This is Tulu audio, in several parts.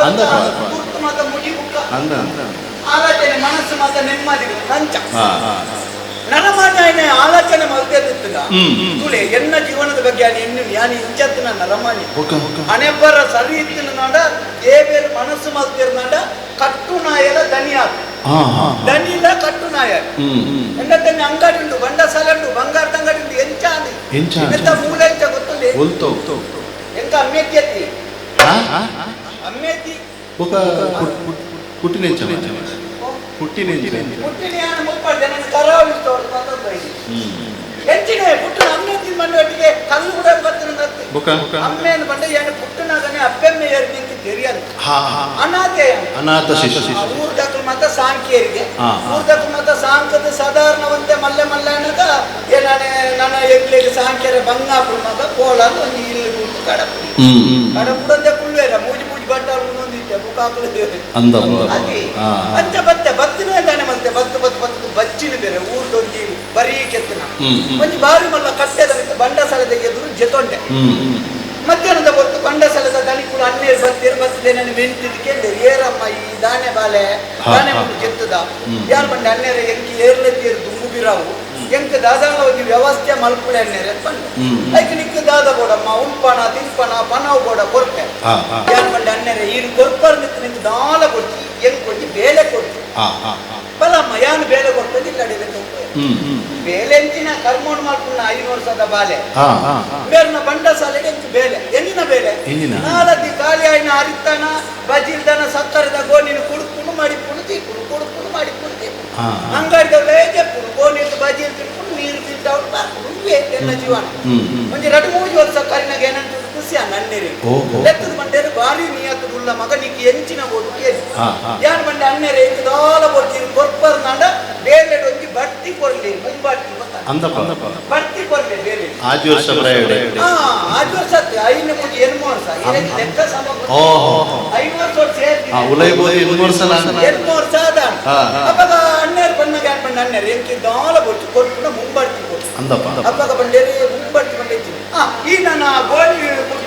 ಗುರ್ತು ಮಾತ ಮುಗಿ ಬುಕ್ಕ ಅಂದ ಆಲೋಚನೆ ಮನಸ್ಸು ಮಾತ ನೆಮ್ಮದಿ ಕಂಚ ಹಾ ಹಾ ನರಮಾನ್ಯ ಆಲೋಚನೆ ಮಲ್ತೆದಿತ್ತದ ಹ್ಮ್. ತುಳಿ ಎನ್ನ ಜೀವನದ ಬಗ್ಗೆ ಎನ್ನು ಯಾನು ಇಂಚತ್ತಿನ ನರಮಾನ್ಯ ಬೊಕ್ಕ ಬೊಕ್ಕ ಹಣೆಬ್ಬರ ಸರಿ ಇತ್ತಿನ ನಾಡ ದೇವೇರು ಮನಸ್ಸು ಮಲ್ತಿರ್ನಾಡ ಕಟ್ಟು ನಾಯಲ ದನಿಯಾದ ಹಾ ಹಾ ದನಿಲ ಕಟ್ಟು ನಾಯ ಹ್ಮ್ ಹ್ಮ್ ಎಂಡತನ್ನ ಅಂಗಡಿ ಉಂಟು ಬಂಡಸಾಲೆ ಉಂಟು ಬಂಗಾರದ ಅಂಗಡಿ ಉಂಟು ಎಂಚ ಅಂದಿ ಎಂಚ ಎಂತ ಮೂಲ ಎಂಚ ಗೊತ್ತುಂಡೆ ಒಲ್ತೋ ಎಂತ ಅಮ್ಮೆತ್ತಿ ಹಾ ಅಮ್ಮೆತ್ತಿ ಬೊಕ್ಕ ಪುಟ್ಟಿನೆಂಚ ಪುಟ್ಟಿನೆಂಚ ಪುಟ್ಟಿನ ಯಾನ ಮುಪ್ಪಾಡು ಜನ ಕರಾವಳಿ ತೋರ್ದು ಬಂದದ್ದು ಇಲ್ಲಿ. ಹ್ಮ್ ಎಂಚಿನ ಪುಟ್ಟನ ಅಮ್ಮೆತ್ತಿ ಮಣ್ಣೊಟ್ಟಿಗೆ ಕಲ್ಲು ಕೂಡ ಬತ್ತಿನ ಬೊಕ್ಕ ಬೊಕ್ಕ ಅಮ್ಮೇನು ಬಂಡ ಏನು ಪುಟ್ಟನಾಗನೆ ಅಪ್ಪೆಮ್ಮೆ ಏರ್ನಿಂಗೆ ತೆರಿಯದು ಹಾ ಹಾ ಅನಾಥೆ ಅನಾಥ ಶಿಶು ಊರ್ದಕ್ಲು ಮಾತ ಸಾಂಕಿಯರಿಗೆ ಹಾ. ಊರ್ದಕ್ಲು ಮಾತ ಸಾಂಕದ ಸಾಧಾರಣವಂತೆ ಮಲ್ಲೆ ಮಲ್ಲೆ ಅನ್ನಕ ಏನಾನೆ ನನ್ನ ಎಂಗ್ಲಿಗೆ ಸಾಂಕ್ಯರ ಬಂಗಾಪುರ ಮಾತ ಪೋಳಂದು ಒಂದು ಇಲ್ಲಿ ಗುಂಟು ಕಡಪುಡಿ ಹ್ಮ್ ಹ್ಮ್ ಕಡಪುಡಂದೆ ಕುಳ್ವೇರ ಮೂಜಿ ಮೂಜಿ ಬಟ್ಟಾಲು ಒಂದಿತ್ತೆ ಬುಕ್ಕಾಕಲು ಅಂದ ಅದೇ ಹಾ ಅಂಚ ಬತ್ತೆ ಬತ್ತಿನ ದಾನೆ ಮತ್ತೆ ಬತ್ತು ಬತ್ತು ಬತ್ತು ಬಚ್ಚಿನ ಬೇರೆ ಊರ್ದೊಂಜಿ ಬರೀ ಕೆತ್ತನ ಹ್ಮ್, ಹ್ಮ್. ಒಂಜಿ ಬಾರಿ ಮಲ್ಲ ಕಟ್ಟೆದ ಮಿತ್ತ ಬಂಡಸಾಲದ ಎದುರು ಜೆತೊಂಡೆ ಹ್ಮ್ ಹ್ಮ್ ಮಧ್ಯಾಹ್ನದ ಹೊತ್ತು ಬಂಡಸಲದ ದನಿಕುಳು ಹನ್ನೆರಡು ಬತ್ತೀರು ಬತ್ತಿದೆ ನನ್ನ ಮೆಂತಿದ್ ಕೇಳಿದೆ ಏರಮ್ಮ ಈ ದಾನೆ ಬಾಲೆ ಹಾ, ದಾನೆ ಹಾ. ಉಂಟು ಕೆತ್ತದ ಹ್ಮ್. ಯಾರು ಬಂಡೆ ಹನ್ನೆರ ಎಂಕಿ ಏರ್ಲತ್ತೀರು ದುಂಬು ಬಿರಾವು ಎಂಕ ದಾದಾಳ ಒಂಜಿ ವ್ಯವಸ್ಥೆ ಮಲ್ಪುಳೆ ಹನ್ನೆರ ಬಂಡೆ ಹ್ಮ್, ಹ್ಮ್. ಐಕ್ ನಿಕ್ಕ ದಾದ ಬೋಡಮ್ಮ ಉಂಪಣ ತಿನ್ಪಣ ಪನವು ಬೋಡ ಕೊರ್ಪೆ ಹಾ ಹಾ ಯಾರು ಬಂಡೆ ಹನ್ನೆರ ಈರು ಕೊರ್ಪರ್ ನಿತ್ತು ನಿಂಗೆ ದಾಲ ಕೊಡ್ತಿ ಎಂಕ್ ಒಂಜಿ ಬೇಲೆ ಕೊಡ್ತಿ ಹಾ ಹಾ ಹಾ ಬಲಮ್ಮ ಯಾನು ಬೇಲೆ ಕೊಡ್ತದೆ ಇಲ್ಲ ಅಡಿಗೆ ಹ್ಮ್ ಹ್ಮ್ ಬೇಲೆ ಎಂಚಿನ ಕರ್ಮೋಣ್ ಮಾಡ್ಕೊಂಡ 5 ವರ್ಷದ ಬಾಲೆ ಹಾ ಹಾ ಬೇರ್ನ ಬಂಡಸಾಲೆಗೆ ಎಂಚು ಬೇಲೆ ಎಂಜಿನ ಬೇಲೆ ಎಂಜಿನ? ನಾಲದಿ ಖಾಲಿ ಆಯ್ನ ಅರಿತಾನ ಬಜಿಲ್ದನ ಸಕ್ಕರೆದ ಗೋಣಿನ ಕುಡುಕುಣು ಮಡಿಪುಣು ತೀಪುಣು ಕುಡುಕುಣು ಮಡಿಪುಣು ತೀಪುಣು ಹಾ. ಅಂಗಡಿದವ್ಲೆ ಜೆಪ್ಪುಣು ಗೋಣಿಟ್ಟು ಬಜಿಲ್ ತಿನ್ಕೊಂಡು ನೀರು ತಿಂತವ್ರು ಬರ್ಪುಣು ಉಂಬೆ ಎನ್ನ ಜೀವನ ಹ್ಮ್ ಹ್ಮ್ ಒಂಜಿ ರಡು ಮೂಜಿ ವರ್ಷ ಕರಿನಾಗ ಏನಂತ ಖುಷಿ ನನ್ನಿರಿ ಓಹೋ. ಲೆಕ್ಕದ ಬಂಡೇರು ಭಾರಿ ನಿಯತ್ತು ಉಳ್ಳ ಮಗ ನಿಕ್ ಎಂಚಿನ ಬೋಡು ಕೇಳಿ ಹಾ, ಹಾ. ಯಾನ್ ಬಂಡೆ ಅಣ್ಣರೆ ಇಂಕ್ ದಾಲ ಕೊಡ್ತೀರಿ ಕೊರ್ಪರ್ ನಾಂಡ ಬೇಲೆ ಒಂಜಿ ಬಡ್ತಿ ಕೊರ್ಲಿ ಮುಂಬಡ್ತಿ ಗೊತ್ತಾ ಅಂದಪ್ಪ ಬಡ್ತಿ ಕೊರ್ಲಿ ಬೇಲೆ ಆಜಿ ವರ್ಷ ಪ್ರಾಯ ಹಾ, ಆಜ್ ವರ್ಷ ಆತು. ಐನ ಮುಗಿ ಎನ್ಮು ವರ್ಷ. ಇದಕ್ಕೆ ಲೆಕ್ಕ ಸಮ ಗೊತ್ತಿಲ್ಲ. ಓಹೋ. 5 ವರ್ಷ ಅವ್ರು ಸೇರ್ದಿದೆ. ಆ ಉಲೈಬೋದು ಎನ್ಮು ವರ್ಷ ಎನ್ಮು ವರ್ಷ ಆದಾಣ. ಹಾ, ಹಾ. ಅಪ್ಪಗ ಅಣ್ಣೇರು ಬಂದಾಗ ಏನ್ ಬಂದ ಅಣ್ಣೇರು ಎಂಕಿ ದಾಲ ಬೊಚ್ಚು ಕೊರ್ಪುನ ಮುಂಬಡ್ತಿ ಕೊಟ್ಟು. ಅಂದಪ್ಪ ಅಪ್ಪಗ ಬಂಡೇರಿ ಮುಂಬಡ್ತಿ ಬಂಡೆಚ್ಚಿ. ಹಾ, ಈ ನನ್ನ ಗೋಣಿ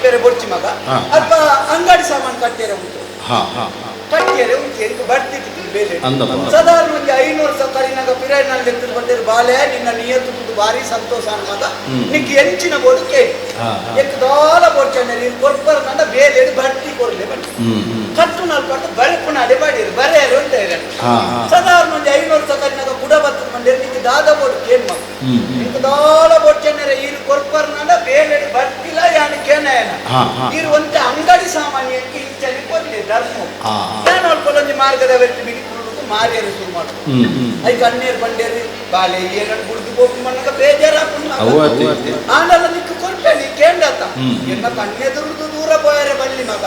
ಬೇರೆ ಬೊಚ್ಚಿ ಮಗ. ಹಾ. ಅಪ್ಪ ಅಂಗಡಿ ಸಾಮಾನು ಕಟ್ಟಿಯರೆ ಉಂಟು. ಹಾ ಹಾ ಕಟ್ಟಿಯರೆ ಉಂಟು ಎಂಕ್ ಬಡ್ತಿ ತಿಕ್ಕಿದ್ದು ಬೇಲೆ. ಅಂದಪ್ಪ. ಸಾಧಾರಣ ಒಂದು 500 ಕರಿನಾಗ ಪಿರಾಯಿನಲ್ಲಿ ಎತ್ತಿದ್ ಬಂದಿರು ಬಾಲೆ ನಿನ್ನ ನಿಯತ್ತು ದುಡ್ಡು ಭಾರಿ ಸಂತೋಷ ಅನ್ಮಗ ಹ್ಮ್. ನಿಕ್ ಎಂಚಿನ ಬೋಡು ಕೇಳಿ ಹಾ, ಹಾ. ಎಕ್ಕದಾಲ ಬೋಡ್ಚಂಡ ನೀನು ಕೊಡ್ಬಾರ ನನ್ನ ಬೇಲೆ ಬಡ್ತಿ ಕೊಡ್ಲಿ ಬಡ್ತಿ ಹ್ಮ್ ಹ್ಮ್ ಕಟ್ಟು ನಾಲ್ಕು ಪಟ್ಟು ಬರೆಪು ನಾಡೆ ಬಾಡಿರು ಬರೆಯರು ಅಂತ ಹೇಳಿ ಹಾ ಹಾ ಸಾಧಾರಣ ಒಂದು 500 ಕರಿನಾಗ ಕುಡ ಬತ್ತದ ಬಂದಿರು ನಿಕ್ ದಾದ ಬೋಡು ಕೇಳಿ ಮಗ ಹ್ಮ್ ಹ್ಮ್ ನಿಕ್ ದಾಲ ಬೋಡ್ಚಂಡರೆ ಈರು ಕೊರ್ಪರ್ ನಂಡ ಬೇಲೆ ಬಡ್ತಿಲ್ಲ ಯಾನು ಕೇನಾಯನ ಹಾ, ಹಾ. ಈರು ಒಂತೆ ಅಂಗಡಿ ಸಾಮಾನ್ಯಕ್ಕೆ ಇಂಚನೆ ಕೊಡ್ಲಿ ಧರ್ಮ ಹಾ, ಹಾ. ನಾನು ಒಂಜಿ ಮಾರ್ಗದ ವ್ಯಕ್ತಿ ಬಿಡಿ ಕುರುಡುದು ಮಾರಿಯರು ಶುರು ಮಾಡು ಹ್ಮ್ ಹ್ಮ್ ಐಕ್ ಅಣ್ಣೇರು ಬಂಡೇರಿ ಬಾಲೆ ಏನನ್ನು ಗುಡ್ದು ಹೋಗಿ ಮಣ್ಣಗ ಬೇಜಾರಾಪುಂಡು ಅವು ಅತಿ. ಆಂಡಲ ನಿಕ್ಕು ಕೊರ್ಪೆ ನೀ ಕೇಂಡತ್ತ ಹ್ಮ್. ಎನ್ನ ಕಣ್ಣೆದುರುದು ದೂರ ಪೋಯರೆ ಬಲ್ಲಿ ಮಗ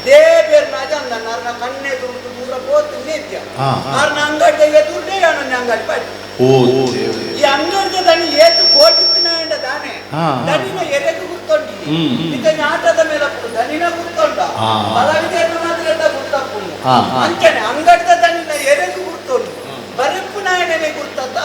ದೇಬೇರ್ ನಾಜ ಅಂದ ನಾರ್ನ ಕಣ್ಣೆದುರುದು ದೂರ ಪೋತು ನೇತ್ಯ ಹಾ, ಹಾ. ಆರ್ನ ಅಂಗಡಿ ಎದುರುದೇ ಯಾನೊಂದು ಅಂಗಡಿ ಪಾಡಿ ಓ ದೇವ್ರೇ. ಈ ಅಂಗಡಿದ ದನಿ ಏತು ಕೋಟಿತ್ತಿನ ದಾನೆ ಹಾ, ಹಾ. ದನಿನ ಎರೆದು ಗುರ್ತೊಂಡಿ ಹ್ಮ್, ಹ್ಮ್. ಇತ್ತ ಆಟದ ಮೇಲೆ ದನಿನ ಗುರ್ತೊಂಡ ಹಾ. ಬಲವಿದೆಯನ್ನು ಮಾತ್ರ ಎಲ್ಲ ಗುರ್ತಪ್ಪುಂಡು ಹಾ, ಹಾ. ಅಂಚನೆ ಅಂಗಡಿದ ದನಿನ ಎರೆದು ಗುರ್ತೊಂಡು ಬರಪ್ಪು ನಾಯಣನೆ ಗುರ್ತತ್ತ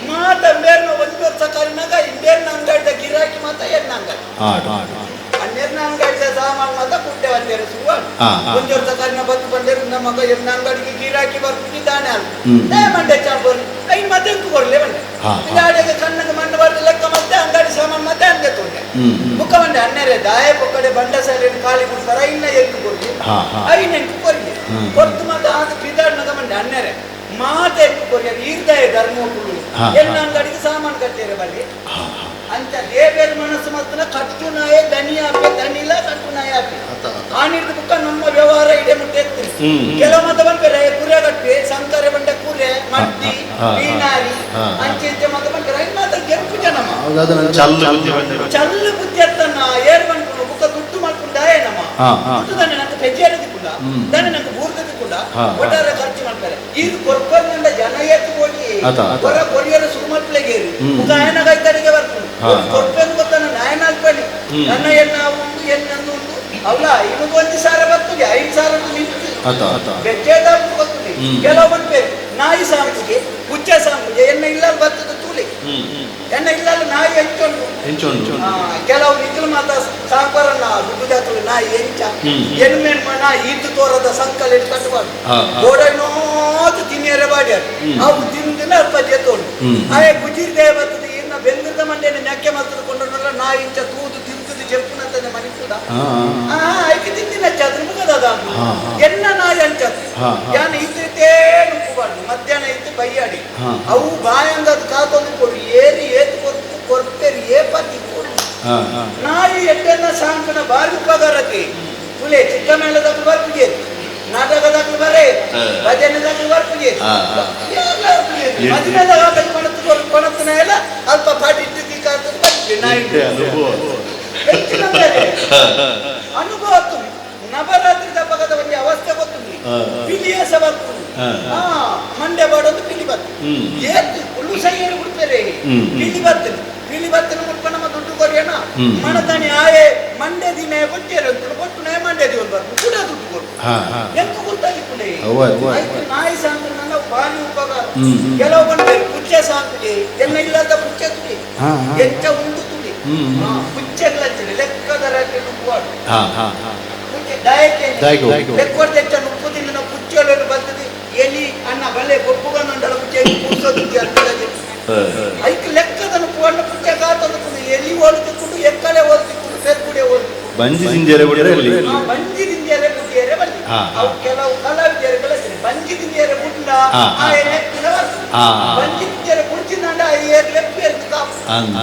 ಮಾತ ಬೇರ್ನ ಒಂದು ವರ್ಷ ಕರಿನಾಗ ಇಂಬೇರ್ನ ಅಂಗಡಿದ ಗಿರಾಕಿ ಮಾತ ಎಣ್ಣ ಅಂಗಡಿ ಆಡು ಆಡು ಹನ್ನೆರಡನ ಅಂಗಡಿದ ಸಾಮಾನು ಮಾತ ಕುಟ್ಟೆ ಒಂದೇರು ಶುರು ಹಾ, ಹಾ. ಒಂದು ವರ್ಷ ಕರಿನ ಬತ್ತು ಬಂದೇರು ನಮ್ಮ ಎಣ್ಣ ಅಂಗಡಿಗೆ ಗಿರಾಕಿ ಬರ್ತೀನಿ ತಾನೆ ಅಲ್ಲ ಹ್ಮ್. ಏ ಮಂಡೆ ಚಾಪರ್ I ಮತ್ತೆ ಕೊಡ್ಲೆ ಬಂಡೆ ಹಾ, ಹಾ. ಗಾಡಿಗೆ ಕಣ್ಣಗೆ ಮಣ್ಣು ಬರ್ದು ಲೆಕ್ಕ ಮತ್ತೆ ಅಂಗಡಿ ಸಾಮಾನು ಮತ್ತೆ ಅಂದೆ ತೊಂಡೆ ಹ್ಮ್ ಹ್ಮ್ ಮುಖ ಬಂಡೆ ಅನ್ನೆರೆ ದಾಯ ಪೊಕ್ಕಡೆ ಬಂಡ ಸಾಲಿನ ಖಾಲಿ ಬಿಡ್ತಾರ ಇನ್ನ ಎಂಟು ಕೊಡ್ಲಿ ಹಾ, ಹಾ. ಐನ ಎಂಟು ಕೊರ್ಲಿ ಹ್ಮ್. ಕೊರ್ತು ಮತ್ತೆ ಆದ ಪಿದಾಡ್ನಗ ಮಂಡೆ ಅನ್ನೆರೆ ಮಾತೆ ಎಂಟು ಕೊರ್ಲಿ ಈರ್ದಾಯ ಧರ್ಮ ಕುಳ್ಳು ಹಾ, ಎಣ್ಣ ಹಾ. ಅಂಗಡಿಗೆ ಸಾಮಾನು ಕಟ್ಟಿರ ಬಲ್ಲಿ ಹಾ ಹಾ ಅಂತ ದೇವೇರ್ ಮನಸ್ಸು ಮಾತ್ರ ಕಟ್ಟು ನಾಯೆ ದನಿ ಆಪೆ ದನಿಲ ಕಟ್ಟು ನಾಯ ಆಪೆ ಅತ, ಅತ. ಆನಿರ್ದ ಬುಕ್ಕ ನಮ್ಮ ವ್ಯವಹಾರ ಇಡೆ ಮುಟ್ಟೆ ಎತ್ತೀನಿ. ಹ್ಮ್, ಹ್ಮ್. ಕೆಲವು ಮತ ಬಂದ್ಪೇರೆ ಕುರೆ ಕಟ್ಟಿ ಸಂಕರೆ ಬಂಡ ಕುರೆ ಮಡ್ಡಿ ಹಾ, ಹಾ. ಬೀನಾರಿ ಹಾ, ಹಾ. ಅಂಚೆ ಇಂಚೆ ಮತ ಬಂದ್ರೆ ಐನ್ ಮಾತ್ರ ಗೆಂಪು ಜನಮ ಹೌದಾದ ನನ್ನ ಚಲ್ಲು ಬುದ್ಧಿ ಬಂದಿರೋ. ಚಲ್ಲು ಬುದ್ಧಿ ಅತ್ತನ್ನ ಏರ್ ಬಂದ್ಕೊಂಡು ಬುಕ್ಕ ದುಡ್ಡು ಮಾಡ್ಕೊಂಡು ನಮ್ಮ ಹಾ, ಹಾ. ದುಡ್ಡು ತಾನೆ ನಂಗೆ ಪೆಜ್ಜಾಡೋದು ಕೂಡ ಹ್ಮ್. ತಾನೆ ನಂಗೆ ಬೂರ್ದದ್ದು ಕೂಡ ಹಾ, ಹಾ. ಒಟ್ಟಾರೆ ಖರ್ಚು ಮಾಡ್ತಾರೆ ಇದು ಕೊರ್ಪರ್ನಿಂದ ಜನ ಏತು ಹೋಗಿ ಅತ, ಅತ. ಹೊರ ಕೊರಿಯರ್ ಸುಮಟ್ಲೆಗೇರಿ ಹ್ಮ್. ಮುಖ ಆಯನಗಾಯ್ತರಿಗೆ ಬರ್ಕೊಂಡು ಹಾ, ಹಾ. ಕೊರ್ಪೆಂದು ಗೊತ್ತ ನನ್ನ ಆಯನ ಅಲ್ಪಣಿ ಹ್ಮ್. ನನ್ನ ಎಣ್ಣ ಉಂಟು ಎಣ್ಣಂದು ಉಂಟು ಅವಲ ಇನ್ನೊಂದು 1,000 ಬರ್ತದೆ 5,000 ನಿಂತು ಅತ ಅತ ಬೆಚ್ಚೇದ ಗೊತ್ತದೆ ಹ್ಮ್. ಕೆಲವು ಬಂದ್ಪೇರು ನಾಯಿ ಸಾಂಬುಗೆ ಪುಚ್ಚ ಸಾಂಬುಗೆ ಎಣ್ಣೆ ಇಲ್ಲ ಬರ್ತದೆ ತೂಲಿ ಹ್ಮ್ ಹ್ಮ್ ಎನ್ನ ಇಲ್ಲಲ್ಲ ನಾಯಿ ಎಂಚೊಂಡು. ಎಂಚೊಂಡು. ಕೆಲವು ನಿಖಿಲ್ ಮಾತ ಸಾಂಕರನ್ನ ದುಡ್ಡು ದಾತಲು ನಾಯಿ ಎಂಚ ಎಣ್ಮೆಣ್ಮ ನಾಯಿ ಈತು ತೋರದ ಸಂಕಲ ಕಟ್ಟಬಾರ್ದು. ಹಾ, ಹಾ. ಗೋಡನೋದು ತಿನ್ನಿಯರೆ ಬಾಡ್ಯಾರ. ಅವು ತಿಂದಿನ ಅಲ್ಪ ಜೇತೋಡು. ಆಯೆ ಗುಜಿರ್ ದೇವ ಬರ್ತದೆ ಇನ್ನ ಬೆಂದ್ರದ ಮಂಡೆನ ನೆಕ್ಕೆ ಮಲ್ತದ ಕೊಂಡಲ್ಲ ನಾಯಿ ಇಂಚ ತೂದು ತಿಂತದ ಜೆಪ್ಪುನಂತನೆ ಮನಿಪುದ. ಹಾ ಆ ಐಕೆ ತಿಂದಿನ ಚದ್ರ ಮುಗದ. ಹಾ, ಹಾ. ಎನ್ನ ನಾಯಿ ಅಂಚತ್. ಹಾ, ಹಾ. ಯಾನ ಇದ್ದಿತೇ ನುಪ್ಪುಬಾರ್ದು ಮಧ್ಯಾಹ್ನ ಇತ್ತು ಬೈಯಾಡಿ. ಅವು ಬಾಯಂಗದ ಕಾತೊಂದು ಕೊಡು ಏರಿ ಏತು ಕೊರ್ತು ಕೊರ್ಪೇರಿ ಏಪತ್ತಿ ಕೊಡು. ಹಾ ಹಾ ನಾಯಿ ಎಟ್ಟನ್ನ ಸಾಂಕನ ಬಾರಿ ಉಪಕಾರತಿ ತುಲೆ ಚಿಕ್ಕ ಮೇಳದಾಗ ಬರ್ಪುಜೆ, ನಾಟಕದಾಗ ಬರೇ, ಭಜನೆದಾಗ ಬರ್ಪುಜೆ. ಹಾ, ಹಾ. ಮದುವೆದಾಗ ಕೊಣತು ಕೊಣತನ ಎಲ್ಲ ಅಲ್ಪ ಪಾಟಿ ಇಟ್ಟು ತಿಕ್ಕಾಗ್ತದೆ ಬರ್ಪುಜೆ ನಾಯಿ. ಎಡ್ಡೆ ಅನುಭವ. ಹೆಚ್ಚಿನಂದರೆ ಅನುಭವ ತುಂಬಿ ನವರಾತ್ರಿ ದಬ್ಬಕದ ಒಂದು ಅವಸ್ಥೆ ಗೊತ್ತುಂಡಿ. ಹಾ, ಹಾ. ಪಿಲಿಯ ಸಹ ಬರ್ತುಂಡು. ಹಾ, ಹಾ. ಮಂಡೆ ಬಾಡೊಂದು ಪಿಲಿ ಬತ್ತು. ಏತ್ ಉಳ್ಳು ಸೈ ಹೇಳಿ ಬಿಡ್ತಾರೆ. ಹ್ಮ್. ಪಿಲಿ ಬರ್ತದೆ, ಪಿಲಿ ಬರ್ತದೆ ಮುಲ್ಪ ನಮ್ಮ ದುಡ್ಡು ಕೊರಿಯಣ. ಹ್ಮ್. ಮಣತಾಣಿ ಆಯೆ ಮಂಡೆ ದಿನ ಕೊಟ್ಟಿರ ಕೊಟ್ಟು ನೇ ಮಂಡೆ ದಿನ ಬರ್ತು ಕೂಡ ದುಡ್ಡು ಕೊಡು. ಹಾ ಹಾ ಎಂತ ಗೊತ್ತಾಗಿಪ್ಪುಂಡೆ. ಅವ್ವ, ಅವ್ವ. ಆಯ್ತು, ನಾಯಿ ಸಾಂಕು ನನ್ನ ಬಾರಿ ಉಪಕಾರ. ಹ್ಮ್, ಹ್ಮ್. ಕೆಲವು ಬಂದ್ರೆ ಪುಚ್ಚೆ ಸಾಂಕುಜೆ ಎನ್ನ ಇಲ್ಲದ ಪುಚ್ಚೆ ತುಳಿ. ಹಾ, ಹಾ. ಎಂಚ ಉಂಡು ತುಳಿ. ಹ್ಮ್, ಹ್ಮ್. ಪುಚ್ಚೆಗ್ಲಂಚಿನ ಲೆಕ್ಕದ ರಾತ್ರಿ ನುಗ್ಗುವಾಡು. ಹಾ ಹಾ ಹಾ ಪುಚ್ಚೆ ಡಯಕ್ಕೆ. ದಾಯಕ್ಕೆ ಹೋಗು. ಲೆಕ್ಕೊಡ್ದು ಎಂಚ ನುಪ್ಪು ತಿನ್ನ ಪುಚ್ಚೆಗಳನ್ನು ಬರ್ತದೆ ಎಲಿ ಅನ್ನ ಬಲೆ ಗೊಪ್ಪುಗನುಂಡಲ ಪುಚ್ಚೆ ಕೂಸೋದು ಅಂತದಾಗೆ. ಐಕ್ ಲೆಕ್ಕದ ನುಪ್ಪು ಪುಚ್ಚೆ ಕಾತೊಂದು ಎಲಿ ಓಲು ತಿಕ್ಕೊಂಡು ಎಕ್ಕಲೆ ಓಲು ತಿಕ್ಕೊಂಡು ಪೆರ್ಕುಡೆ ಓಲು ತಿಕ್ಕೊಂಡು. ಬಂಜಿ ಸಿಂಜರೆ ಬಿಡ್ರೆ ಅಲ್ಲಿ. ಆ ಬಂಜಿ ದಿಂಜರೆ ಬುಟ್ಟಿಯರೆ ಬಲ್ಲಿ. ಹಾ, ಹಾ. ಅವು ಕೆಲವು ಕಲಾವಿದರ ಕಲಸಿರಿ ಬಂಜಿ ದಿಂಜರೆ ಬುಡ್ಡ. ಹಾ, ಹಾ. ಆ ಲೆಕ್ಕಿನ ಬರ್ತದೆ. ಹಾ, ಹಾ. ಬಂಜಿ ದಿಂಜರೆ ಬುಡ್ಚಿಂದಾಂಡ ಆ ಏರ್ ಲೆಪ್ಪು ಏರ್ದು ಕಾಪು. ಅಂದು.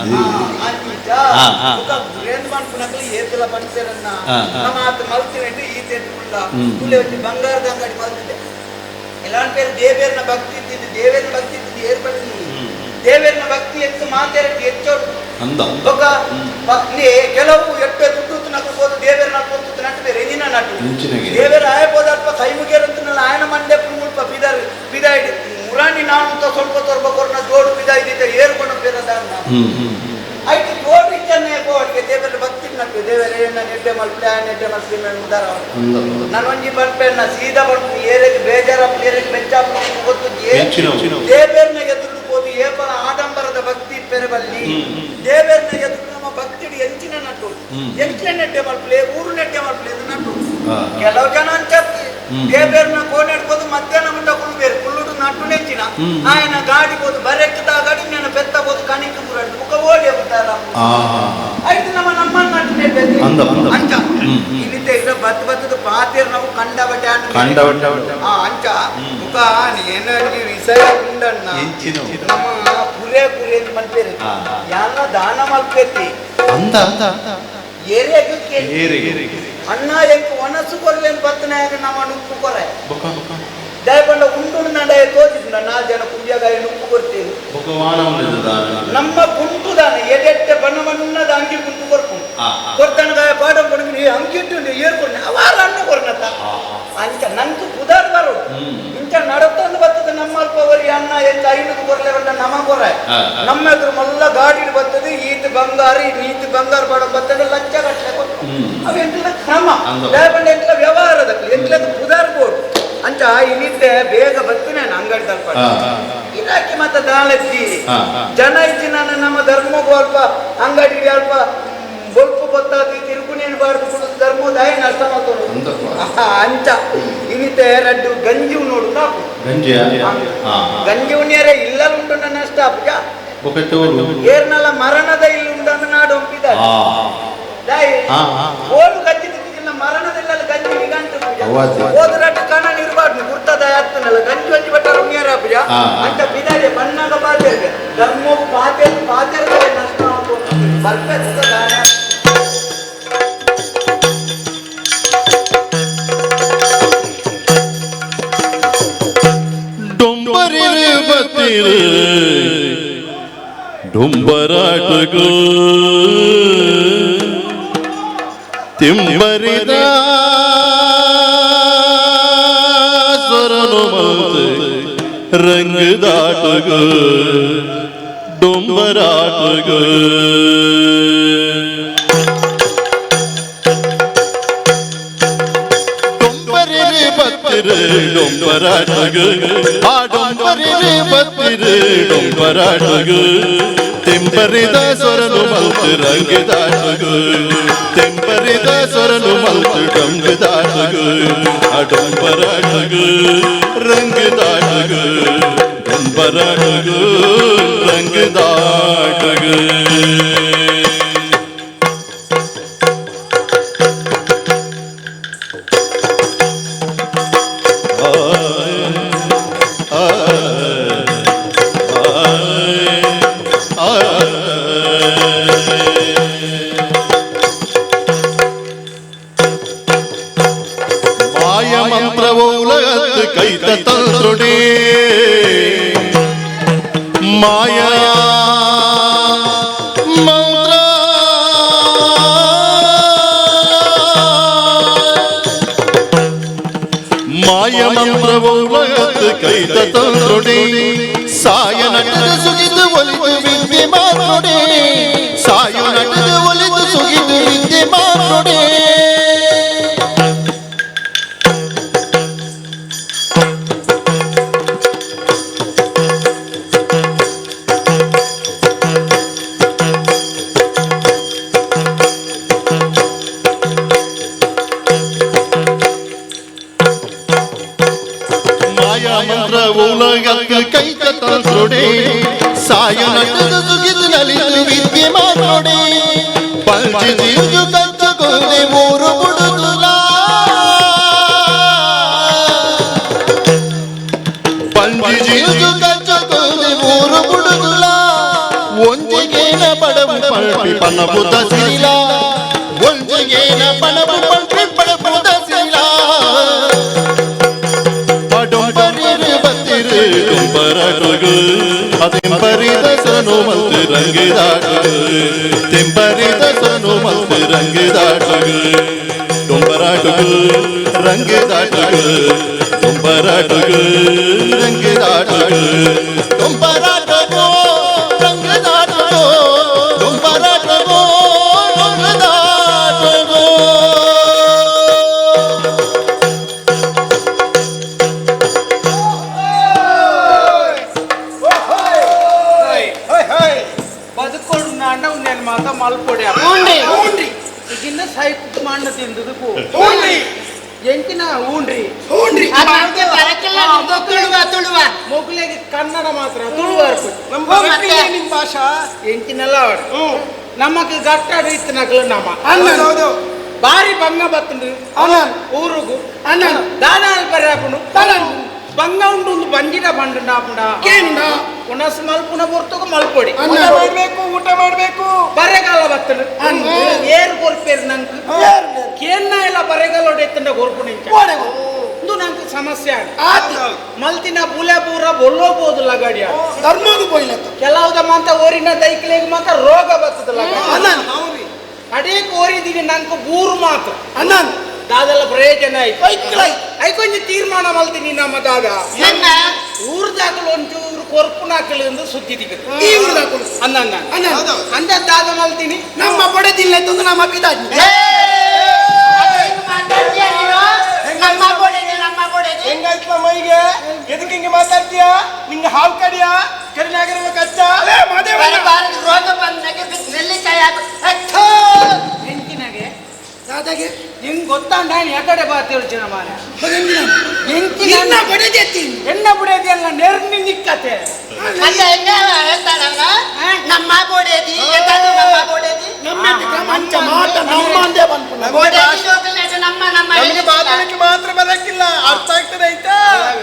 ಅಂಚ. ಹಾ, ಹಾ. ಬುಕ್ಕ ಗುರೇಂದ್ ಮನ್ಪುನಕ್ಲು ಏತುಲ ಪನ್ಪೆರನ್ನ. ಹಾ, ಹಾ. ನಮ್ಮ ಆತ ಮಲ್ತಿನೆಟ್ಟು ಈತೆಟ್ಟು ಉಲ್ಲ. ಹ್ಮ್. ತುಲೆ ಒಂಜಿ ಬಂಗಾರದ ಅಂಗಡಿ ಮಲ್ತಿದ್ದೆ. ಎಲ್ಲಾನ್ ಪೇರು ದೇವೇರ್ನ ಭಕ್ತಿ ಇದ್ದಿದ್ದು, ದೇವೇರ್ನ ಭಕ್ತಿ ಇದ್ದಿದ್ದು ಏರ್ಪಡಿನಿ. ದೇವೇರ್ನ ಭಕ್ತಿ ಎತ್ತು ಮಾತೆರಟ್ಟು ಹೆಚ್ಚೋಡು. ಅಂದ. ಬೊಕ್ಕ ಪತ್ನಿ ಕೆಲವು ಎಟ್ಟೆ ದುಡ್ಡು ನಕ್ಕು ಹೋದು ದೇವೇರ್ನ ಪೊತ್ತು ನಟ್ಟು ಬೇರೆ ಎದಿನ ನಟ್ಟು. ಮುಂಚಿನಗೆ. ದೇವೇರ ಆಯ ಪೋದ ಅಲ್ಪ ಕೈ ಮುಗಿಯರಂತನಲ್ಲ ಆಯನ ಮಂಡೆ ಮುಲ್ಪ ಬಿದಾರ್ ಬಿದಾಯಿಡ್ ಮುರಾಣಿ ನಾನು ಅಂತ ಸ್ವಲ್ಪ ತೊರ್ಬ ಕೊರ್ನ ಜೋಡು ಬಿದಾಯ್ದಿದ್ದ ಏರ್ಕೊಂಡು ಬೇರದ. ಹ್ಮ್ ಹ್ಮ್ ಆಯ್ತು, ಜೋಡು ಇಚ್ಚನ್ನೇ ಪೋವಡಿಗೆ ದೇವರ ಭಕ್ತಿ ನಟ್ಟು ದೇವರ ಏನ ನೆಡ್ಡೆ ಮಲ್ಪಲೆ ಆ ನೆಡ್ಡೆ ಮಲ್ಪಲೆ ಮೇಲೆ ಉದಾರ. ಅಂದ. ನಾನು ಒಂಜಿ ಪನ್ಪೆನ್ನ ಸೀದಾ ಪನ್ಪು ಏರೆಗ್ ಬೇಜಾರಪ್ಪ ಏರೆಗ್ ಬೆಚ್ಚಾಪ ಗೊತ್ತು. ಹೆಚ್ಚಿನವು. ದೇವೇರ್ನ ಎದುರು ಹೋದು ಏಪನ ಆಡಂಬರದ ಭಕ್ತಿ ಪೆರಬಲ್ಲಿ. ದೇವೇರ್ನ ಎದುರು ನಮ್ಮ ಭಕ್ತಿಡು ಎಂಚಿನ ನಟ್ಟು. ಎಂಚಿನ ನೆಡ್ಡೆ ಮಲ್ಪಲೆ ಊರು ನೆಡ್ಡೆ ಮಲ್ಪಲೆ ಎಂದು ನಟ್ಟು. ಹಾ, ಹಾ. ಕೆಲವು ಜನ ಅಂಚತ್ತಿ ದೇವೇರ್ನ ಕೋಣೆ ಹಿಡ್ಬೋದು ಮಧ್ಯಾಹ್ನ ಮುಟ್ಟ ಕುಳ್ಬೇರು ಕುಳ್ಳುಡು ನಟ್ಟು ನೆಂಚಿನ. ಆಯನ ಗಾಡಿ ಬೋದು ಬರೆಕ್ಕದ ಗಾಡಿ ನನ್ನ ಬೆತ್ತಬೋದು ಕಣಿಕ್ ಮುರಡು ಮುಖ ಓಡಿ ಹೋಗ್ತಾರ. ಆ ಆಯ್ತು, ನಮ್ಮ ನಮ್ಮ ನಟ್ಟು ನೆಡ್ಡೆ. ಅಂದ, ಅಂದ. ಅಂಚ. ಹ್ಮ್, ಹ್ಮ್. ಇನ್ನಿದ್ದ ಇರ ಬತ್ ಬತ್ತದ ಪಾತೇರ್ ನಾವು ಕಂಡ ಬಟ್ಟೆ. ಕಂಡ ಬಟ್ಟೆ. ಆ ಅಂಚ ಮುಖ ಏನಂಜಿ ವಿಷಯ ಉಂಡಣ್ಣ. ಎಂಚಿನವು. ನಮ್ಮ ಪುರೆ ಪುರೆ ಅಂತ ಮನ್ಪೇರು. ಹಾ, ಹಾ. ಯಾನ ದಾನ ಮಲ್ಪೇತಿ. ಅಂದ. ಏರಿಯಾಗ ಕೇಳಿ. ಏರಿಗೆ. ಅಣ್ಣ ಎಂಕ್ ಒಣಸು ಕೊರ್ಲೇನ್ ಬತ್ತನಾಗ ನಮ್ಮ ನುಪ್ಪು ಕೊರೆ. ಬೊಕ ಬೊಕ. ದಯಪಂಡ ಉಂಡು ನಡೆ ತೋಜಿದ್ ನಾ ಜನ ಕುಂಬಿಯಾಗ ನುಪ್ಪು ಕೊರ್ತೀವಿ. ಬೊಕ ವಾಣ ಉಂಡಿದ್ದ. ನಮ್ಮ ಕುಂಟುದಾನ ಎಡೆಟ್ಟೆ ಬಣ್ಣ ಬಣ್ಣದ ಅಂಗಿ ಕುಂಟು ಕೊರ್ಪು. ಹಾ, ಹಾ. ಕೊರ್ತನಗಾಯ ಪಾಠ ಕೊಡುಗೆ ಈ ಅಂಗಿ ಇಟ್ಟು ಏರ್ಕೊಂಡು ಅವಾರ ಅನ್ನ ಕೊರ್ನತ್ತ. ಅಂಚ ನಂಗೆ ಪುದಾರ್ ಬರು. ಇಂಚ ನಡತಂದು ಬರ್ತದೆ ನಮ್ಮ ಅಲ್ಪ ಬರಿ ಅಣ್ಣ ಎಂತ ಐನೂರು ಕೊರ್ಲೆ ಬಂದ ನಮ ಕೊರೆ. ಹಾ, ಹಾ. ನಮ್ಮ ಎದುರು ಮಲ್ಲ ಗಾಡಿ ಬರ್ತದೆ ಈತ ಬಂಗಾರ ನೀತಿ ಬಂಗಾರ ಬಾಡ ಬರ್ತದೆ ಲಕ್ಷ ಗಟ್ಟಲೆ ಕೊಟ್ಟು. ಅವು ಎಂಟ್ಲ ಕ್ರಮ. ಅಂದ. ದಯಪಂಡ ಎಂಟ್ಲ ವ್ಯವಹಾರದಕ್ಕೆ ಎಂಟ್ಲ ಪುದಾರ್ ಬೋರ್ಡ್ ಅಂಚ ಇನ್ನಿದ್ದೆ ಬೇಗ ಬರ್ತೇನೆ ನಾನು ಅಂಗಡಿ ತಲುಪ. ಹಾ, ಹಾ. ಇಲಾಖೆ ಮತ್ತೆ ದಾಳತ್ತಿ. ಹಾ, ಹಾ. ಜನ ಇಜ್ಜಿ ನಾನು ನಮ್ಮ ಧರ್ಮಗೂ ಅಲ್ಪ ಅಂಗಡಿ ಅಲ್ಪ ಬೊಲ್ಪು ಗೊತ್ತಾದ ತಿರುಗುನೇನು ಬಾರ್ದು ಕುಡಿದು ಧರ್ಮದ ನಷ್ಟ ಮಾಡ್ತಾರೆ. ಅಂದಪ್ಪ. ಅಂಚ ಇನ್ನಿತೆ ರಡ್ಡು ಗಂಜಿ ನೋಡು ಸಾಕು. ಗಂಜಿಯ ಹಾ ಹಾ. ಗಂಜಿ ಉಣ್ಣಿಯರೆ ಇಲ್ಲ ಉಂಟು ನನ್ನ ನಷ್ಟ ಆಪುಜ. ಬೊಕ ತೋರು. ಏರ್ನಲ್ಲ ಮರಣದ ಇಲ್ಲಿ ಉಂಟು ನಾಡು ಒಪ್ಪಿದ್ದಾರೆ. ಹಾ ದಾಯಿ ಹಾ, ಹಾ. ಓಡು ಗಂಜಿ ತಿಕ್ಕಿಲ್ಲ ಮರಣದಲ್ಲ ಗಂಜಿ ನಿಗಂಟು. ಅವ್ವಾತಿ. ಹೋದ್ರಟ್ಟು ಕಣ ನಿರ್ಬಾರ್ದು ಗುರ್ತದ ಹತ್ತನಲ್ಲ ಗಂಜಿ ಒಂಜಿ ಬಟ್ಟರು ಉಣ್ಣಿಯರ ಆಪುಜ. ಹಾ, ಹಾ. ಅಂಚ ಬಿದಾರೆ ಬಣ್ಣದ ಬಾತೆ ಧರ್ಮವು ಪಾತೆ ಪಾತೆ ನಷ್ಟ ಬರ್ಪೆತ್ತ ದಾನ. ಡೊಂಬರಿರು ಬತ್ತಿರು ಡೊಂಬರಾಟಗೋ ತಿಂಬರಿದ ಸ್ವರನು ಮಲ್ತು ರಂಗದಾಟಗೋ ಡೊಂಬರಾಟಗೋ ಡೊಂಬರಿರು ಬತ್ತಿರು ಡೊಂಬರಾಟಗೋ ಆ ಡೊಂಬರಿರು ಬತ್ತಿರು ಡೊಂಬರಾಟಗೋ. ತೆಂಬರಿದ ಸೊರನು ಮಲ್ತು ರಂಗದಾಟಗು ತೆಂಬರಿದ ಸೊರನು ಮಲ್ತು ಡೊಂಗದಾಟಗು ಅಡೊಂಬರಾಟಗು ರಂಗದಾಟಗು ಡೊಂಬರಾಟಗು ರಂಗದಾಟಗು. ಮಾಯ ಮಂತ್ರವೋ ಉಲಗತ್ತು ಕೈತ ತಂತ್ರೊಡೇ ಮಾಯಾ ಮಂತ್ರ ಮಾಯ ಮಂತ್ರವೋ ಉಲಗತ್ತು ಕೈತ ತಂತ್ರೊಡೇ ಸಾಯ ನಟದ ಸುಗಿದು ಒಲಿದು ವಿದ್ಯೆ ಮಾತ್ರೊಡೇ ಸಾಯ ನಟದ ಒಲಿದು ಸುಗಿದು ವಿದ್ಯೆ ಮಾತ್ರೊಡೇ. ಮಾಯಾ ಮಂತ್ರ ಉಲಗಕ್ಕೆ ಕೈತ ತಂತ್ರೊಡೆ ಸಾಯ ನಟದ ಸುಗಿದು ನಲಿದು ವಿದ್ಯೆ ಮಾತ್ರೊಡೆ ಪಂಚಿ ಜಿಂಜು ಕಚ್ಚುಕೊಂಡೆ ಊರು ಬುಡುದುಲ ಪಂಚಿ ಜಿಂಜು ಕಚ್ಚುಕೊಂಡೆ ಊರು ಬುಡುದುಲ ಒಂಜಿಗೇನ ಬಡವು ಪಲ್ಪಿ ಪನಬುದ ಸಿರಿಲ ಒಂಜಿಗೇನ ಪಣವು ಪಲ್ಪಿ ಪಡಬುದ ಸಿರಿಲ ಪಡೊಂಬರಿರು ಬತ್ತಿರು ಡೊಂಬರಾಟಗು ಅದೆಂಬರಿದ ಸನು ಮಲ್ತು ರಂಗದಾಟಗು ತೆಂಬರಿದ ಸನು ಮಲ್ತು ರಂಗದಾಟಗು ಡೊಂಬರಾಟಗು ರಂಗದಾಟಗು ಡೊಂಬರಾಟಗು ರಂಗದಾಟಗು ಡೊಂಬರಾಟಗೋ ರಂಗದಾಟಗೋ ಡೊಂಬರಾಟಗೋ ರಂಗದಾಟಗೋ. ಬದುಕೊಂಡು ನಾಂಡ ಉನ್ನೇನು ಮಾತ ಮಲ್ಪೊಡೆ ಊಂಡ್ರಿ. ಈಗಿನ ಸೈಪ್ ಮಣ್ಣು ತಿಂದದು ಊಂಡ್ರಿ. ಎಂಚಿನ ಊಂಡ್ರಿ ಊಂಡ್ರಿ. ಅದು ನಮ್ಗೆ ಬರಕ್ಕಿಲ್ಲ ನಿಮ್ದು ತುಳುವ ತುಳುವ ಮೊಗಲಿಗೆ ಕನ್ನಡ ಮಾತ್ರ ತುಳುವ ನಮ್ಮ ಓ, ಮತ್ತೆ? ನಿಮ್ ಭಾಷಾ ಎಂಚಿನೆಲ್ಲ ಅವಡು ನಮಕ್ ಗಟ್ಟಾಡು ಇತ್ತನಕಲು ನಮ ಹೌದು. ಬಾರಿ ಬಂಗ ಬತ್ತುಂಡು ಊರುಗು ದಾದಾಲ್ ಬರಾಪುಂಡು ಬಂಗ ಉಂಡು ಒಂದು ಬಂಜಿಡ ಬಂಡು ನಾಪುಂಡ ಉಣಸ್ ಮಲ್ಪುನ ಪೊರ್ತುಗು ಮಲ್ಪೊಡಿ ಊಟ ಮಾಡ್ಬೇಕು ಊಟ ಮಾಡ್ಬೇಕು ಬರೆಗಾಲ ಬತ್ತುಂಡು ಏರು ಕೊರ್ಪೇರು ನಂಗೆ ಕೇನ್ನ ಎಲ್ಲ ಬರೆಗಾಲ ಎತ್ತಂಡ ಕೊರ್ಪು ನಿಂಚ ಇಂದು ನಂಗೆ ಸಮಸ್ಯೆ ಆಗ ಮಲ್ತಿನ ಬುಲೆ ಪೂರ ಬೊಲ್ಲೋ ಬೋದು ಲಗಾಡಿಯ ಧರ್ಮದ ಪೋಯಿಲತ್ತ ಕೆಲವುದ ಮಾತ ಓರಿನ ದೈಕ್ಲೆಗ್ ಮಾತ ರೋಗ ಬತ್ತದ ಲಗಾಡಿ ಅಡೇಕ್ ಓರಿದೀನಿ ನಂಗೆ ಬೂರು ಮಾತ್ರ ಅಣ್ಣನ್ ದಾದೆಲ್ಲ ಪ್ರಯೋಜನ ಆಯ್ತು ಐಕ್ಲೈ ಐಕೊಂಜಿ ತೀರ್ಮಾನ ಮಲ್ತೀನಿ ನಮ್ಮ ದಾದ ನನ್ನ ಊರ್ದಾಕಲು ಒಂಚೂರು ಕೊರ್ಪುನಾಕಲು ಎಂದು ಸುದ್ದಿ ದಿಕ್ಕದು ಈ ಊರ್ದಾಕಲು. ಅಂದ ಅಣ್ಣ. ಅಂದ ದಾದ ಮಲ್ತೀನಿ ನಮ್ಮ ಬಡದಿಲ್ಲ ತಂದು ನಮ್ಮ ಪಿತಾಜಿ ಅದು ಮಾತಾಡ್ತೀಯ ನೀನು ನಮ್ಮ ಬೋಡೆದಿ ನಮ್ಮ ಬೋಡೆದಿ ಹೆಂಗಾಯ್ತಲ್ಲ ಮೈಗೆ ಎದಕ್ಕೆ ಹಿಂಗೆ ಮಾತಾಡ್ತೀಯಾ ನಿಂಗೆ ಹಾವು ಕಡಿಯಾ ಕರಿನಾಗಿರುವ ಕಚ್ಚ ಬರಬಾರದು ರೋಗ ಬಂದಾಗ ನೆಲ್ಲಿಕಾಯಿ ಹಾಕು ಅಚ್ಚೋ! ಎಂಚಿನಾಗೆ ದಾದಾಗೆ ನಿಂಗೆ ಗೊತ್ತಾಂಡ ಯಾಕಡೆ ಬಾ ತಿಳ್ಚಿನ ಮಾನ ನಿನ್ನ ಬಡದೆತ್ತಿ ಎಣ್ಣ ಬಿಡೋದೆಲ್ಲ ನೆರ್ನಿ ನಿಕ್ಕತೆ ಅಂತ ಹೆಂಗ ಹೇಳ್ತಾನ ಅವ್ನು? ನಮ್ಮ ಬೋಡೆದಿ ಎಂತಾದ್ರು ನಮ್ಮ ಬೋಡೆದಿ ನಮ್ಮ ಮಂಚ ಮಾತ ನಮ್ಮ ಅಂದೇ ಬಂದ್ಪುಣ ಬೋಡೆದಿ ಜೋಕುಲ್ನೇಟ ನಮ್ಮ ನಮ್ಮ ನಮಗೆ ಹೇಳಿಲ್ಲ. ಮಾತಾಡಕ್ಕೆ ಮಾತ್ರ ಬರಕ್ಕಿಲ್ಲ ಅರ್ಥ ಆಗ್ತದೆ ಆಯ್ತಾ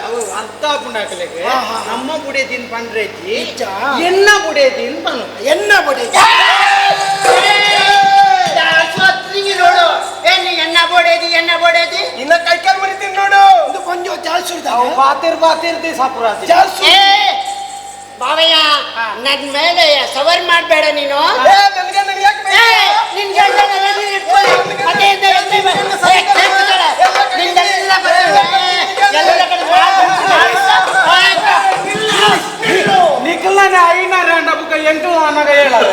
ಅವು ಅರ್ಥ ಆಪುಂಡಾಕಲೆಗೆ ನಮ್ಮ ಬುಡೇದಿನ್ ಪಂಡ್ರೆಜ್ಜಿ ಎನ್ನ ಬುಡೇದಿನ್ ಪನು ಎನ್ನ ಬಡೆ ಆಸ್ಪತ್ರೆಗೆ ನೋಡು ಏನು ಎನ್ನ ಬೋಡೇದಿ ಎನ್ನ ಬೋಡೇದಿ ಇನ್ನ ಕೈ ಕಾಲು ಮರಿತೀನಿ ನೋಡು ಒಂದು ಕೊಂಚ ಜಾಲ್ಸುರ್ದ ಅವು ಬಾತಿರ್ ಬಾತಿರ್ the ಸಪುರಾತಿ ಏ ಬಾವಯ್ಯ ನನ್ ಮೇಲೆ ಸವರ್ ಮಾಡ್ಬೇಡ ನೀನು ನನ್ಗೆ ನನ್ಗೆ ಯಾಕೆ ಏ, ನಿನ್ ಗಂಡನ ಎಲ್ಲಿ ಇಟ್ಕೊಳ್ಳಿ. ಮತ್ತೆ ಇಂದ ಎಲ್ಲಿ ಬ- ಏ, ಕೇಳ್ತಾಳೆ. ನಿಂದೆಲ್ಲ ಬರ್ತದೆ. ಎಲ್ಲ ಕಡೆ ಮಾಡು, ನಿಖಲನೆ ಐನಾರ ನಬುಕ ಎಂಟು ಅನಗ ಹೇಳಾರ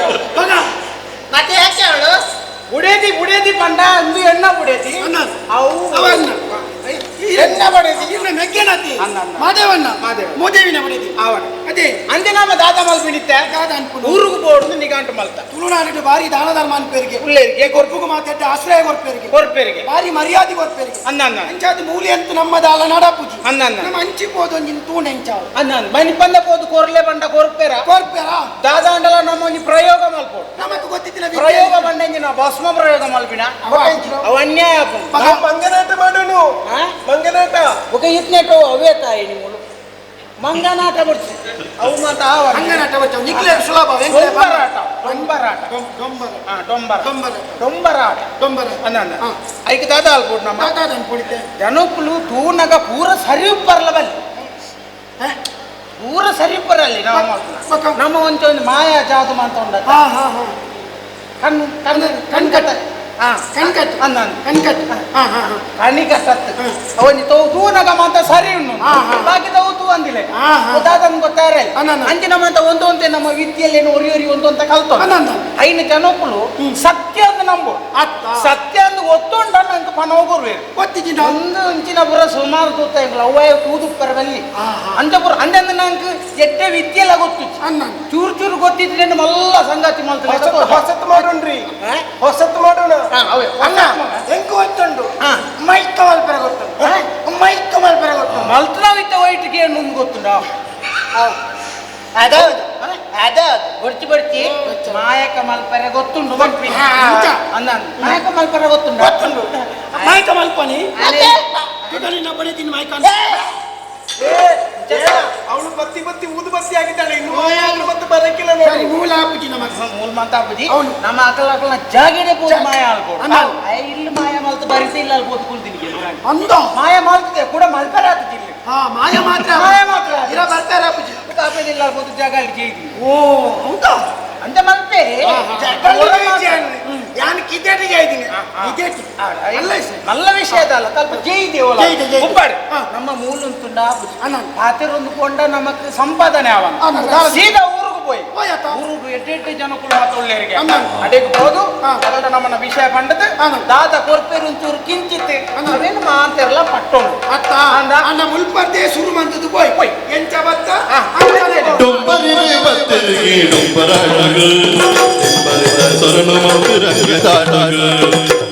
ಮತ್ತೆ ಯಾಕೆ ಅವಳು ಬುಡೇದಿ ಬುಡೇದಿ ಪಂಡ ಅಂದು ಎಣ್ಣ ಬುಡೇದಿ ಅವು ಎನ್ನ ಎನ್ನ ಬಡೇದಿ ಇನ್ನ ಮೆಗ್ಗೆನತಿ ಅನ್ನ, ಅನ್ನ. ಮಾದೇವಣ್ಣ ಮಾದೇವ. ಮೋದೇವಿನ ಬಡೇದಿ ಆವಡ ಅದೇ ಅಂದೆ ನಮ್ಮ ದಾದ ಮಲ್ಪಿನಿತ್ತೆ ದಾದ ಅನ್ಪುನು. ಊರುಗು ಬೋಡ್ದು ನಿಗಾಂಟು ಮಲ್ತ ತುಳುನಾಡಿನ ಬಾರಿ ದಾನ ಧರ್ಮ ಅನ್ಪೇರಿಗೆ ಉಳ್ಳೇರಿಗೆ ಕೊರ್ಪುಗು ಮಾತಾಡ್ತ ಆಶ್ರಯ ಕೊರ್ಪೇರಿಗೆ ಕೊರ್ಪೇರಿಗೆ ಬಾರಿ ಮರ್ಯಾದೆ ಕೊರ್ಪೇರಿಗೆ ಅನ್ನ ಅನ್ನ ಅಂಚಾದ ಮೂಲಿ ಅಂತ ನಮ್ಮ ದಾಲ ನಡಪುಜಿ ಅನ್ನ ಅನ್ನ. ನಮ್ಮ ಅಂಚಿ ಪೋದೊಂಜಿನ ತೂಣೆ ಅಂಚಾವು ಅನ್ನ ಅನ್ನ ಮನಿ ಬಂದ ಪೋದು ಕೊರ್ಲೆ ಬಂಡ ಕೊರ್ಪೇರ ಕೊರ್ಪೇರ ದಾದಾಂಡಲ ನಮ್ಮ ಒಂಜಿ ಪ್ರಯೋಗ ಮಲ್ಪೋಡು ನಮಕ್ ಗೊತ್ತಿತ್ತಿನ ವಿದ್ಯೆ. ಪ್ರಯೋಗ ಬಂಡಂಜಿನ ಭಸ್ಮ ಪ್ರಯೋಗ ಮಲ್ಪಿನ ಅವ ಅವ ಅನ್ಯಾಯ ಆಪುಂಡು. ಮಗ ಮಂಗನಾಟ ಮಾಡೋನು ಆ? ಮಂಗನಾಟ ఒక ಇತ್ನೆಟೋ ಅವೇ ತಾಯಿ ನಿಮ್ಮಳು ಮಂಗನಾಟ ಬರ್ಸಿ ಅವು ಮಾತ ಆವ ಮಂಗನಾಟ ಬಚ್ಚಾವು ನಿಕ್ಲೆ ಸುಲಭ ಎಂಕ್ಲೆ ಡೊಂಬರಾಟ ಡೊಂಬರಾಟ ಡೊಂಬರ ಹಾ ಡೊಂಬರ ಡೊಂಬರ ಡೊಂಬರಾಟ ಡೊಂಬರ ಅನ್ನ ಅನ್ನ ಹಾ. ಐಕ್ ದಾದ ಅಲ್ಪೋಡು ನಮ್ಮ ದಾದ ಅನ್ಪುಡಿತೆ ಜನಕ್ಕಲು ತೂನಗ ಪೂರ ಸರಿ ಬರಲ ಬಲ್ಲಿ ಪೂರ ಸರಿ ಬರಲಿ ನಾವು ಮಾಡ್ತೀವಿ. ಬಕ್ಕ. ನಮ್ಮ ಒಂಚ ಒಂದು ಮಾಯಾ ಜಾದು ಅಂತ ಉಂಡ ಹಾ ಹಾ ಹಾ ಕಣ್ಣು ಕಣ್ಣು ಕಣ್ಕಟ್ಟ ಹಾ ಕಣ್ಕಟ್ಟು ಅನ್ನ ಅನ್ನ ಕಣ್ಕಟ್ಟು ಹಾ ಹಾ ಹಾ ಕಣ್ಣಿಕಟ್ಟತ್ತು ಅವನಿ ತೋ ತೂನಗ ಮಾತ ಸರಿ ಉಂಡು ಹಾ, ಹಾ. ಬಾಕಿ ತೋ ತೂ ಅಂದಿಲ್ಲ ಹಾ, ಹಾ. ಗೊತ್ತಾದನ್ ಗೊತ್ತಾರೆ ಅನ್ನ, ಅನ್ನ. ಅಂಚೆ ನಮ್ಮಂತ ಒಂದು ಅಂತೆ ನಮ್ಮ ವಿದ್ಯೆಯಲ್ಲಿ ಏನು ಒರಿ ಒರಿ ಒಂದು ಅಂತ ಕಲ್ತೋ ಅನ್ನ, ಅನ್ನ. ಐನ ಜನಕ್ಕಳು ಸತ್ಯ ಅಂದ್ ನಂಬು ಅತ್ತ. ಸತ್ಯ ಅಂದ್ ಒತ್ತುಂಡ ನಂಗೆ ಪಣ ಹೋಗೋರು ಗೊತ್ತಿಜ್ಜಿನ ಒಂದು ಇಂಚಿನ ಪುರ ಸುಮಾರು ತೂತ ಇಂಗ್ಲ ಅವ್ವಾಯ ತೂದು ಪರವಲ್ಲಿ ಹಾ, ಹಾ. ಅಂಚ ಪುರ ಅಂದಂದ ನಂಗೆ ಎಡ್ಡೆ ವಿದ್ಯೆಲ್ಲ ಗೊತ್ತು ಅನ್ನ ಚೂರು ಚೂರು ಗೊತ್ತಿದ್ರೆ ಮಲ್ಲ ಸಂಗಾತಿ ಮಲ್ತ ಹೊಸತ್ ಮಾಡೋಣ್ರಿ ಹೊಸತ್ ಮಾಡೋಣ ಅಣ್ಣ ಎಂಕು ಗೊತ್ತುಂಡು ಹಾ. ಮೈಕ್ ಮಲ್ಪರ ಗೊತ್ತುಂಡು ಮೈಕ್ ಮಲ್ಪರ ಗೊತ್ತುಂಡು ಮಲ್ತನಾವಿತ್ತ ವೈಟ್ಗೆ ಏನು ಗೊತ್ತುಂಡ ಅದೌದು ಅದೌದು ಬಡ್ಚಿ ಬಡ್ಚಿ ಮಾಯಕ ಮಲ್ಪರೆ ಗೊತ್ತುಂಡು ಮಲ್ಪಿ ಹಾ, ನಿಜ. ಅಂದ ಮಾಯಕ ಮಲ್ಪರೆ ಗೊತ್ತುಂಡು ಗೊತ್ತುಂಡು ಮೈಕ ಮಲ್ಪನಿ ಅದೇ. ತುಗಲಿನ ಬಡಿದಿನ ಮೈಕ ಅವಳು ಬತ್ತಿ ಬತ್ತಿ ಊದು ಬತ್ತಿ ಆಗಿದ್ದಾಳೆ ಇನ್ನು ಮಾಯ ಆದ್ರೂ ಮತ್ತೆ ಬರಕ್ಕಿಲ್ಲ ನೋಡಿ ಸರಿ ಮೂಲ ಆಪುಜಿ ನಮಕ್ ಮೂಲ ಮಂತಾಪುಜಿ అవును. ನಮ್ಮ ಅಕಲ ಅಕಲ್ನ ಜಾಗೆಡೆ ಪೋದು ಮಾಯ ಅಲ್ಬೋದು ಅನ್ನ. ಇಲ್ಲಿ ಮಾಯ ಮಲ್ತ ಬರಿತ ಇಲ್ಲ ಅಲ್ಬೋದು ಕುಲ್ದಿನಿ ಅಂದ ಮಾಯ ಮಲ್ತಿದೆ ಕೂಡ ಮಲ್ಪರೆ ಆತುಜಿ ಇಲ್ಲಿ ಹಾ ಮಾಯ ಮಾತ್ರ ಮಾಯ ಮಾತ್ರ. ಇರ ಬರ್ತಾರೆ ಆಪುಜಿ ಕಾಪೇದಿಲ್ಲ ಅಲ್ಬೋದು ಜಾಗ ಅಲ್ಲಿ ಜೈದಿ ಓ ಹೌದಾ ಅಂತ ಮಲ್ಪೆ ಯಾನ್ ಕಿದೇಟಿಗೆ ಇದ್ದೀನಿ ಕಿದೇಟಿ ಅಲ್ಲ ಸರ್. ಮಲ್ಲ ವಿಷಯದ ಅಲ್ಲ ಸ್ವಲ್ಪ ಜೈದೆ ಜೈದೆ, ಜೈದೆ. ಉಪ್ಪಾಡು ಹಾ. ನಮ್ಮ ಮೂಲುಂತುಂಡ ಅನ್ನ. ಪಾತಿರೊಂದು ಕೊಂಡ ನಮಕ್ ಸಂಪಾದನೆ ಅವನ ಅನ್ನ. ಸೀದಾ ಊರಿಗೆ ಪೋಯಿ ಹೋಯತ. ಊರುಡು ಎಡ್ಡೆಡ್ಡೆ ಜನಕ್ಕಳು ಮಾತ ಒಳ್ಳೆಯರಿಗೆ ಅನ್ನ. ಅಡೆಗೆ ಹೋದು ಹಾ. ಅದರ ನಮ್ಮನ್ನ ವಿಷಯ ಪಂಡದು ಅನ್ನ. ದಾದ ಕೊರ್ಪೇರುಂಚೂರು ಕಿಂಚಿತ್ ಅನ್ನ. ಅವೇನು ಮಾಂತೆಲ್ಲ ಪಟ್ಟೋನು ಅತ್ತ ಅಂದ. ಅಣ್ಣ ಮುಲ್ಪರ್ದೇ ಶುರು ಮಂತದ್ದು ಪೋಯ್ ಪೋಯ್. ಎಂಚ ಬತ್ತ ಹಾ. ಅಂಚನೆ ಪೋ. ಡೊಂಬರಿರೆ ಬತ್ತರಿಗೆ ಡೊಂಬರಾಟಗಳು ತೆಂಬರೆದ ಸೊರನು ಮತ್ತು ರಂಗದಾಟಗಳು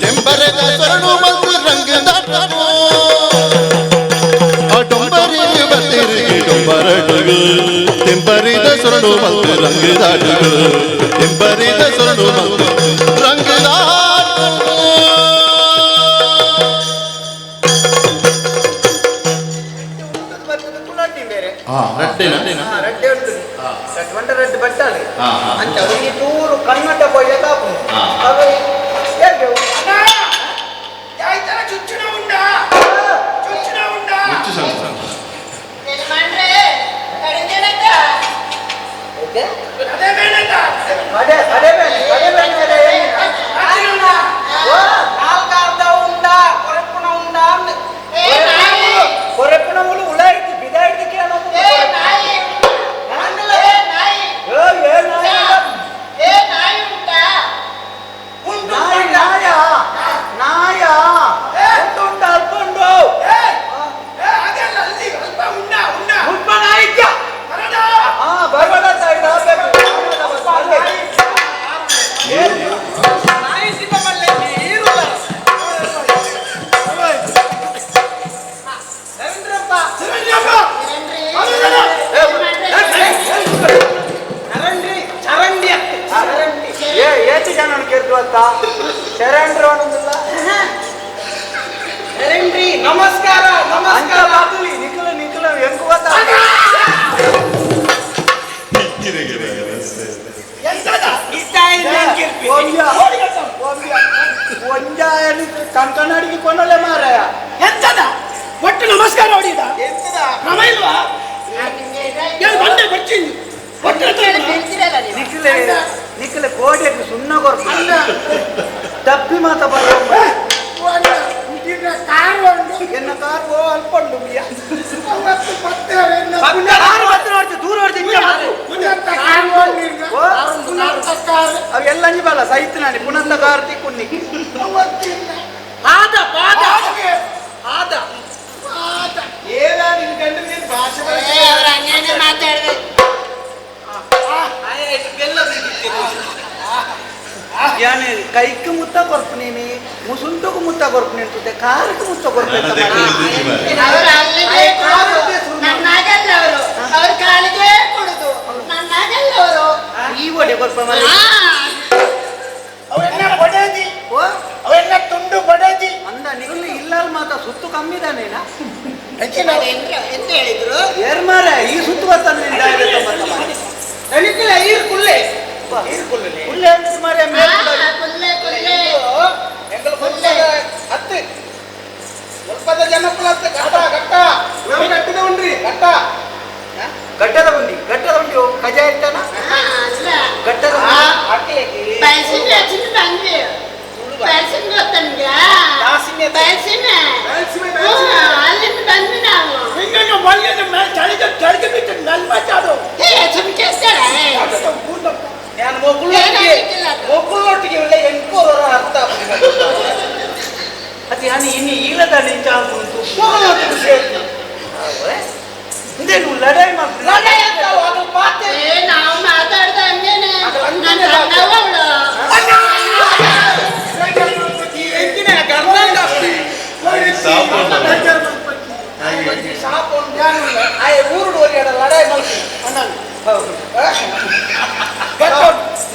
ತೆಂಬರೆದ ಸೊರನು ಮತ್ತು ರಂಗದಾಟಗಳು ಆ ಡೊಂಬರಿರೆ ಬತ್ತರಿಗೆ ಡೊಂಬರಾಟಗಳು ತೆಂಬರಿದ ಸೊರನು ಮತ್ತು ರಂಗದಾಟಗಳು ತೆಂಬರಿದ ಸೊರನು ಮತ್ತು ರಂಗದಾಟಗಳು. ಬೇರೆ ಹಾ ರಡ್ಡೆನಾ ಹಾ, ರಡ್ಡೆ ಉಂಟು ರಡ್ಡೆ ಬಂಡ ರಡ್ಡೆ ಬಟ್ಟಾಳೆ ಹಾ, ಹಾ. ಅಂಚ ಅವರಿಗೆ ಚೂರು ಕನ್ನಡ ಪೊಯ್ಯ ಕಾಪು ಹಾ. ಅವೆ ಏರ್ಗೆ ಅಣ್ಣ, ಯಾಯ್ತರ ಚುಚ್ಚುನ ಉಂಡಾ ಚುಚ್ಚುನ ಉಂಡಾ ಹೆಚ್ಚು ಸಂಸ ಯಜಮಾನ್ರೇ, ಕಡಿಮೆನಕ್ಕ? ಓಕೆ ಅದೇ ಬೇಡದ ಅದೇ ಅದೇ ಬೇಡ ಅದೇ ಬೇಡ ಅದೇ ಅದೇ ಓ ನಾಲ್ಕಾರ್ಧ ಉಂಡ ಕೊರಪುಣ ಉಂಡ ಅಂದ್. ಏ ನಾಯಿ, ಕೊರೆಪ್ಪುನ ಮುಳು ಉಳಾಯ್ತು ಬಿದಾಯ್ತು ಕೇಳೋದು ಏ ನಾಯಿ ಉಂಟಾ? ಏ ನಾಯಿ, ಏ ಏ ನಾಯಿ ಏ ನಾಯಿ ಉಂಟಾ? ಉಂಟು ನಾಯಿ ಉಂಡ. ನಾಯ ನಾಯ ಉಂಟು ಉಂಟು ಅಲ್ಪ ಉಂಟು ಏ ಏ ಅದೆಲ್ಲ ಅಲ್ಲಿ ಅಲ್ಪ ಉಂಡಾ ಉಂಡಾ ಉಂಟ ನಾಯಿಜ್ಜ ಬರಡ ಹಾ ಬರಬೇಡ ತಾಯಿ ನಾಯಿ ಸಿದ್ಧ ಮಲ್ಲೆ ನೀರುಲ್ಲ. ರವೀಂದ್ರಪ್ಪ ಚಿರಂಜೀವ ಏನ್ರಿ? ಅದೇ ಯಜಮಾನ್ರೇ, ಚರಂಡಿ ಚರಂಡಿ ಅತ್ತೆ, ಚರಂಡಿ ಏ ಏತು ಜನ ಕೇಳ್ತು ಅಂತ ಶರಣ್ರು ಅನ್ನೋದಿಲ್ಲ ಚರಂಡಿ ನಮಸ್ಕಾರ ಅಂತ ನಮಸ್ಕಾರ ಬಾಕಲಿ ನಿಖಲ ನಿಖಲ ಹೆಂಗ್ ಗೊತ್ತಾ ಎಂತದ ಇಷ್ಟ ಇಲ್ಲ ಒಂಜಾಯಲಿ ಕಂಕನಾಡಿಗೆ ಕೊನಲೆ ಮಾರಾಯ ಎಂತದ ಒಟ್ಟು ನಮಸ್ಕಾರ ಹೊಡಿದ ಕ್ರಮ ಇಲ್ವಾ ನಿಮ್ಗೆ ಇದಾಯ್ತು. ಏನು ಬಂಡೆ ಬಚ್ಚಿಂದು ಒಟ್ಟು ಹತ್ರ ಇಲ್ಲ. ಬೆಳ್ತಿರಲ್ಲ ನೀವು. ನಿಖಲೆ ನಿಖಲೆ ಕೋಟೆಗೆ ಸುಣ್ಣ ಕೊರ್ಪು ತಪ್ಪಿ ಮಾತ ಬರೋ ಎನ್ನ ಕಾರ್ ಓ ಅಲ್ಪ ಉಂಟು ಮಿಯ. ಕಾರು ಬತ್ತು ನೋಡ್ತಿ ದೂರ ಹೊಡ್ತಿ ಇಂಚ ಮಾತು. ಓ, ಅವೆಲ್ಲ ಅಂಜಿ ಬಲ್ಲ ಸಹಿತ ನಾನು ಪುನಂದ ಕಾರ್ ತಿಕ್ಕು ಪಾದ ಪಾದ ಪಾದ ಭಾಷೆ ಅವ್ರ ಹಂಗೇನೆ ಮಾತಾಡ್ಬೇಕು. ಯಾನೆ ಕೈಕ್ ಮುತ್ತ ಕೊರ್ಪು ನೀನಿ, ಮುಸುಂಟುಕು ಮುತ್ತ ಕೊರ್ಪು ನಿಂತುತ್ತೆ, ಕಾರಕ್ಕೆ ಮುತ್ತ ಕೊರ್ಪು. ಅವರು ಅಲ್ಲಿಗೆ ಕೊಡುದು, ನನ್ನಾಗಲ್ಲ ಅವರು. ಅವ್ರ ಕಾಲಿಗೆ ಕೊಡುದು, ನನ್ನಾಗಲ್ಲ ಅವರು. ಈ ಒಡೆ ಕೊರ್ಪ. ಅವೆಲ್ಲ ಬಡದಿ, ಅವೆಲ್ಲ ತುಂಡು ಬಡದಿ. ಅಂದ ನಿಗಲು ಇಲ್ಲ ಮಾತ ಸುತ್ತು ಕಮ್ಮಿದಾನೇನಾ? ಎಂತ ಹೇಳಿದ್ರು? ಏರ್ ಮಾರ ಈ ಸುತ್ತು ಬರ್ತಾನೆ. ತನಿಖೆಲ್ಲ ಈರ್ ಕುಲ್ಲೆ. ಕುಲ್ಲೆ ಅಂದ್ರೆ ಮಾರ್ರೆ ಮೇಲೆ. ಕುಲ್ಲೆ ಕುಲ್ಲೆ. ಎಂಗಲ್ ಕುಲ್ಲೆ ಹತ್ತು ಸ್ವಲ್ಪದ ಜನಕ್ಕೂ ಹತ್ತು ಗಟ್ಟ ಗಟ್ಟ. ನಾವು ಗಟ್ಟದ ಉಂಡ್ರಿ. ಗಟ್ಟ ಗಟ್ಟದ ಉಂಡಿ, ಗಟ್ಟದ ಉಂಡಿ ಕಜ ಇರ್ತಾನ. ಅಲ್ಲ ಗಟ್ಟದ ಬಯಸಿನ ಬಂದ್ವಿ. ಬಯಸಿನ ಗೊತ್ತ ನಿಮ್ಗೆ? ಬಯಸಿನ ಅಲ್ಲಿಂದ ಬಂದ್ವಿ ನಾವು. ನಾನು ಮೊಗುಳ್ಳೊಟ್ಟಿಗೆ ಒಳ್ಳೆ ಎಂಕೋರ ಅರ್ಥ. ಅದು ಯಾನು ಇನ್ನು ಈಲದ ನಿಂಚಾಂತು ಮೊಗುಳ್ಳೊಟ್ಟಿಗೆ ಸೇರ್ತು ಇಂದೇನು ಲಡಾಯಿ ಮಾಡ್ತೀನಿ. ಲಡಾಯಿ ಅಂತ ಅದು ಮಾತೆ. ನಾವು ಮಾತಾಡ್ದ ಹಂಗೇನೆ. ಊರುಡು ಲಡಾಯಿ ಮಲ್ಪಿ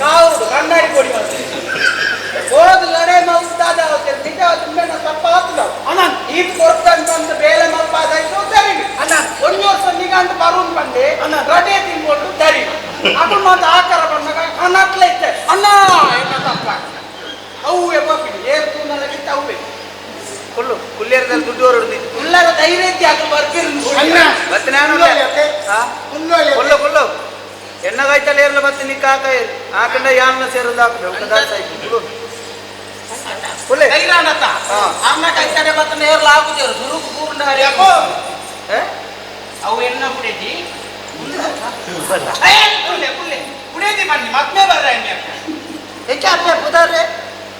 ನಾವು ಕಣ್ಣಾಡಿ ಕೊಡಿ ಹೋದ ಲಡಾಯಿ ಮಲ್ತಾದ ನಿಜ ತಪ್ಪ ಆತು. ಈತ್ ಕೊಡ್ತಂತ ಬೇಲೆ ಮಲ್ಪಾದಾಯ್ತು ಸರಿ. ಒಂದು ವರ್ಷ ನಿಗಂತ ಬರುನ್ ಬಂದೆ ರಡೆ ತಿನ್ಕೊಂಡು ಸರಿ. ಅದು ಮಾತ್ರ ಆಕಾರ ಬಂದಾಗ ಕನ್ನಟ್ಲೆ ಇತ್ತೆ ಅಣ್ಣ ಎನ್ನ ತಪ್ಪ ಅವು ಎಬ್ಬ ಏರ್ ತೂನಲಗಿತ್ತ ಅವೇ ಕುಲ್ಲು ಕುಲ್ಲೇರದಲ್ಲಿ ದುಡ್ಡು ಹೊರಡ್ದು ಕುಲ್ಲರ ಧೈರ್ಯ ಅದು ಬರ್ಪಿರ್. ಮತ್ತೆ ನಾನು ಕೊಲ್ಲು ಕೊಲ್ಲು ಎಣ್ಣಗಾಯ್ತಲ್ಲ ಏರ್ಲ ಮತ್ತೆ ನಿಕ್ಕ ಹಾಕ ಹಾಕಂಡ ಯಾನ್ನ ಸೇರೋದು ಹಾಕಬೇಕು. ಕುಲ್ಲು ಕುಲ್ಲೆ ಧೈರ್ಯನತ ಅನ್ನ ಕೈತಡೆ ಮತ್ತೆ ನೇರ್ಲ ಆಗುದೇರು ಸುರುಕು ಪೂರ್ಣ ಅವು ಎಣ್ಣ ಕುಡಿದಿ ಕುಲ್ಲೆ ಕುಲ್ಲೆ ಕುಡಿಯದಿ ಬನ್ನಿ ಮತ್ತೆ ಬರ್ರ ಎಣ್ಣೆ. ಹೆಚ್ಚಾದ್ರೆ ಬುಧಾರೆ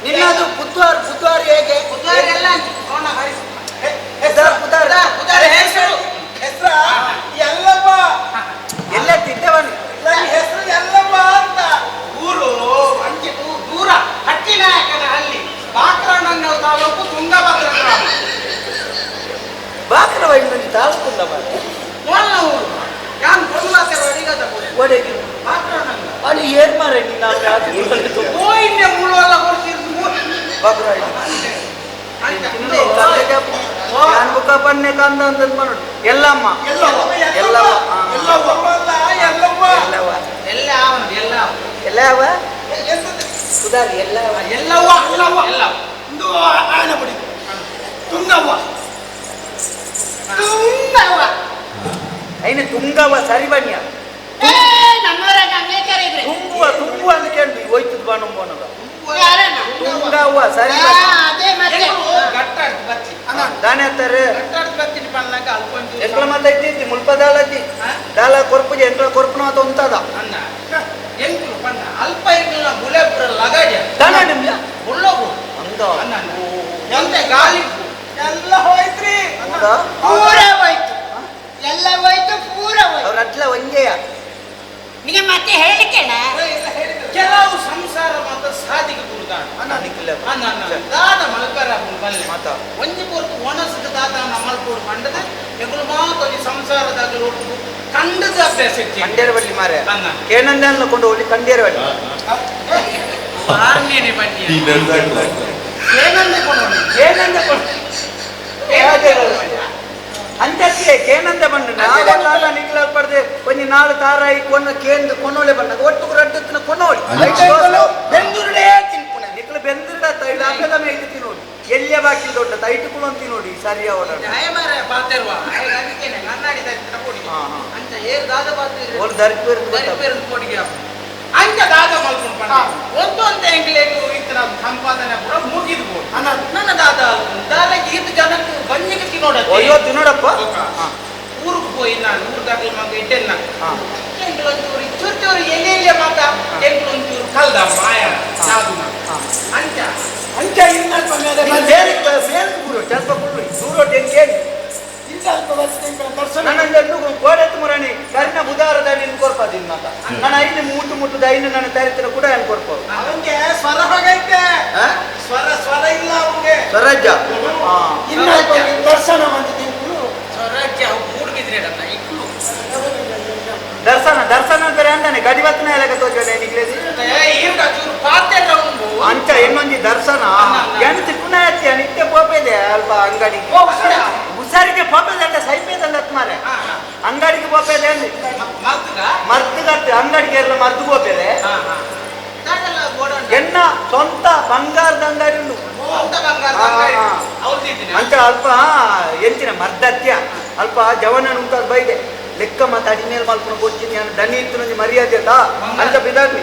ನಿನ್ನದು ಬುಧವಾರ ಬುಧವಾರ ಹೇಗೆ? ಬುಧವಾರ ಎಲ್ಲ ಬುಧಾರ ಬುಧಾರ ಹೆಸರು ಹೆಸರ ಎಲ್ಲವ್ವ ಎಲ್ಲ ತಿದ್ದವನು ನನ್ನ ಹೆಸರು ಎಲ್ಲವ್ವ ಅಂತ. ಊರು ಅಂಚೆ ದೂರ ಹಟ್ಟಿನಾಯಕನ ಅಲ್ಲಿ ಬಾಕ್ರನಂಗಲ್ ತಾಲೂಕು ತುಂಗಭದ್ರ ಗ್ರಾಮ. ಬಾಕ್ರವಾಗಿ ತಾಲೂಕು ಮೊದಲ ಊರು ಯಾನ್ ಕೊಲ್ಲಾತೆ ಅಡಿಗದ ಒಡೆಗೆ ಬಾಕ್ರನಂಗಲ್ ಅಲ್ಲಿ ಏರ್ ಮಾರೆ ನೀನು ಹೋಯಿನ್ನೆ ಮುಳುವಲ್ಲ ಕೊಡ್ತಿರ್ದು ಬಾಕ್ರವಾಗಿ ಬುಕ್ಕ ಪನ್ನೆ ಕಂದ ಅಂತ ಮಾಡೋದು. ಎಲ್ಲಮ್ಮ ಎಲ್ಲವ್ವ ಎಲ್ಲವ್ವ ಎಲ್ಲವ ಸುಧಾರ್ ಎಲ್ಲವ ಎಲ್ಲವ್ವ ಎಲ್ಲವ್ವ ಎಲ್ಲವ್ವ ಇಂದು ಆಯನ ಬಡಿ ತುಂಗವ್ವ ತುಂಗವ್ವ ಐನೆ ತುಂಗವ್ವ ಸರಿ ಬನ್ನಿಯ. ನಮ್ಮೂರಾಗ ಹಂಗೆ ಕರೀದ್ರಿ. ತುಂಬುವ ತುಂಬುವ ಅಂತ ಕೇಳಿ ಹೋಯ್ತದ ಬಾಣಂಬೋನದ ಯಾರನ್ನ? ತುಂಗವ್ವ ಸರಿ. ಅದೇ ಮತ್ತೆ ಗಟ್ಟಾಡ್ದು ಬತ್ತಿ ದಾನೆ ಅತ್ತಾರೆ ಗಟ್ಟಾಡ್ದು ಬತ್ತೀನಿ ಪನ್ನಾಗ ಅಲ್ಪ ಎಂಕ್ಲ ಮಾತ ಇದ್ದಿದ್ದಿ ಮುಲ್ಪ ದಾಲದ್ದಿ ದಾಲ ಕೊರ್ಪುಜ ಎಂಕ್ಲ ಕೊರ್ಪುನ ಮಾತ ಉಂತದ ಅನ್ನ ಎಂಕ್ಲು ಪನ್ನ ಅಲ್ಪ ಎಂಕ್ಲ ಬುಲೆಪುರ ಲಗಾಜ ದಾನ ನಿಮ್ಗೆ ಬುಳ್ಳೋಗು ಅಂದ ಅನ್ನ ಎಂತೆ ಗಾಲಿ ಎಲ್ಲ ಹೋಯ್ತ್ರಿ ಪೂರ ಹೋಯ್ತು, ಎಲ್ಲ ಹೋಯ್ತು, ಪೂರ ಹೋಯ್ತು. ಅವ್ರ ಅಟ್ಲ ಒಂಜೆಯ ನಿಮಗೆ ಮತ್ತೆ ಹೇಳಿಕೆಣ. ಕೆಲವು ಸಂಸಾರ ಮಾತ್ರ ಸಾಧಿಗೆ ಗುರುದಾನ ದಾದ ಮಲ್ಪರ ಬಲ್ಲೆ ಮಾತ ಒಂಜಿ ಪೊರ್ತು ಒಣಸದ ದಾದ ಮಲ್ಪೋಡು ಪಂಡದ ಎಂಕುಲು ಮಾತ ಒಂಜಿ ಸಂಸಾರದಾಗ ಒಟ್ಟು ಕಂಡದ ಅಭ್ಯಾಸ ಇತ್ತು. ಕಂಡೇರವಳ್ಳಿ ಮಾರೆ ಅನ್ನ. ಕೇನಂದನ್ನ ಕೊಂಡು ಹೋಗಿ ಕಂಡೇರವಳ್ಳಿ ಆರ್ನೇನೆ ಬನ್ನಿ ಏನಂದೆ ಕೊಂಡು ಕೇನಂದ ಕೊಂಡು ಅಂತಕ್ಕೆ ಕೇನಂದ ಬಣ್ಣ ನಾವೆಲ್ಲ ನಿಗ್ಲ ಪಡೆದೆ ಒಂಜಿ ನಾಳು ತಾರಾಯಿ ಕೊನ್ನ ಕೇಂದ್ರ ಕೊನ್ನೋಳೆ ಬಣ್ಣ ಒಟ್ಟು ರಡ್ಡತ್ತಿನ ಕೊನ್ನೋಳಿ ಬೆಂದೂರುಡೇ ತಿನ್ಪುಣ ನಿಕ್ಲ ಬೆಂದಿರಡ ತೈಲ ಹಾಕದ ಮೇಯ್ದು ತಿನ್ನೋಡಿ ಎಲ್ಲಿಯ ಬಾಕಿ ದೊಡ್ಡ ತೈಟು ಕುಳಂ ತಿನ್ನೋಡಿ ಸರಿ ಅವಳ ಜಯ ಮಾರಾಯ ಪಾತೆರ್ವ ಅದಕ್ಕೇನೆ ಕನ್ನಡಿ ದರ್ಶನ ಕೊಡಿಗೆ ಹಾ, ಹಾ. ಅಂಚ ಏರ್ ದಾದ ಪಾತೆ ಓಲ್ ದರ್ಪೇರು ದರ್ಪೇರು ಕೊಡಿಗೆ ಅಂಚ ದಾದ ಮಲ್ಕೊಂಡು ಪಂಡ ಒಂದು ಅಂತ ಎಂಗ್ಲೇಗು ಇತ್ತನ ಸಂಪಾದನೆ ಪೂರ ಮುಗಿದು ಬೋಡು ನನ್ನ ದಾದ ದಾದ ಈತ ಜನಕ್ಕೆ ಬಂಜಿಗೆ ತಿನ್ನೋಡ ಅಯ್ಯೋ ತಿನ್ನೋಡಪ್ಪ ಊರಿಗೆ ಪೋಯಿ ನಾನು ಊರ್ದಾಗ್ಲಿ ಮಗ ಇಟ್ಟೆನ್ನ ಹಾ. ಎಂಗ್ಲೊಂಚೂರು ಚೂರು ಚೂರು ಎಲ್ಲಿ ಎಲ್ಲಿ ಮಾತ ಎಂಗ್ಲೊಂಚೂರು ಕಲ್ದ ಮಾಯ ಸಾಧು ಅಂಚ ಅಂಚ ಇನ್ನಲ್ಪ ಮೇಲೆ ಬೇರೆ ಬೇರೆ ಗುರು ಸ್ವಲ್ಪ ಕುಳ್ಳು ದೂರ ಕೇಳಿ ಇನ್ನಲ್ಪ ವರ್ಷ ದರ್ಶನ ನನ್ನ ಅಂದು ಕೋಡೆತ್ತು ಮುರಾಣಿ ಕರಿನ ಬುಧಾರದ ನಿನ್ ಕೊರ್ಪ ದಿನ ಮಾತ ನಾನು ಐದು ಮುಟ್ಟು ಮುಟ್ಟುದ ಐನು ನನ್ನ ತರಿತರ ಕೂಡ ಏನು ಕೊರ್ಪ ಅವನ್ಗೆ ಸ್ವರ ಹೋಗೈತೆ. ಸ್ವರ ಸ್ವರ ಇಲ್ಲ ಅವನ್ಗೆ. ಸ್ವರಾಜ್ಯ ಇನ್ನು ದರ್ಶನ ಬಂದಿದ್ದು. ಸ್ವರಾಜ್ಯ ಮೂಡ್ಬಿದ್ರೇಡಲ್ಲ ಇಕ್ಲು. ದರ್ಶನ ದರ್ಶನ ಬೇರೆ ಅಂತಾನೆ ಗಡಿಬತ್ತನ ಎಲ್ಲ ತೋಜನೆ ನಿಗ್ಲೇಸಿ ಅಂಚ ಇನ್ನೊಂದು ದರ್ಶನ ಏನು ತಿಕ್ಕುನ ನಿತ್ಯ ಪೋಪೆದೆ ಅಲ್ಪ ಅಂಗಡಿಗೆ ಹುಷಾರಿಗೆ ಪೋಪೆದೆ ಅಂತ ಸೈಪೇದಲ್ಲ ಮಾರೆ ಅಂಗಡಿಗೆ ಪೋಪೆದೆ ಅಂದಿ ಮರ್ತುಗತ್ತೆ ಅಂಗಡಿಗೆ ಎಲ್ಲ ಮರ್ತು ಪೋಪೆದೆ ಎನ್ನ ಸ್ವಂತ ಬಂಗಾರದ ಅಂಗಡಿ ಉಂಟು ಅಂಚ ಅಲ್ಪ ಎಂಚಿನ ಮರ್ದತ್ಯ ಅಲ್ಪ ಜವನ ಉಂಟಾದ ಬೈದೆ ಲೆಕ್ಕ ಮತ್ತೆ ಅಡಿಮೇಲೆ ಮಲ್ಪನ ಕೊಡ್ತೀನಿ ನಾನು ದನಿ ಇತ್ತು ನಂಗೆ ಮರ್ಯಾದೆ ಆಯ್ತಾ ಅಂತ ಬಿದಾಗ್ಲಿ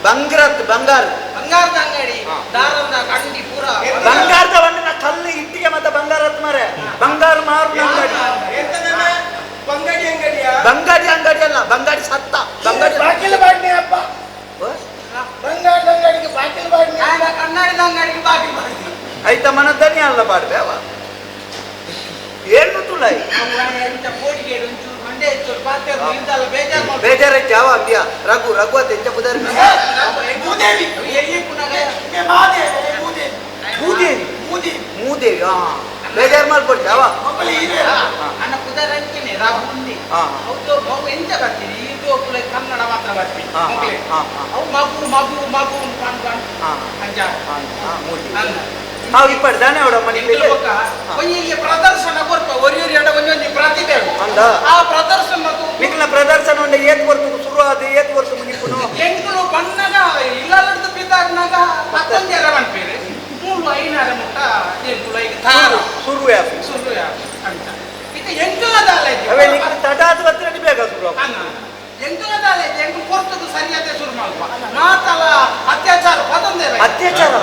ಬಂಗಾರತ್ ಬಂಗಾರ ಬಂಗಾರದ ಅಂಗಡಿ ದಾರದ ಕಂಡಿ ಪೂರ ಬಂಗಾರದ ಬಣ್ಣ ಕಲ್ಲು ಇಟ್ಟಿಗೆ ಮತ್ತೆ ಬಂಗಾರತ್ ಮಾರೆ ಬಂಗಾರ ಮಾರು ಅಂಗಡಿ ಬಂಗಾಡಿ ಅಂಗಡಿಯ ಬಂಗಾಡಿ ಅಂಗಡಿ ಅಲ್ಲ ಬಂಗಾಡಿ ಸತ್ತ ಬಂಗಾಡಿ ಬಾಗಿಲು ಬಾಡ್ನಿ ಅಪ್ಪ. ಬಂಗಾರದ ಅಂಗಡಿಗೆ ಬಾಗಿಲು ಬಾಡ್ನಿ. ಕನ್ನಡದ ಅಂಗಡಿಗೆ ಬಾಗಿಲು ಬಾಡ್ನಿ. ಐತ ಮನ ದನಿ ಅಲ್ಲ ಬಾಡ್ದೆ ಅವ ಏನು ತುಳೈ ಬೇಜಾರೈತೆ ಯಾವ ಅಂಬಿಯ ರಘು ರಘು ಅಂತ ಎಂಚ ಬುದಾರಿ ಭೂದೇವಿ ಭೂದೇವಿ ಮೂದೇವಿ ಹಾ ಬೇಜಾರು ಮಾಡ್ಕೊಡ್ತಿ ಅವ ಅಣ್ಣ ಪುದರ್ ಅಂತೀನಿ ರಘು ಅವು ಎಂತ ಬರ್ತೀನಿ ಇದು ಕನ್ನಡ ಮಾತ್ರ ಬರ್ತೀನಿ ಅವು ಮಗು ಮಗು ಮಗು ಅಂಜ ನಾವು ಇಪ್ಪಡ್ದಾನೆ ಅವಡ ಮನೆ ಒಂಜಿ ಪ್ರದರ್ಶನ ಕೊರ್ಪ ಒರಿಯೊರಿ ಅಡ ಒಂಜೊಂಜಿ ಪ್ರತಿಭೆ ಅಂದ ಆ ಪ್ರದರ್ಶನ ನಿಕ್ಲ ಪ್ರದರ್ಶನ ಉಂಡ ಏತ್ ವರ್ಷ ಶುರು ಆದ ಏತ್ ವರ್ಷ ಮುಗಿಪುನು ಎಂಕುಲು ಬಣ್ಣಗ ಇಲ್ಲಲ್ಲಡ್ದು ಬಿದ್ದಾಗ್ನಾಗ ಪತ್ತೊಂದು ಎರ ಮನ್ಪೇರು ಮೂರು ಐನಾರ ಮುಟ್ಟ ಎಂಕುಲು ಈಗ ತಾರು ಶುರು ಶುರು ಅಂತ ಇದು ಎಂಕುಲ ದಾಲ ಅವೇ ನಿಕ್ಲ ತಟಾದ ಹತ್ರ ಬೇಗ ಶುರು ಎಂಕುಲ ದಾಲ ಎಂಕುಲು ಕೊರ್ತದು ಸರಿಯಾದ ಶುರು ಮಲ್ಪ ಮಾತಲ ಅತ್ಯಾಚಾರ ಪದೊಂದೇ ಅತ್ಯಾಚಾರ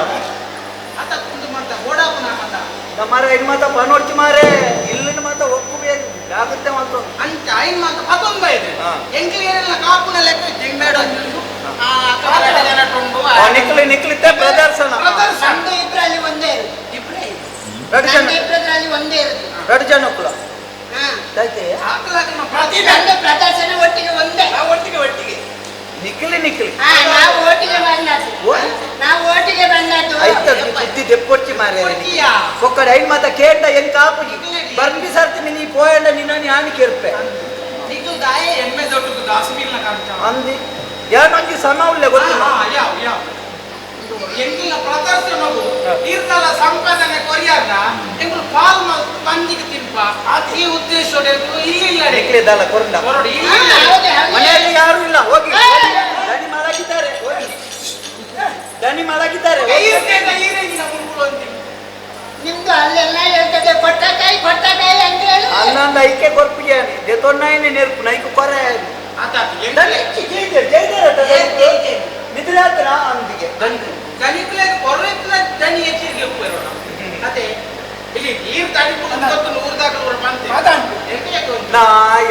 ಅತ ಕುಂದು ಮಂತ ಓಡಾಪುನ ಮತ ನಮ್ಮರ ಐನ್ ಮಾತ ಪನೋಡ್ಚಿ ಮಾರೆ ಇಲ್ಲಿನ ಮಾತ ಒಪ್ಪು ಬೇಕು ಜಾಗ್ರತೆ ಮಾತು ಅಂಚ ಐನ್ ಮಾತ ಪದೊಂದ ಇದೆ ಎಂಕುಲು ಏನೆಲ್ಲ ಕಾಪುನ ಲೆಕ್ಕ ಜಿಂಬೇಡ ನಿಕ್ಲಿ ನಿಕ್ಲಿತ್ತೆ ಪ್ರದರ್ಶನ ನಮ್ದು ಇಬ್ರಲ್ಲಿ ಒಂದೇ ಇರುದು. ಇಬ್ರೇ ಎರಡು ಜನ ನಮ್ದು ಇಬ್ರದ್ರಲ್ಲಿ ಒಂದೇ ಇರುದು. ಎರಡು ಜನ ಕುಲ ಹಾ. ಪ್ರತಿಭೆ ನಮ್ದು ಪ್ರದರ್ಶನ ಒಟ್ಟಿಗೆ ಒಂದೇ. ಒಟ್ಟಿಗೆ ಒಟ್ಟಿಗೆ ನಿಕ್ಲಿ ನಿಕ್ಲಿ ಹಾ, ನಾವು ಒಟ್ಟಿಗೆ ಬಂದದ್ದು. ನಾವು ಒಟ್ಟಿಗೆ ಬಂದದ್ದು. ಐತ ಬುದ್ಧಿ ದೆಪ್ಪೊಡ್ಚಿ ಮಾರೆ ಒಕ್ಕಡೆ ಐನ್ ಮಾತ ಕೇಂಡ ಎಂಕ ಆಪುಜಿ ಬರ್ಬಿ ಸರ್ತಿ ನೀ ಪೋಯಂಡ ನಿನ್ನ ಆನಿ ಕೇರ್ಪೆ ನಿಕ್ಲು ಎಮ್ಮೆ ದೊಡ್ಡದು ದಾಸಮಿಲ್ನ ಕಾಂಚ ಅಂದಿ ಏನೊಂಜಿ ಸಮ ಉಲ್ಲೆ ಗೊತ್ತಿಲ್ಲ ಯಾವ ಯಾವ ಎಂಕುಲ ಪ್ರದರ್ಶನವು ಈರ್ತಲ ಸಂಪಾದನೆ ಕೊರಿಯಾಗ ಎಂಕುಲು ಪಾಲ್ ಪಂಜಿಗೆ ತಿನ್ಪ ಈ ಉದ್ದೇಶ ಇಲ್ಲಿ ಇಲ್ಲ ನಿಕ್ಲಿ ದಲ್ಲ ಕೊರಂಡ ಕೊರಡು ಹಾ, ಇಲ್ಲಿ ಹೌದು, ಹೌದು. ಮನೆಯಲ್ಲಿ ಯಾರು ಇಲ್ಲ ಹೋಗಿ ದಣಿ ಮಲಗಿದ್ದಾರೆ ಹೋಗಿ ದಣಿ ಮಲಗಿದ್ದಾರೆ ಹೋಗಿ. ನಿಮ್ದು ಅಲ್ಲೆಲ್ಲ ಹೇಳ್ತದೆ ಕೊಟ್ಟಕಾಯಿ ಕೊಟ್ಟಕಾಯಿ ಅಂತ ಹೇಳಿ. ಅಲ್ಲೊಂದು ಐಕೆ ಕೊರ್ಪಿಗೆ ದೆತೊನ್ನಾಯಿನಿ ನೆರ್ಪು ನೈಕು ಕೊರೆ ನಿದ್ರೆ ಆತನ ಅಂದಿಗೆ ದನಿಕ್ಲೆ ಕೊರ್ರೆತ್ಲ ದನಿ ಎಚ್ಚರಿಕೆ ಉಪ್ಪು ಅದೇ ಇಲ್ಲಿ ನೀರು ತಡಿ ನೂರು ಬಂತೆ ನಾ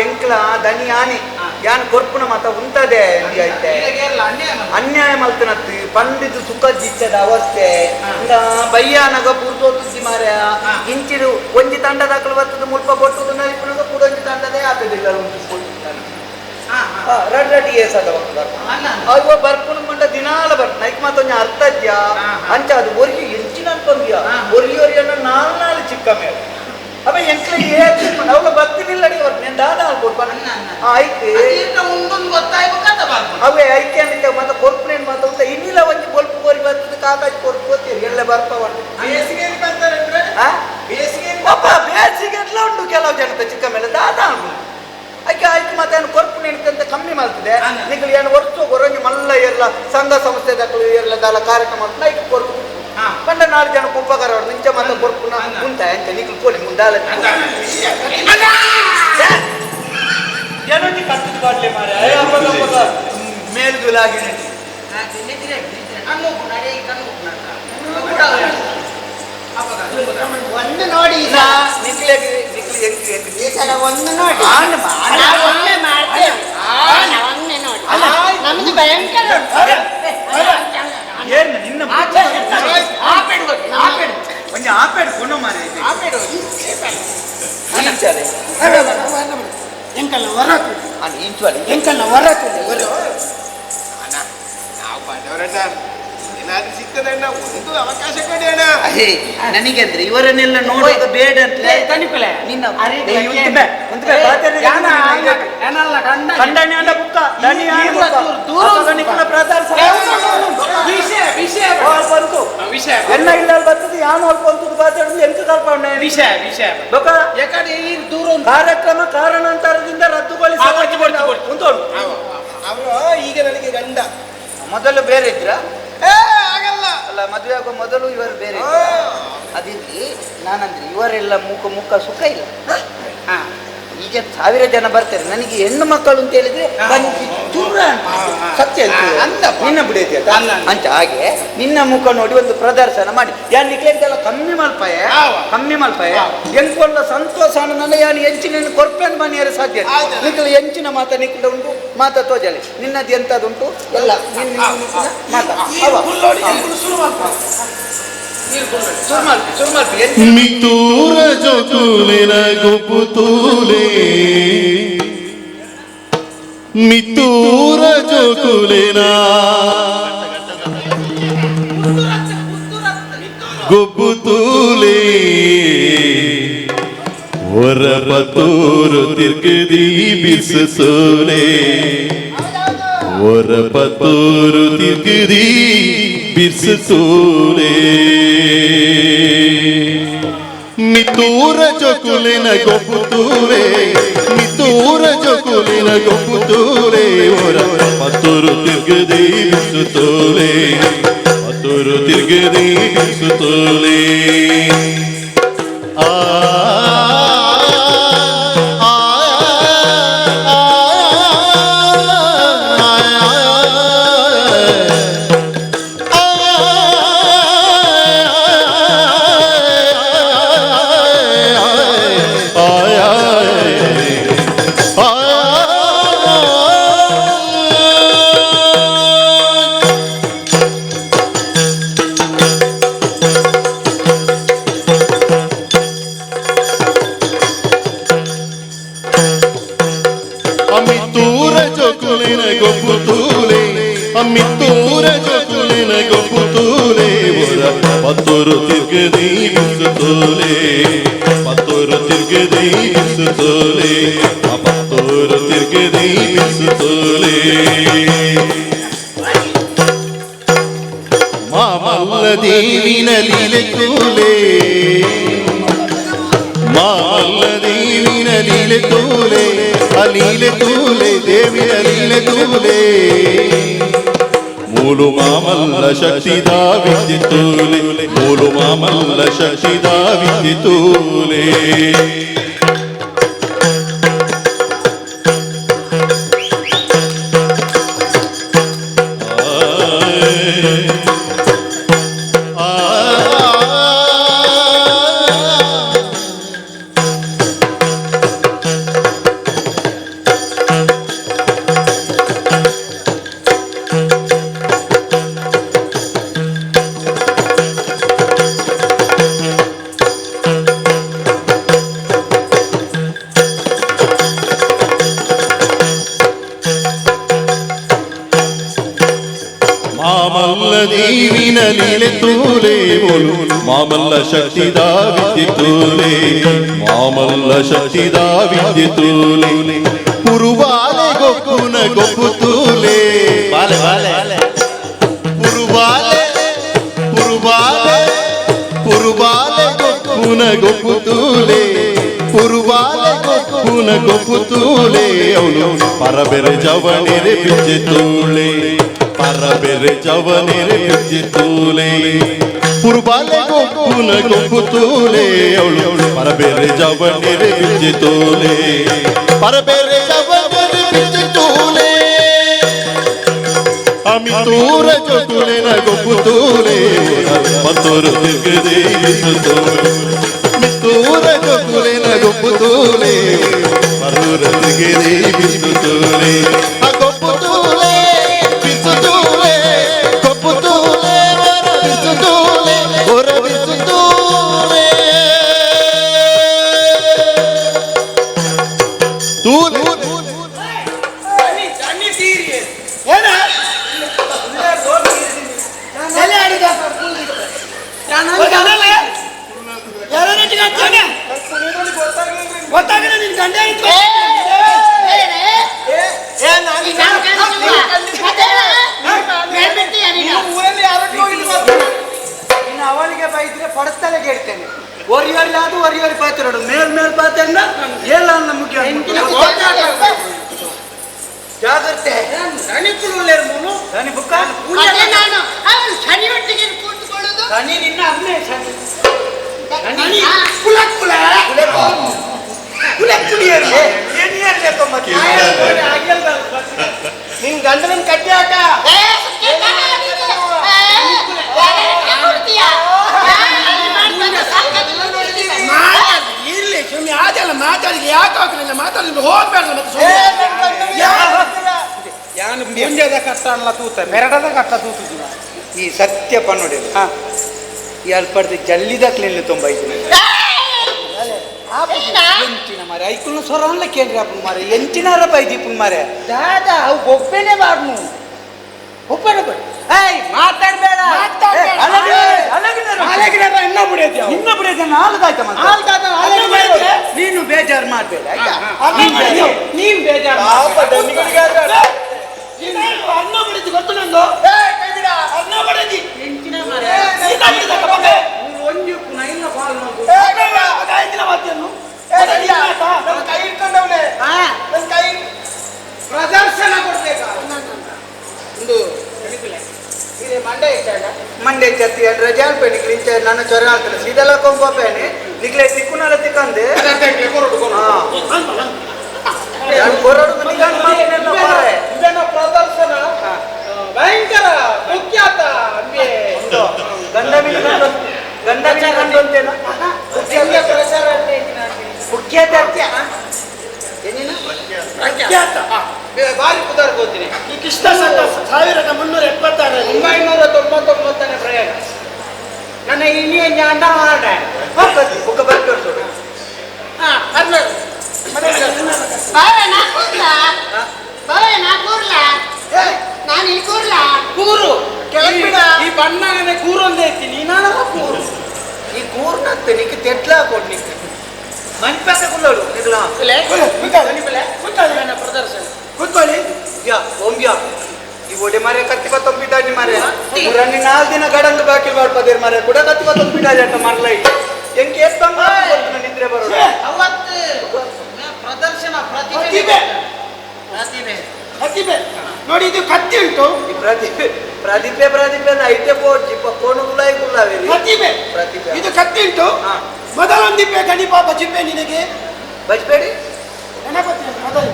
ಎಂಕ್ಲ ದನಿ ಆನಿ ಯಾನ್ ಕೊರ್ಪುನ ಮಾತ ಉಂತದೆ ಐತೆ ಅನ್ಯಾಯ ಮಲ್ತನತ್ತು ಪಂಡಿತು ಸುಖ ಜಿಚ್ಚದ ಅವಸ್ಥೆ ಬಯ್ಯಾನಗ ಪೂರ್ತೋತುಸಿ ಮಾರ್ಯ ಇಂಚಿರು ಒಂಜಿ ತಂಡದಾಕಲು ಬರ್ತದ ಮುಲ್ಪ ಬೊಟ್ಟುದು ನಲಿಪುನಗ ಕೂಡೊಂಜಿ ತಂಡದೇ ಆತದಿಲ್ಲ ಉಂಟು ರಡ್ ರಡ್ ಏಸದ ಅವ ಬರ್ಪುನ ಮಂಡ ದಿನಾಲ ಬರ್ಪು ನೈಕ್ ಮಾತೊಂಜಿ ಅರ್ಥ ಇದ್ಯಾ ಅಂಚ ಅದು ಒರಿ ಎಂಚಿನ ಅನ್ಕೊಂಡ್ಯಾ ಒರಿ ಒರಿ ಅನ್ನ ನಾಲ್ ನಾಲ್ ಚಿಕ್ಕ ಮೇಲೆ ಅವ ಎಂಕ್ಲ ಏತ್ ಅವಳ ಬತ್ತಿನಿಲ್ಲ ಅಡಿ నేను ದಾದ ಅನ್ಕೊಡ್ಪ ಆಯ್ತು ಅವೇ ಐಕೆ ಅಂತ ಮತ್ತೆ ಕೊರ್ಪುನೇನು ಮಾತ ಉಂಟ ಇನ್ನಿಲ್ಲ ಒಂಜಿ ಬೊಲ್ಪು ಕೋರಿ ಬರ್ತದೆ ಕಾಕಾಜಿ ಕೊರ್ಪು ಗೊತ್ತೀರಿ ಎಲ್ಲ ಬರ್ಪವ ಬೇಸಿಗೆಯಲ್ಲಿ ಬರ್ತಾರೆ ಅಂದ್ರೆ ಬೇಸಿಗೆಯಲ್ಲಿ ಪಾಪ ಬೇಸಿಗೆ ಎಲ್ಲ ಉಂಟು ಕೆಲವು ಜನತೆ ಚಿಕ್ಕ ಮೇಲೆ ದಾದ ಐಕೆ ಆಯ್ತು ಮತ್ತೆ ಏನು ಕೊರ್ಪು ಅಂತ ಕಮ್ಮಿ ಮಾಡ್ತದೆ ನಿಂಗೆ ಏನು ವರ್ಷ ಕೊರಂಜಿ ಮಲ್ಲ ಎಲ್ಲ ಸಂಘ ಸಂಸ್ಥೆ ದಾಖಲು ಎಲ್ಲ ದಾಲ ಕಾರ್ಯಕ್ರಮ ಅಂತ ಐಕೆ ಕೊರ್ಪು ಪಂಡ ನಾಲ್ಕು ಜನಕ್ಕೆ ಉಪಕಾರ ನಿಂಚ ಮತ್ತೆ ಕೊರ್ಪುನ ಉಂಟ ಎಂತ ನಿಕ್ಲು ಪೋಲಿ ಮುಂದಾಲ ಏನೊಂಜಿ ಕತ್ತದ ಬಾಡ್ಲೆ ಮಾರೆ ಮೇಲ್ಗುಲಾಗಿ ಒಂದು ನೋಡಿ ಈ ಸಲ. ನಿಕ್ಲೆಗೆ ನಿಕ್ಲಿ ಎಂಕ್ ಎಂಕ್ ಈ ಸಲ ಒಂದು ನೋಡಿ. ನಾವು ಒಮ್ಮೆ ಮಾಡ್ತೇವೆ. ನಾವು ಒಮ್ಮೆ ನೋಡಿ. ನಮ್ದು ಭಯಂಕರ ಉಂಟು. ಏನು ನಿನ್ನ ಒಂಜಿ ಆಪೇಡ್ ಕೊನ ಮಾರೆ ಎಂಕಲ್ಲ ವರತು ಎಂಕಲ್ಲ ವರತು ನಾವು ಬಡವರಣ್ಣ, ಏನಾದ್ರೂ ಸಿಗ್ತದಣ್ಣ, ಒಂದು ಅವಕಾಶ ಕೊಡಿ ಅಣ್ಣ. ನನಗೆ ಅಂದ್ರೆ ಇವರನ್ನೆಲ್ಲ ನೋಡುವಾಗ ಬೇಡ ಅಂತ ತನಿಕುಲೆ ನಿನ್ನ ಎನ್ನ ಇಲ್ಲ ಬರ್ತದೆ ಯಾನು ಅಲ್ಪ ಅಂತದ್ದು ಬಾತಾಡುದು ಎಂತ ಕಲ್ಪ ವಿಷಯ ವಿಷಯ ಯಾಕಂದ್ರೆ ಈ ದೂರ ಕಾರ್ಯಕ್ರಮ ಕಾರಣಾಂತರದಿಂದ ರದ್ದುಗೊಳಿಸ ಅವರು ಈಗ ನನಗೆ ಗಂಡ. ಮೊದಲು ಬೇರೆ ಇದ್ರ ಆಗಲ್ಲ ಅಲ್ಲ, ಮದುವೆ ಆಗುವ ಮೊದಲು ಇವರು ಬೇರೆ. ಅದಿರ್ಲಿ, ನಾನಂದ್ರೆ ಇವರೆಲ್ಲ ಮುಖ ಮುಖ ಸುಖ ಇಲ್ಲ. ಈಗ 1000 ಜನ ಬರ್ತಾರೆ, ನನಗೆ ಹೆಣ್ಣು ಮಕ್ಕಳು ಅಂತ ಹೇಳಿದ್ರೆ ಚೂರ ಸತ್ಯ ನಿನ್ನ ಬಿಡೈತಿ ಅಂತ. ಹಾಗೆ ನಿನ್ನ ಮುಖ ನೋಡಿ ಒಂದು ಪ್ರದರ್ಶನ ಮಾಡಿ ಯಾನ್ ನಿಕ್ಲೆಂತೆಲ್ಲ ಕಮ್ಮಿ ಮಲ್ಪಾಯ, ಕಮ್ಮಿ ಮಲ್ಪಾಯ ಎಂಕೊಲ್ಲ ಸಂತೋಷ ನನ್ನ ಯಾನ್ ಎಂಚಿನ ಕೊರ್ಪೆನ್ ಮನೆಯರು ಸಾಧ್ಯ. ನಿಕ್ಕಲ ಎಂಚಿನ ಮಾತ ನಿಕ್ಕಲ ಉಂಟು, ಮಾತ ತೋಜಲಿ ನಿನ್ನದು ಎಂತದುಂಟು ಎಲ್ಲ ನಿನ್ನ ಮಾತ. ಮಿತೂರ ಜೋಕುಲಿನ ಗೊಬ್ಬುತೂಲೆ, ಮಿತೂರ ಜೋಕುಲಿನ ಗೊಬ್ಬುತೂಲೆ, ಒರಪತೂರು ತಿರ್ಗದಿ ಬಿಸುಸೋಲೆ, ಒರಪತೂರು ತಿರ್ಗದಿ ಬಿಸುಸೋಲೆ, ಮಿತೂರ ಜೋಕುಲಿನ ಗೊಬ್ಬುತೂಲೆ, ಮಿತೂರ ಜೋಕುಲಿನ ಗೊಬ್ಬುತೂಲೆ, ಒರ ಪತ್ತೂರು ತಿರ್ಗದಿ ಬಿಸುತೋಲೆ, ಪತ್ತೂರು ತಿರ್ಗದಿ ಬಿಸುತೋಲೆ. ಆ ಅಮಿತೂರ ಜೋಕುಲಿನ ಗೊಬ್ಬುತೂಲೆ, ಅಮಿತೂರ ಜೋಕುಲಿನ ಗೊಬ್ಬುತೂಲೆ, ಪತ್ತೂರು ತಿರ್ಗದಿ ಬಿಸುತೋಲೆ, ಪತ್ತೂರು ತಿರ್ಗದಿ ಬಿಸುತೋಲೆ, ಪತ್ತೂರು ತಿರ್ಗದಿ ಬಿಸುತೋಲೆ. ಮಾಮಲ್ಲ ದೇವಿನ ಲೀಲೆ ತೂಲೆ, ಮಾಮಲ್ಲ ದೇವಿನ ಲೀಲೆ ತೂಲೆ, ಅಲೀಲೆ ತೂಲೆ ದೇವಿಯ ಲೀಲೆ ತೂಲೆ, ಮೂಲು ಮಾಮಲ್ಲ ಶಕ್ತಿದ ವಿದ್ಯೆ ತೂಲೆ, ಮೂಲು ಮಾಮಲ್ಲ ಶಕ್ತಿದ ವಿದ್ಯೆ ತೂಲೆ. ಮಾಮಲ್ಲ ದೇವಿನ ಲೀಲೆ ತೂಲೆ, ಬೋಲು ಮಾಮಲ್ಲ ಶಕ್ತಿದ ವಿದ್ಯೆ ತೂಲೆ, ಮಾಮಲ್ಲ ಶಕ್ತಿದ ವಿದ್ಯೆ ತೂಲೆ, ಪುರುಬಾಲೆ ಗೊಕ್ಕುನ ಗೊಬ್ಬು ತೂಲೆ, ಬಾಲೆ ಬಾಲೆ ಪುರುಬಾಲೆ ಪುರುಬಾಲೆ ಪುರುಬಾಲೆ ಗೊಕ್ಕುನ ಗೊಬ್ಬು ತೂಲೆ, ಪುರುಬಾಲೆ ಗೊಕ್ಕುನ ಗೊಬ್ಬು ತೂಲೆ, ಅವನು ಪರಬೆರೆ ಜವನೆರೆ ಬಿಜ್ಜೆ ತೂಲೆ, ಪರಬೆರೆ ಜವನೆರೆ ಬಿಜ್ಜೆ ತೂಲೆ, ಪುರುಬಾಲೆ ಗೊಕ್ಕುನ ಗೊಬ್ಬು ತೂಲೆ, ಅವಳು ಪರಬೆರೆ ಜವನೆರೆ ಬಿಜ್ಜೆ ತೂಲೆ, ಪರಬೆರೆ ಜವನೆರೆ ಬಿಜ್ಜೆ ತೂಲೆ, ಅಮಿತೂರ ಜೋಕುಲಿನ ಗೊಬ್ಬು ತೂಲೆ, ಪತ್ತೂರು ತಿರ್ಗದೆ ಬಿಸುತೋಲೆ, ಮಿತೂರ ಜೋಕುಲಿನ ಗೊಬ್ಬು ತೂಲೆ, ಪರೂರ ತಿರ್ಗದೆ ಬಿಸುತೋಲೆ, ಆ ಗೊಬ್ಬು ತೂಲೆ ಬಿಸುತೋಲೆ, ಗೊಬ್ಬು ತೂಲೆ ಹೊರ ಬಿಸುತೋಲೆ, ಹೊರ ಬಿಸುತೋಲೆ. ಗೊತ್ತಾಗಲ್ಲ ನಿನ್ ಗಂಡ ಇನ್ನು ಅವನಿಗೆ ಬೈದ್ರೆ ಪಡಸ್ತಲೆ ಕೇಳ್ತೇನೆ ಒರಿಯೋರಿ ಅದು ಒರಿಯೋರಿ ಪಾತ್ರ ಮೇಲ್ ಮೇಲ್ ಪಾತ್ರ ಏಲ್ಲ ಮುಖ್ಯ ಜಾಗ್ರತೆ ದನಿ ಬುಕ್ಕ ನಾನು ಅವನು ಶನಿಯೊಟ್ಟಿಗೆ ಕೂತ್ಕೊಳ್ಳೋದು ದನಿ ನಿನ್ನ ಅಮ್ಮೆ ಶನಿ ಕುಲ ಕುಲ ಕುಲ ಕುಡಿಯರ್ಲೆ ಏನಿಯರ್ಲೆ ತೊಂಬತ್ತು ನಿನ್ ಗಂಡನ ಕಟ್ಟಿ ಹಾಕ ಏ, ಸುಮ್ನೆ ನೀನು. ಏ, ಯಾರನ್ನ ಕೊಡ್ತೀಯ? ಯಾರನ್ನ ಮಾಡ್ತಾನೆ? ಸಾಕಾಗಿಲ್ಲ ನೋಡಿದ್ದೀನಿ. ಇರ್ಲಿ ಸುಮ್ಮನೆ ಆದಲ್ಲ ಮಾತಾಡಿದ್ರೆ ಯಾಕೆ ಹಾಕಲಿಲ್ಲ ಮಾತಾಡಿದ್ರೆ ಹೋಗ್ಬೇಡ ಮತ್ತೆ ಸುಮ್ನೆ. ಯಾನು ಪೂಂಜದ ಕಟ್ಟ ಅಲ್ಲ ತೂತ ಮೆರಡದ ಕಟ್ಟ ತೂತುದಿಲ್ಲ ಈ ಸತ್ಯ ಪನ್ನೊಡೆ ಈ ಅಲ್ಪಡ್ದು ಜಲ್ಲಿದ ಕ್ಲೀನ್ ತೊಂಬ ಇದ್ದೀನಿ ಎಂಚಿನ ಮಾರೆ ಐಕುಲ್ನ ಸೊರ ಅನ್ಲ ಕೇಳ್ರಿ ಅಪ್ಪನ ಮಾರೆ ಎಂಚಿನಾರ ಬೈದಿ ಮಾರೆ ದಾದಾ ಅವು ಒಬ್ಬನೇ ಬಾರ್ನು ಒಬ್ಬನೇ ಬಾ ಏಯ್ ಮಾತಾಡ್ಬೇಡ ಮಾತಾಡ್ಬೇಡ. ಅಲಗಿನ ಇನ್ನ ಬಿಡೈತಿ ಅವು. ನಿನ್ನ ಬಿಡೈತೆ ನಾಲ್ದಾಯ್ತ ಮತ್ತೆ ಹಾಲ್ದಾದ ಅಲಗಿನ ಬಿಡೈತೆ. ನೀನು ಬೇಜಾರು ಮಾಡಬೇಡ ಆಯ್ತಾ ಅನ್ನ ಬಡಿದು. ನೀನ್ ಬೇಜಾರು ಪಾಪ ದನಿಗಳಿಗೆ ನೀನು ಅನ್ನ ಬಡಿದು ಗೊತ್ತು ನಂದು ಅನ್ನ ಬಡಿದಿ ಎಂಚಿನ ಮಾರೆ ನಿನ್ನ ಬಡಿದಕ್ಕ ಮಗ. ಒಂಜಿ ನೈನ ಬಾಲ್ ಮಗು ಮಗ ಆಯ್ತಿಲ್ಲ ಮಾತನ್ನು. ನನ್ ಕೈ ಇಟ್ಕೊಂಡವನೆ ನನ್ ಕೈ ಪ್ರದರ್ಶನ ಕೊಡ್ಬೇಕಾ ಒಂದು ಇದೆ ಮಂಡೆ ಇಟ್ಟಾಗ ಮಂಡೆ ಚತ್ತಿ ರಜೆ ಅಲ್ಪೆ ನಿಕ್ಲಿ ಇಂಚ ನನ್ನ ಚೊರ ಆಗ್ತದೆ ಸೀದಲ ಕೊಂಪೇನೆ ನಿಕ್ಲೆ ತಿಕ್ಕುನಲ ತಿಕ್ಕಂದೆ ಕೊರಡು ನಿಗಾನ್ ಮಾತಿನೆಲ್ಲ ಬಾರೆ. ಇದನ್ನ ಪ್ರದರ್ಶನ ಭಯಂಕರ ಮುಖ್ಯಾತ ಅಂಬೆ ಗಂಡ ಮಿನಿ ಗಂಡ ಗಂಡ ಮಿನಿ ಗಂಡು ಅಂತೇನ ಹೆಂಗೆ ಪ್ರಚಾರ ಅಂತ ಹೇಳ್ತೀನಿ ನಾನು. ಮುಖ್ಯತೆ ಏನೇನು ಪ್ರಖ್ಯಾತ. ಬಾರಿ ಪುದಾರ್ ಗೊತ್ತೀನಿ ಈ ಕೃಷ್ಣ ಶಕ 1376 999ನೇ ಪ್ರಯಾಣ ನನ್ನ ಇನಿಯ ಜ್ಞಾನ ಮಾಡ ಬುಕ್ಕ ಬರ್ಕೊಂಡು ಹಾ ಅಲ್ಲ ಬಾವೆ, ನಾ ಕೂರ್ಲಾ? ಬಾವೆ, ನಾ ಕೂರ್ಲಾ? ನಾನು ಇಲ್ಲಿ ಕೂರ್ಲಾ? ಕೂರು ಕೆಳಗ್ ಬಿಡ. ಈ ಬಣ್ಣ ನನಗೆ ಕೂರು ಒಂದೇ ಐತಿ ನೀನಾನ ಕೂರು ಈ ಕೂರ್ನತ್ತೆ ನಿಕ್ ತೆಟ್ಲಾ ಕೊಡ್ ನಿಕ್ ಮನ್ಪಾಕ ಕುಲ್ಲೋಡು ನಿಗ್ಲ ನನ್ನ ಪ್ರದರ್ಶನ ಕೂತ್ಕೊಳ್ಳಿ ಯಾ ಓಂ ಯಾ ಈ ಒಡೆ ಮಾರೆ ಕತ್ತಿ ಬತ್ತೊಂಬಿಟ್ಟಾಜಿ ಮಾರೆ ಪುರಾಣಿ ನಾಲ್ ದಿನ ಗಡಂದು ಬಾಕಿ ಮಾಡ್ಪದೇರ್ ಮಾರೆ ಕೂಡ ಕತ್ತಿ ಬತ್ತೊಂಬಿಟ್ಟಾಜಿ ಅಂತ ಮರಲ ಎಂಕೆ ಎತ್ತಂಗ ನಿದ್ರೆ ಬರೋದು ಅವತ್ತು ಪ್ರದರ್ಶನ ಪ್ರತಿಭೆ. ಪ್ರತಿಭೆ ಪ್ರತಿಭೆ ಪ್ರತಿಭೆ ನೋಡಿ ಇದು ಕತ್ತಿ ಉಂಟು ಈ ಪ್ರತಿಭೆ ಪ್ರತಿಭೆ ಪ್ರತಿಭೆ ಅಂದ್ರೆ ಐತೆ ಬೋರ್ಡ್ ಇಪ್ಪ ಕೋಣು ಗುಲಾಯಿ ಗುಲಾವಿ ಪ್ರತಿಭೆ ಪ್ರತಿಭೆ. ಇದು ಕತ್ತಿ ಉಂಟು ಹಾ. ಮೊದಲೊಂದಿಪ್ಪೆ ಗಣಿಪ ಬಜಿಪ್ಪೆ ನಿನಗೆ ಬಜ್ಬೇಡಿ ಗಣಪತಿ ಮೊದಲು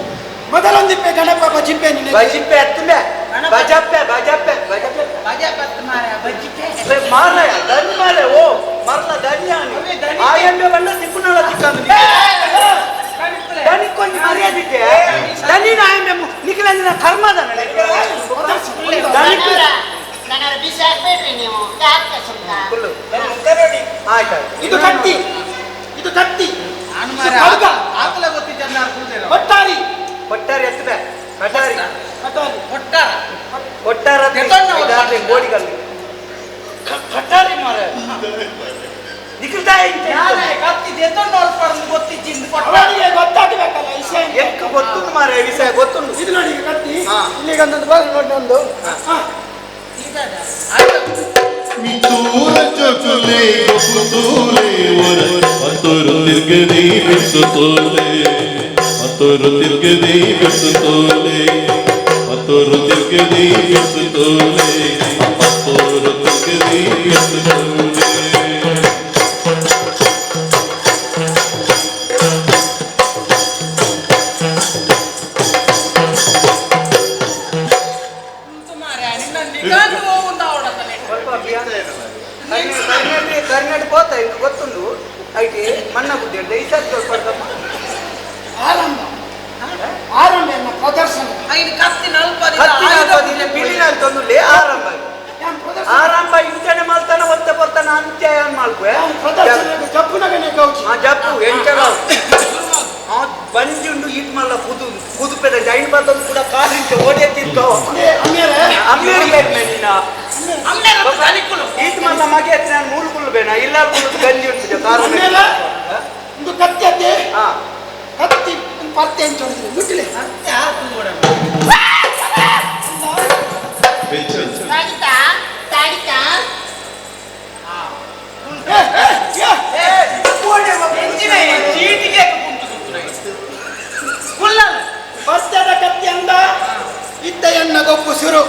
ಮೊದಲೊಂದಿಪ್ಪೆ ಗಣಪ ಬಜಿಪ್ಪೆ ನಿನಗೆ ಬಜಿಪ್ಪೆ ಹತ್ತುಂಬೆ ಬಜಪ್ಪೆ ಬಜಪ್ಪೆ ಬಜಪ್ಪೆ ಬಜಪತ್ ಮಾರ ಬಜ್ಜಿಪೆ ಮಾರಯ ಧನ್ಯ ಮಾರೆ ಓ ಮರಲ ಧನ್ಯ ಆಯಂಬೆ ಬಣ್ಣ ಸಿಕ್ಕುನಳ ತಿಕ್ಕಂದು ದನಿಕೊಂದು ಮರ್ಯಾದಿದ್ದೆ ದನಿನ ಆಯಂಬೆ ನಿಖಿಲ ಕರ್ಮದ ದನಿக்கு ನನ್ನವರ, ನನ್ನವರ ಬಿಸಿ ಹಾಕ್ಬೇಡ್ರಿ ನೀವು ಯಾಕೆ ಸುಮ್ನ? ಆಯ್ತಾಯ್ತು ಇದು ಕತ್ತಿ ಇದು ಕತ್ತಿ ನಾನು ಇದು ಮಾರ ಖಡ್ಗ. ಆತಲ ಗೊತ್ತಿದ್ದ ಕೂತಿರೋ ಕೊಟ್ಟಾರಿ ಕೊಟ್ಟಾರಿ ಎತ್ತಬೆ ಕಟಾರಿ ಕಟಾರಿ ಕೊಟ್ಟಾರ ಕೊಟ್ಟಾರ ಗೋಡಿಗಲ್ಲಿ ಕಟಾರಿ ಮಾರ ನಿಖಿಲ್ತಾ ನಾನೇ ಕತ್ತಿ ಎತ್ತೊಂಡು ಹೊರಪಡ್ದು ಗೊತ್ತಿದ್ದು ಕೊಟ್ಟಾರ ಅವನಿಗೆ ಗೊತ್ತಾಗಬೇಕಲ್ಲ ವಿಷಯ ಎಂತ. ಎಕ್ಕ ಗೊತ್ತುಂಡು ಮಾರ ವಿಷಯ ಗೊತ್ತುಂಡು ಇದು ನೋಡಿ ಈಗ ಕತ್ತಿ ಹಾ. ಇಲ್ಲಿಗೆ ಒಂದೊಂದು ಬಾರಿ ನೋಡಿ ಒಂದು ಹಾ. ಮಿತೂರ ಚೊಕುಲೆ ಗೊಪ್ಪುತೂಲೆ ಒರ ಮತ್ತೊರು ತಿರ್ಗದಿ ಬಿಸುತ್ತೋಲೆ ಮತ್ತೊರು ತಿರ್ಗದಿ ಬಿಸುತ್ತೋಲೆ ಮತ್ತೊರು ತಿರ್ಗದಿ ಬಿಸುತ್ತೋಲೆ ಮತ್ತೊರು ತಿರ್ಗದಿ ಬಿಸುತ್ತೋಲೆ. ನಿನ್ನ ನಿಗಾಂದು ಹೋಗುಂದ ಅವಳತನೆ ಸ್ವಲ್ಪ ಕರ್ನಾಟಕ ಕರ್ನಾಟಕ ಹೋತ ಇಂಕ ಗೊತ್ತುಂಡು ಐಟಿ ಮಣ್ಣ ಬುದ್ಧಿ ಉಂಟು ಈ ಸರ್ತಿ ಸ್ವಲ್ಪ ಪಡ್ದಮ್ಮ. ಆರಂಭ ಆರಂಭ ಎನ್ನ ಪ್ರದರ್ಶನ ಐದು ಕತ್ತಿ ನಲ್ಪದಿ ಕತ್ತಿನ ಅಂತೊಂದಿಲ್ಲ, ಬಿಳಿನ ಅಂತೊಂದುಲ್ಲೆ ಆರಂಭ ಯಾನ್ ಪ್ರದರ್ಶನ ಆರಂಭ ಇಂಚನೆ ಮಲ್ತಾನ ಒತ್ತ ಬರ್ತಾನ ಅಂತ್ಯ ಏನ್ ಮಲ್ಪೆ ಯಾನ್ ಪ್ರದರ್ಶನ ಜಪ್ಪುನಗನೆ ಕೌಚಿ ಆ ಜಪ್ಪು ಎಂಚನ ಆ ಬಂಜುಂಡು ಈಟ್ ಮಲ್ಲ ಕುದು ಕುದುಪೆದ ಜೈನ್ ಬರ್ತದ ಕೂಡ ಕಾಲಿಂಚ ಓಡೆತ್ತಿತ್ತು ಅದೇ ಅಮ್ಮೇರೆ ಅಮ್ಮೇರಿಗೆ ಏತ್ಮೆ ನೀನ ಅಮ್ಮೇರ ದನಿಕುಲು ಈಟ್ ಮಲ್ಲ ಮಗೆ ಎತ್ನ ನಾನು ಮೂರು ಕುಲ್ಲು ಬೇನ ಇಲ್ಲ ಕುಲ್ಲು ಗಂಜಿ ಉಂಟು ಕಾರು ಅಮ್ಮೇರೆ ಪತ್ತೆ ಎಂಚೊಂದು ಮುಟ್ಲೆ ಅತ್ತೆ ಆತು ಕೂಡ ತಾಡಿತಾ ತಾಡಿತಾ ಚೀಟಿಗೆ ಕುಲ್ಲಲ್ಲ ಪಸ್ಯದ ಕತ್ತಿ ಅಂದ ಇದ್ದ ಎನ್ನ ಗೊಪ್ಪು ಶುರು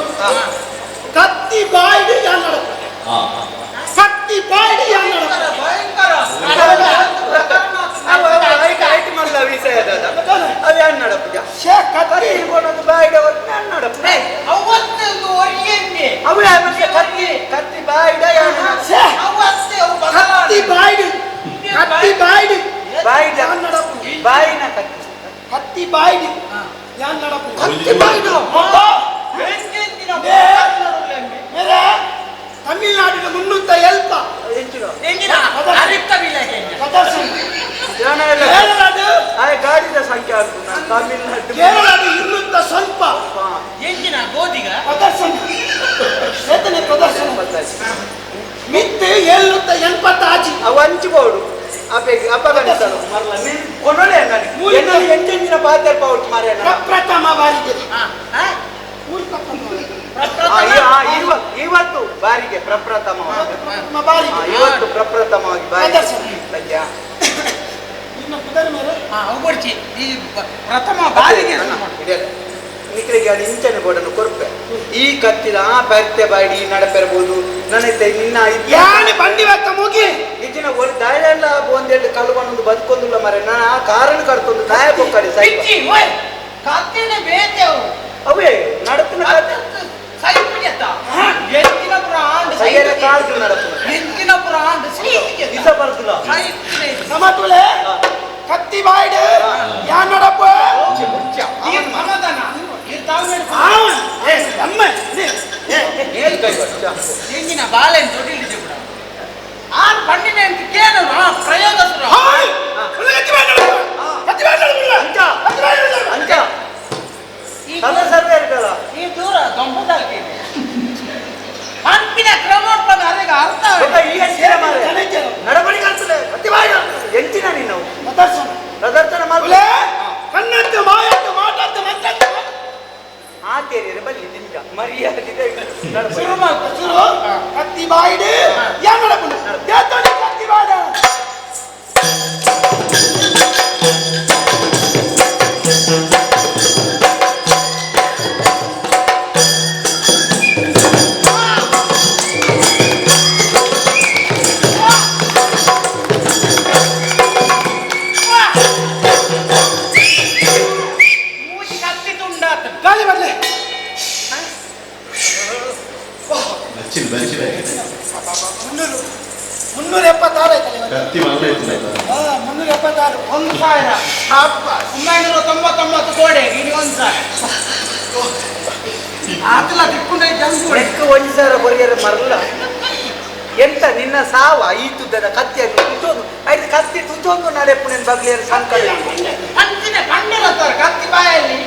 ಕತ್ತಿ ಬಾಯಿಡಿ ಅನ್ನಡ ಕತ್ತಿ ಬಾಯಿಡಿ ಅನ್ನಡ ಭಯಂಕರ ಶೇ ಕತ್ತಿ ಕತ್ತಿ ಕತ್ತಿ ಬಾಯಿಡ ಶೇ ಅವತ್ತೆ ಅವು ಕತ್ತಿ ಬಾಯಿಡಿ ಕತ್ತಿ ಬಾಯಿಡಿ ಬಾಯಿಡ ಯಾನ್ ನಡಪು ಬಾಯಿನ ಕತ್ತಿ ಕತ್ತಿ ಬಾಯಿಡಿ ಯಾನ್ ನಡಪು ಕತ್ತಿ ಬಾಯಿಡ ಮೇರೆ ತಮಿಳ್ನಾಡಿನ ಮುನ್ನೂತ್ತ ಎಲ್ಪ ಪ್ರದರ್ಶನ ಕೇರಳದ ಗಾಡಿದ ಸಂಖ್ಯೆ ಆಗ್ತದೆ ನಾನು ತಮಿಳ್ನಾಡು ಕೇರಳದ ಇನ್ನೂತ್ತ ಸ್ವಲ್ಪ ಎಂಜಿನ ಗೋಧಿಗ ಪ್ರದರ್ಶನ ಏತನೇ ಪ್ರದರ್ಶನ ಮಿತ್ತು ಏಳ್ನೂತ್ತ ಎಂಪತ್ತಾಚಿ ಅವು ಹಂಚ್ಬೋಡು ಅಪ್ಪಗೆ ಅಪ್ಪಗಣಿಸಲು ಮರಲ ನೀನು ಕೊನೊಲೆ ನಾನು ಎನ್ನಲ್ಲಿ ಎಂಟೆಂಜಿನ ಪಾತ್ರ ಪೌಟ್ ಮಾರ್ಯ ಪ್ರಪ್ರಥಮ ಬಾರಿಗೆ ಇವತ್ತು ಬಾರಿಗೆ ಪ್ರಪ್ರಥಮವಾಗಿ ಪ್ರಪ್ರಥಮ ಬಾರಿಗೆ ಇವತ್ತು ಪ್ರಪ್ರಥಮವಾಗಿ ಬಾರಿಗೆ ಪ್ರದರ್ಶನ. ಪಂದ್ಯ ಇನ್ನು ಕುದರ ಮೇಲೆ ಅವು ಈ ಪ್ರಥಮ ಬಾರಿಗೆ ನಿಕ್ಲಿಗೆ ಅದು ಇಂಚನೆ ಬೋಡನ್ನು ಕೊರ್ಪೆ ಈ ಕತ್ತಿದ ಆ ಪರ್ತೆ ಬಾಡಿ ನಡಪೆರ್ಬೋದು ನನಗೆ ನಿನ್ನ ಯಾನೆ ಬಂಡಿ ಬತ್ತ ಮುಗಿ ಇಜ್ಜಿನ ಒಂದು ದಾಯೆಲ್ಲ ಒಂದೆರಡು ಕಲ್ಗೊಂಡು ಬದುಕೊಂದುಲ್ಲ ಮರೆ ನಾನು ಆ ಕಾರಣ ಕಡ್ತೊಂದು ದಾಯ ಬೊಕ್ಕಡೆ ಪಿಚ್ಚಿ ಓಯ್ ಕತ್ತಿನ ಬೇತೆವು ಅವೇ ನಡಪಿನ ಕತ್ತೆ ಸೈಪಿಗೆತ್ತ ಎಂಚಿನ ಬ್ರಾಂಡ್ ಸೈಯರ ಕಾಲ್ದು ನಡಪುನ ಎಂಚಿನ ಬ್ರಾಂಡ್ ಸೈಪಿಗೆ ಇಸ ಬರ್ದುಲ ಸೈಪಿಗೆ ಸಮತುಲೆ ಕತ್ತಿ ಬಾಯ್ಡು ಯಾನ್ ನಡಪ ಈ ಸಮಾಧಾನ ಈ ತಾಳ್ಮೆ ಏ ಅಮ್ಮ ಎಂಜಿನ ಬಾಳೆನ್ ತೊಡಿಲಿದೆ ಕೂಡ ಆನ್ ಪಂಡಿನ ಅಂತ ಕೇಳು ಆ ಪ್ರಯೋಗ ಸುರು ಹಾಯ್ ಕತ್ತಿ ಬಾಯ್ಡು ಕತ್ತಿ ಬಾಯ್ಡು ಅಂಚ ಕತ್ತಿ ಬಾಯ್ಡು ಅಂಚ ತಲೆ ಸರ್ವೆ ಇರ್ತಲ್ಲ ಈ ದೂರ ದೊಂಬದಾಲ್ಕೆ ಹಂಪಿನ ಕ್ರಮೋತ್ಪನ್ನ ಅರೆಗ ಅರ್ಥ ಬೊಕ್ಕ ಈ ಎಂಚಿನ ಮಾರ್ರೆ ನಡಬಡಿ ಕಲ್ತದೆ ಕತ್ತಿ ಬಾಯ್ಡು ಎಂಚಿನ ನೀನು ಪ್ರದರ್ಶನ ಪ್ರದರ್ಶನ ಮಾಡು ಉಲೆ ಕಣ್ಣತ್ತು ಮಾಯತ್ತು ಮಾಟತ್ತು ಮಂತ್ರತ್ತು ಆ ತೇರಿಯರೆ ಬಲ್ಲಿ ನಿಂಜ ಮರ್ಯಾದೆ ಶುರು ಮಾಡ್ಕೊ ಶುರು ಕತ್ತಿ ಬಾಯ್ಡು ಯಾನ್ ನಡಪುಂಡು ದೇತೋನಿ ಕತ್ತಿ ಬಾಯ್ಡು ಮೂಜಿ ಕತ್ತಿ ತುಂಡಾತ ಗಾಳಿ ಬರ್ಲೆ ಬಚ್ಚಿಲ್ ಬಚ್ಚಿಲ್ 376 ಆಯ್ತಲ್ಲ ಇವತ್ತು? ಕತ್ತಿ ಮಲ್ಲ ಇತ್ತು ಹಾ, 376 1000 999 ಗೋಡೆ ಇನ್ನು 1000 ಆತಲ ತಿಕ್ಕೊಂಡ ಜಂಗ್ ನೆಕ್ ಒಂದು ಸಾವಿರ ಕೊರಿಯರ ಮರಲ್ಲ ಎಂತ ನಿನ್ನ ಸಾವ ಈ ತುದ್ದದ ಕತ್ತಿಯನ್ನು ತುಚೊಂದು ಐದು ಕತ್ತಿ ತುಚೊಂದು ನಡೆಪು ನಿನ್ನ ಬಗ್ಲಿಯರು ಸಂಕಟ ಹಂಚಿನ ಕಣ್ಣೆಲ್ಲ ಸರ್ ಕತ್ತಿ ಬಾಯಲ್ಲಿ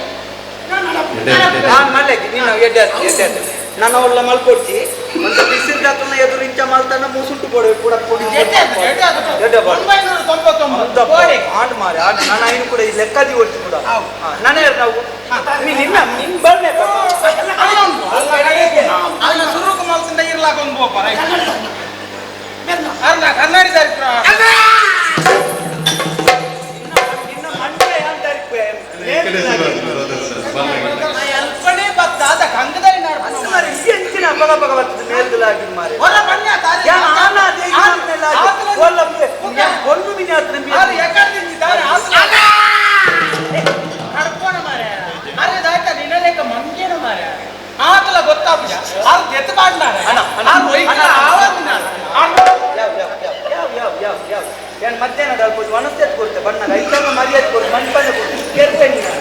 ನಾನು ಮಲ್ಲೆಗೆ ನಿನ್ನ ಎಡ್ಡೆ ಆತು, ಎಡ್ಡೆ ಆತು. ನಾನು ಅವಳ ಮಲ್ಕೊಡ್ತಿ ಒಂದು ಬಿಸಿಲು ದಾಕನ ಎದುರು ಇಂಚ ಮಲ್ತಾನ ಮೂಸುಂಟು ಪೊಡೆ ಪುಡ ಪೊಡಿ ಎಡ್ಡೆ ಆತು, ಎಡ್ಡೆ ಆತು. ಎಡ್ಡೆ ಬಾಡು. 999 ಗೋಡೆ ಆಂಡ್ ಮಾರೆ ಆಂಡ್ ನಾನು ಐನು ಕೂಡ ಈ ಲೆಕ್ಕದಿ ಓಡ್ತಿ ಕೂಡ ಹೌದು. ನಾನು ಯಾರು ನಾವು ನೀ ನಿನ್ನ ನಿನ್ ಬರ್ನೆ ಅಲ್ಲ ಸುರುಕು ಮಲ್ತಿಂದ ಇರ್ಲಾಕ ಒಂದು ಬೋಪ ಅರ್ನ ಕನ್ನಡಿ ದಾರಿತ್ರ ನಿನ್ನ ಮಂಡೆ ಅಂತ ಅಲ್ಪಣೆ ಬತ್ತಾದ ಕಂಗದಲ್ಲಿ ಅಂದು ಮಾರೆ ಈ ಎಂಚಿನ ಅಪಗ ಪಗ ಬರ್ತದೆ ಮೇಲ್ದಲಾಗಿ ಮಾರೆ ಹೊರ ಬನ್ನಿ ಯಾನ್ ಆನ ಅದೇ ಇನ್ನಾದ್ಮೇಲೆ ಆಗಿ ಕೊಲ್ಲ ಕೊಲ್ಲು ಮಿನಿ ಆತ್ರ ಕಡ್ಕೋಣ ಮಾರೆ ಅರೆ ದಾಯ್ತ ನಿನ್ನಲೇಕ ಮಂಗೇನ ಮಾರೆ ಆತಲ ಗೊತ್ತಾಪುಜ ಆರು ದೆತ್ತ ಬಾಡ್ನಾರೆ ಅಣ್ಣ, ಅಣ್ಣ, ಆರು ಒಯ್ಕಲ ಅಣ್ಣ. ಆವತ್ತಿನಾರ ಯಾವ ಯಾವ ಯಾವ ಯಾವ ಯಾವ ಯಾವ ಯಾನ್ ಮಧ್ಯಾಹ್ನ ಡಲ್ಪೋದು ಒಣಸೆತ್ ಕೊಡ್ತೆ ಬಣ್ಣಗ ಐತಮ್ಮ ಮರ್ಯಾದೆ ಕೊಡು ಮಣ್ಪಂಡ ಕೊಡು ಕೇಳ್ತೇನೆ ನೀನು.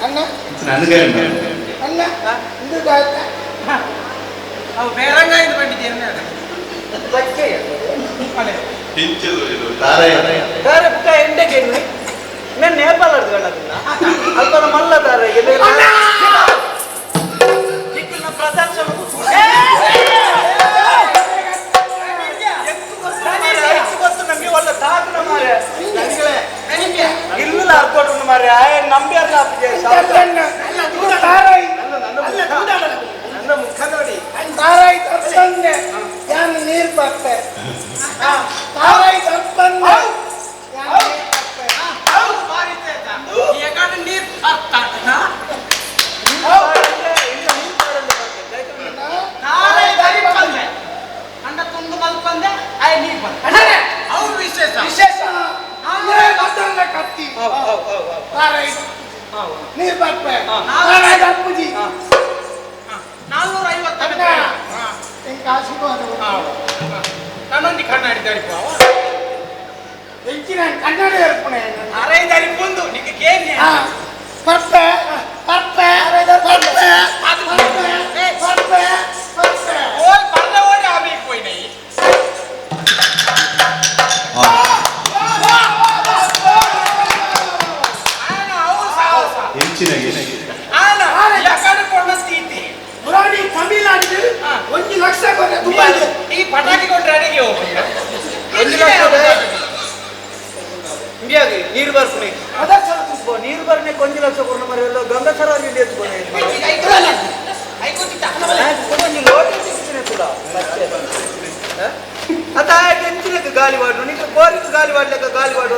ಅಣ್ಣ ನನಗೆ ಅಣ್ಣ ಇದು ಆಯ್ತಾ ಅವು ಬೇರಂಗ ಇದು ಬಂದಿದ್ದೇನೆ ಬಚ್ಚೆ ತಾರೆ ತಾರೆ ಪುಕ್ಕ ಎಂಡೆಗೆ ಎಣ್ಣೆ ನಾನು ನೇಪಾಳ ಅದನ್ನ ಅಲ್ಪನ ಮಲ್ಲ ತಾರೆ ಪ್ರದರ್ಶನ ನಮಗೆ ಒಳ್ಳೆ ತಾಕನ ಮಾರೆ ಇಲ್ಲ ಅರ್ಕೊಡು ಮಾರ್ರೆ ಆಯ ನಂಬ್ಯಾರ ನನ್ನ ಮುಖ ನೋಡಿ ತಾರಾಯಿ ತರ್ಪಂದೆ ಯಾನು ನೀರು ಬರ್ತೆ ತಾರಾಯಿ ತರ್ಪಂದೆ ನೀರು ತರ್ತಾನ ತಾರಾಯಿ ತರಿಪಂದೆ ಅಂಡ ತುಂಡು ಮಲ್ಪಂದೆ ಆಯ್ ನೀರು ಬಂದೆ ಅವು ವಿಶೇಷ ವಿಶೇಷ ಕತ್ತಿ ತಾರಾಯಿ ನೀರು ಬರ್ತೆ ತಾರಾಯಿ ತರ್ಪುಜಿ 450 ನಾನೊಂದು ಕನ್ನಡಿ ದರಿಪು ಹೆಚ್ಚಿನ ಕನ್ನಡ ಏರ್ಪಣೆ ಅರೈ ದರಿಪುಂದು ನಿಕ್ಕೆ ಕೇಳಿ ಪರ್ಪೆ ಪರ್ಪೆ ಪರ್ಪೆ ಪರ್ಪೆ ಪರ್ಪೆ ಪರ್ಪೆ ಓಯ್ ಬರ್ದ ಓಡಿ ಆಬೇಕು ಹೋಯ್ನ ಪುರಾಣಿ ತಮಿಳ್ನಾಡು 1 ಲಕ್ಷ ಕೊರೆ ದುಬೈ ಈ ಪಟಾಕಿ ಕೊಟ್ರೆ ಅಡಿಗೆ ಇಂಡಿಯಾಗೆ ನೀರು ಬರ್ಪುಣೆ ಪ್ರದರ್ಶನ ನೀರು ಬರ್ನೆ 1 ಲಕ್ಷ ಕೊರ್ನ ಮರೆಯಲ್ಲ ಗಂಗಸರ ಅಲ್ಲಿ ಎತ್ಕೊನೆ ಒಂಜಿ ಲೋಟ ಸಿಕ್ಕಿನ ತುಲ ಅತ ಎಂಚಿನಕ್ಕೆ ಗಾಲಿ ವಾಡು ನಿಕ್ಕ ಕೋರಿಕ್ ಗಾಲಿ ವಾಡ್ಲೆಕ್ಕ ಗಾಲಿ ವಾಡು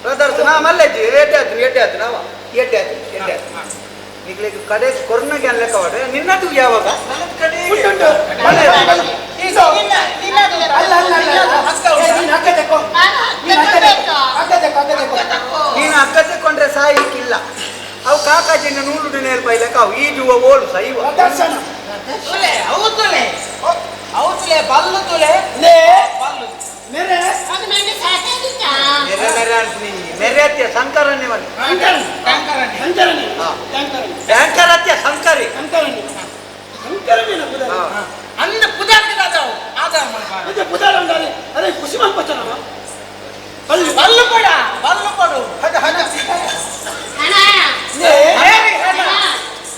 ಪ್ರದರ್ಶನ ಮಲ್ಲಜ್ಜಿ ಏಟೆ ಆತು ಏಟೆ ಆತು ನಾವ ಏಟೆ ಆತು ಏಟೆ ಆತು ನಿಕ್ಲೆಗ್ ಕಡೆ ಕೊರ್ನಗೆ ಅನ್ಲೆಕ್ಕ ವಾಡು ನಿನ್ನದು ಯಾವಾಗ ಕಡೆ ಉಂಟು ಅಲ್ಲ ಅಲ್ಲ ಅಲ್ಲ ನೀನು ಅಕ್ಕ ತೆಕ್ಕೋ ನೀನು ಅಕ್ಕ ತೆಕ್ಕೋ ಅಕ್ಕ ತೆಕ್ಕೋ ಅಕ್ಕ ತೆಕ್ಕೋ ನೀನು ಅಕ್ಕ ತೆಕ್ಕೊಂಡ್ರೆ ಸಾಯ್ಲಿಕ್ಕಿಲ್ಲ ಅವು ಕಾಕಾಜಿನ ನೂಲು ನೇಲ್ ಬೈಲಕ್ಕ ಅವು ಈ ಜುವ ಓಳು ಸೈವ ಪ್ರದರ್ಶನ ತುಲೆ ಅವು ತುಲೆ ಅವು ತುಲೆ ಬಲ್ಲು ತುಲೆ ಲೇ ಬಲ್ಲು ಮೇರೆ ಅದು ನನಗೆ ಸಾಕಾಗಿತ್ತಾ ನೆರೆ ನೆರೆ ಅಂತ ನೆರೆ ಅತ್ಯ ಶಂಕರನ್ನೇ ಬಂದು ಶಂಕರನಿ ಕಂಕರನಿ ಶಂಕರನಿ ಹಾ. ಶಂಕರನಿ ಟ್ಯಾಂಕರ್ ಅತ್ಯ ಶಂಕರಿ ಶಂಕರನಿ ಶಂಕರನಿ ಪುದಾರ ಹಾ. ಅಂದ ಪುದಾರ್ಗೆ ದಾದಾವು ಆಧಾರ ಮಾಡ್ಬಾರ್ದು ಅದೇ ಪುದಾರ ಉಂಡಾರೆ ಅದೇ ಖುಷಿ ಮಲ್ಪಚ್ಚನ ಬಲ್ಲು ಬಲ್ಲು ಕೊಡ ಬಲ್ಲು ಕೊಡು ಹಗ ಹಗ ಹಣ ಲೇ ಹೇರಿ ಹೆಣ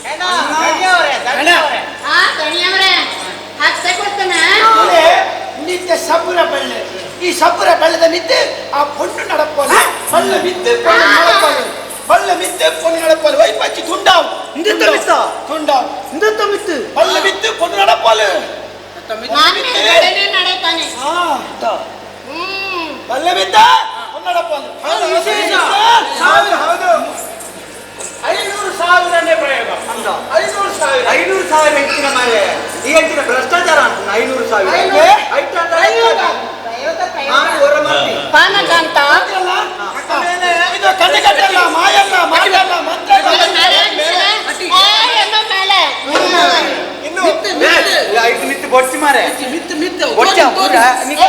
ಹೆಣ ಧನ್ಯವರೇ ಧನ್ಯವರೇ ಹಾ ದಣಿಯವ್ರೆ ಹತ್ತೆ ಕೊಡ್ತಾನ ಲೇ ನಿತ್ಯ ಸಬ್ಬುರ ಬಳ್ಳೆ ಈ ಸಬ್ಬುರ ಬಳ್ಳದ ಮಿತ್ತೆ ಆ ಪೊಣ್ಣು ನಡಪೋಲೆ ಬಳ್ಳ ಮಿತ್ತೆ ಪೊಣ್ಣು ನಡಪೋಲೆ ಬಳ್ಳ ಮಿತ್ತೆ ಪೊಣ್ಣು ನಡಪೋಲೆ ವೈಪಚ್ಚಿ ತುಂಡಾವು ಇಂದತ್ತ ಮಿತ್ತ? ತುಂಡಾವು ಇಂದತ್ತ ಮಿತ್ತು ಬಳ್ಳ ಮಿತ್ತೆ ಪೊಣ್ಣು ನಡಪೋಲೆ ನಾನು ಮೇಲ್ಗಡೆನೆ ನಡೆತಾನೆ ಹಾ ಹ್ಮ್ ಬಳ್ಳ ಮಿತ್ತ ಪೊಣ್ಣು ನಡಪೋಲೆ ಹೌದು, ವಿಶೇಷ. ಸಾವಿರ ಹೌದು 500 ಸಾವಿರನೇ ಪ್ರಯೋಗ ಅಂದ 500 ಸಾವಿರ 500 ಸಾವಿರ ಹೆಚ್ಚಿನ ಮಾರೆ ಈ ಹೆಚ್ಚಿನ ಭ್ರಷ್ಟಾಚಾರ ಅಂತ 500 ಸಾವಿರ ಪ್ರಯೋಗ ಪ್ರಯೋಗ ನಾನು ಪ್ರಯೋಗ ಹೊರ ಮಾಡ್ತೀನಿ ಪಾನಕಾಂತ ಅಲ್ಲ ಇದು ಕಣ್ಣು ಕಟ್ಟಲ್ಲ ಮಾಯಲ್ಲ ಮಾಯಲ್ಲ ಮಂತ್ರ ಮೇಲೆ ಏ, ಏನೋ ಮೇಲೆ ಇನ್ನು ಏ, ಐದು ಮಿತ್ತು ಬೊಚ್ಚಿ ಮಾರೆ ಮಿತ್ತು ಮಿತ್ತು ಬೊಚ್ಚ ಪೂರ ಏ,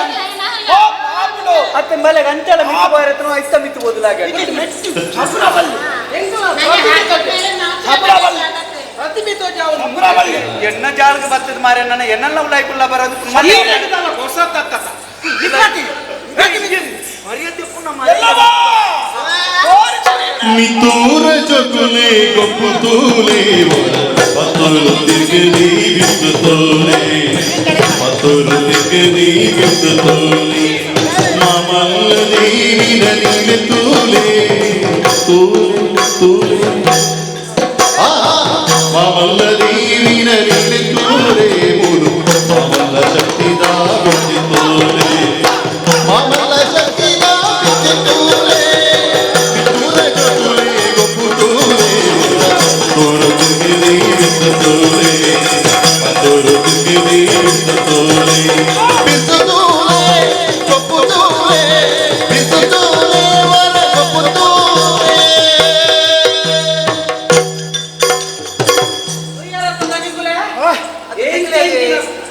ಓ ಪಾಪುಡು ಅತ್ತೆ ಮೇಲೆ ಗಂಟೆಲ್ಲ ಮಿತ್ತು ಬಾರತ್ನೋ ಐತ ಮಿತ್ತು ಬದಲಾಗ ಇದು ಮೆಟ್ಟು ಸಬುರ ಬಲ್ಲು ನನಗೆ ಹಾಕಿದ ಮೇಲೆ ಮಾತ್ರ ಸಬುರ ಬಲ್ಲು ಬರಕ್ಕಾಗತ್ತೆ. ಪ್ರತಿಮೆ ತೋಜಾವು ಸಬುರ ಬಲ್ಲು ಎಣ್ಣ ಜಾಳ್ಗೆ ಬರ್ತದ ಮಾರೆ ನನ್ನ ಎಣ್ಣೆಲ್ಲ ಉಲಾಯ್ಕುಲ್ಲ ಬರೋದು ಹೊಸ ತತ್ತ ಮರ್ಯಾದೆ ಪುನಃ ಮಾರೆ. ಎಲ್ಲವಾ ತೋರಿಸು ಮಿತೂರ ಚಕುಲೆ ಗೊಪ್ಪು ತೂಲೆ ಪತ್ತುರು ತಿರುಗಲಿ ಬಿತ್ತು ತೋಲೆ ಪತ್ತುರು ತಿರುಗಲಿ ಬಿತ್ತು ತೋಲೆ ಮಾಮಲ್ಲ ದೇವಿನ ನೀಲೆ ತೂಲೆ ತೂಲೆ ತೂಲೆ ಆ ಮಾಮಲ್ಲ ದೇವಿನ ನೀಲೆ ತೂಲೆ ಮೂರು ಮಾಮಲ್ಲ ಶಕ್ತಿದ ಬಿತ್ತು ತೋಲೆ ಮಾಮಲ್ಲ ಶಕ್ತಿದ ಬಿತ್ತು ತೂಲೆ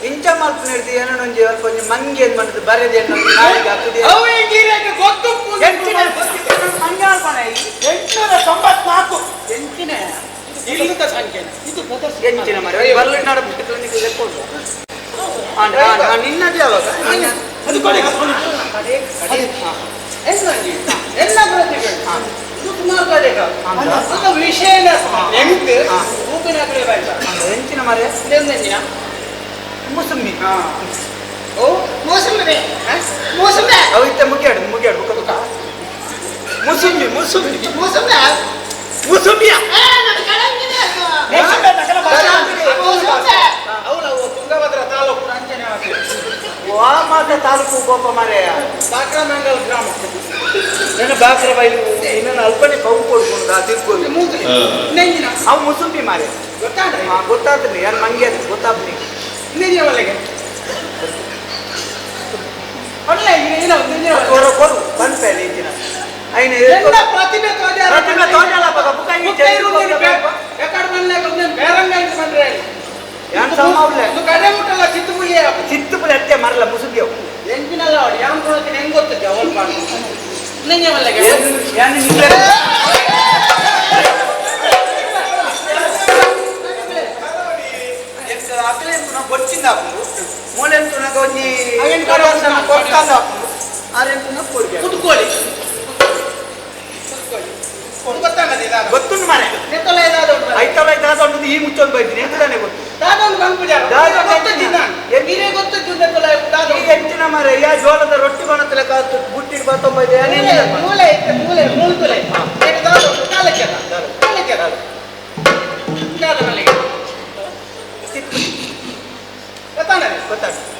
ಇಂಚ ಮಲ್ಪು ಹಿಡ್ದು ಏನೊಂಜಿ ಅಲ್ಪ ಒಂಜಿ ಮಂಗೆ ಏನ್ ಮಾಡುದು ಬರೆದು ಏನು ನಾಯಿಗೆ ಹಾಕುದು ಅವು ಹಿಂಗಿರಕ್ಕೆ ಗೊತ್ತು ಮಂಗೆ ಅಲ್ಪಣ ಈ 894 ಎಂಚಿನ ಇಲ್ಲದ ಸಂಖ್ಯೆ ಇದು ಪ್ರದರ್ಶನ ಎಂಚಿನ ಮರೆ ಬರ್ಲಿ ನಾಡ ಬಿಟ್ಟು ಲೆಕ್ಕೊಂಡು ನಿನ್ನದು ಯಾವಾಗ ಅದು ಕೊಡಿ ಎಲ್ಲ ಪ್ರತಿಗಳು ಇದು ಸುಮಾರು ಕಡೆ ಅದು ವಿಷಯ ಎಂಟು ರೂಪಿನ ಕಡೆ ಬಾಯ್ತ ಎಂಚಿನ ಮರೆ ಇದೊಂದೆಂಜಿನ ಮುಸುಂಬಿ ಓ ಮೋಸಂಬಿ ಮೋಸಂಬಿ ಅವು ಇತ್ತ ಮುಗಿಯಾಡು ಮುಗಿಯಾಡು ಬುಕ್ಕ ಬುಕ್ಕ ಮುಸುಂಬಿ ಮುಸುಂಬಿ ಮುಸುಂಬಿ ಮುಸುಂಬೆ ಮುಸುಂಬಿಯ ತುಂಗಭದ್ರಾ ತಾಲೂಕು ಅಂಚನೆ ವಾ ಮಾತ ತಾಲೂಕು ಗೋಪ ಮಾರಾಯ ಬಾಕ್ರಮಂಗಲ್ ಗ್ರಾಮ ನನ್ನ ಬಾಕ್ರ ಬೈಲು ಇನ್ನೊಂದು ಅಲ್ಪನೆ ಕೌ ಕೊಡ್ಕೊಂಡು ಆ ತಿರ್ಗೋದು ನೆಂಜಿನ ಅವು ಮುಸುಂಬಿ ಮಾರೆ ಗೊತ್ತಾಡ್ರಿ ಗೊತ್ತಾಗ್ತದೆ ಯಾರು ಮಂಗೆ ಅದು ಗೊತ್ತಾಗ್ತದೆ ನೆಂಜಿನ ಒಳಗೆ ಒಳ್ಳೆ ಏನೋ ನೆಂಜಿನ ಕೊರು ಕೊರು ಬಂದ್ಪೇಲೆ ಇಂಜಿನ ಐನ ಎಲ್ಲ ಪ್ರತಿಭೆ ತೋಜಾರ ಪ್ರತಿಭೆ ತೋಜಾಲ ಪಗ ಬುಕ್ಕ ಈ ಎಕಡೆ ಬಂದಾಗ ಬೇರಂಗ ಅಂತ ಬಂದ್ರೆ ಯಾನ್ ಸಮ ಅವ್ಲೆ ಇದು ಕಡೆ ಮುಟ್ಟಲ್ಲ ಚಿತ್ತುಪುಲಿ ಚಿತ್ತುಪುಲಿ ಅತ್ತೆ ಮರಲ ಮುಸುಂಬಿ ಅವು ಎಂಜಿನಲ್ಲ ಅವಳು ಯಾನ್ ಕೊಡೋಕೆ ಹೆಂಗ್ ಗೊತ್ತಿದ್ದೆ ಅವಳು ಮಾಡಿ ನೆಂಜೆ ಒಳಗೆ ಯಾನ್ ನಿಂಗೆ ಕುತ್ಕೊಳ್ಳಿ ಗೊತ್ತುಂಟು ಮಾರೆ ನೆತ್ತಲ ಏದಾದ್ರು ಐತಲ ಇದ್ದಾದ ಉಂಟು ಈ ಮುಚ್ಚೊಂದು ಬೈತೀನಿ ಎಂತದಾನೆ ಗೊತ್ತು ದಾದೊಂದು ಬಂದ್ಬಿಡ್ಯಾರ ಗೊತ್ತಿದ್ದ ನೀರೇ ಗೊತ್ತಿದ್ದು ನೆತ್ತಲ ದಾದ ಈ ಹೆಚ್ಚಿನ ಮಾರೆ ಯಾ ಜೋಳದ ರೊಟ್ಟಿ ಬಣತಲೆ ಕಾತು ಬುಟ್ಟಿಗೆ ಬತ್ತೊಂಬೈದೆ ಮೂಲೆ ಮೂಲೆ ಮೂಲ್ತುಲೆ ದಾದ ಕಾಲಕ್ಕೆ ಕಾಲಕ್ಕೆ ದಾದ ಮಲ್ಲಿಗೆ ಗೊತ್ತಾನೆ ಗೊತ್ತಾಗ್ತದೆ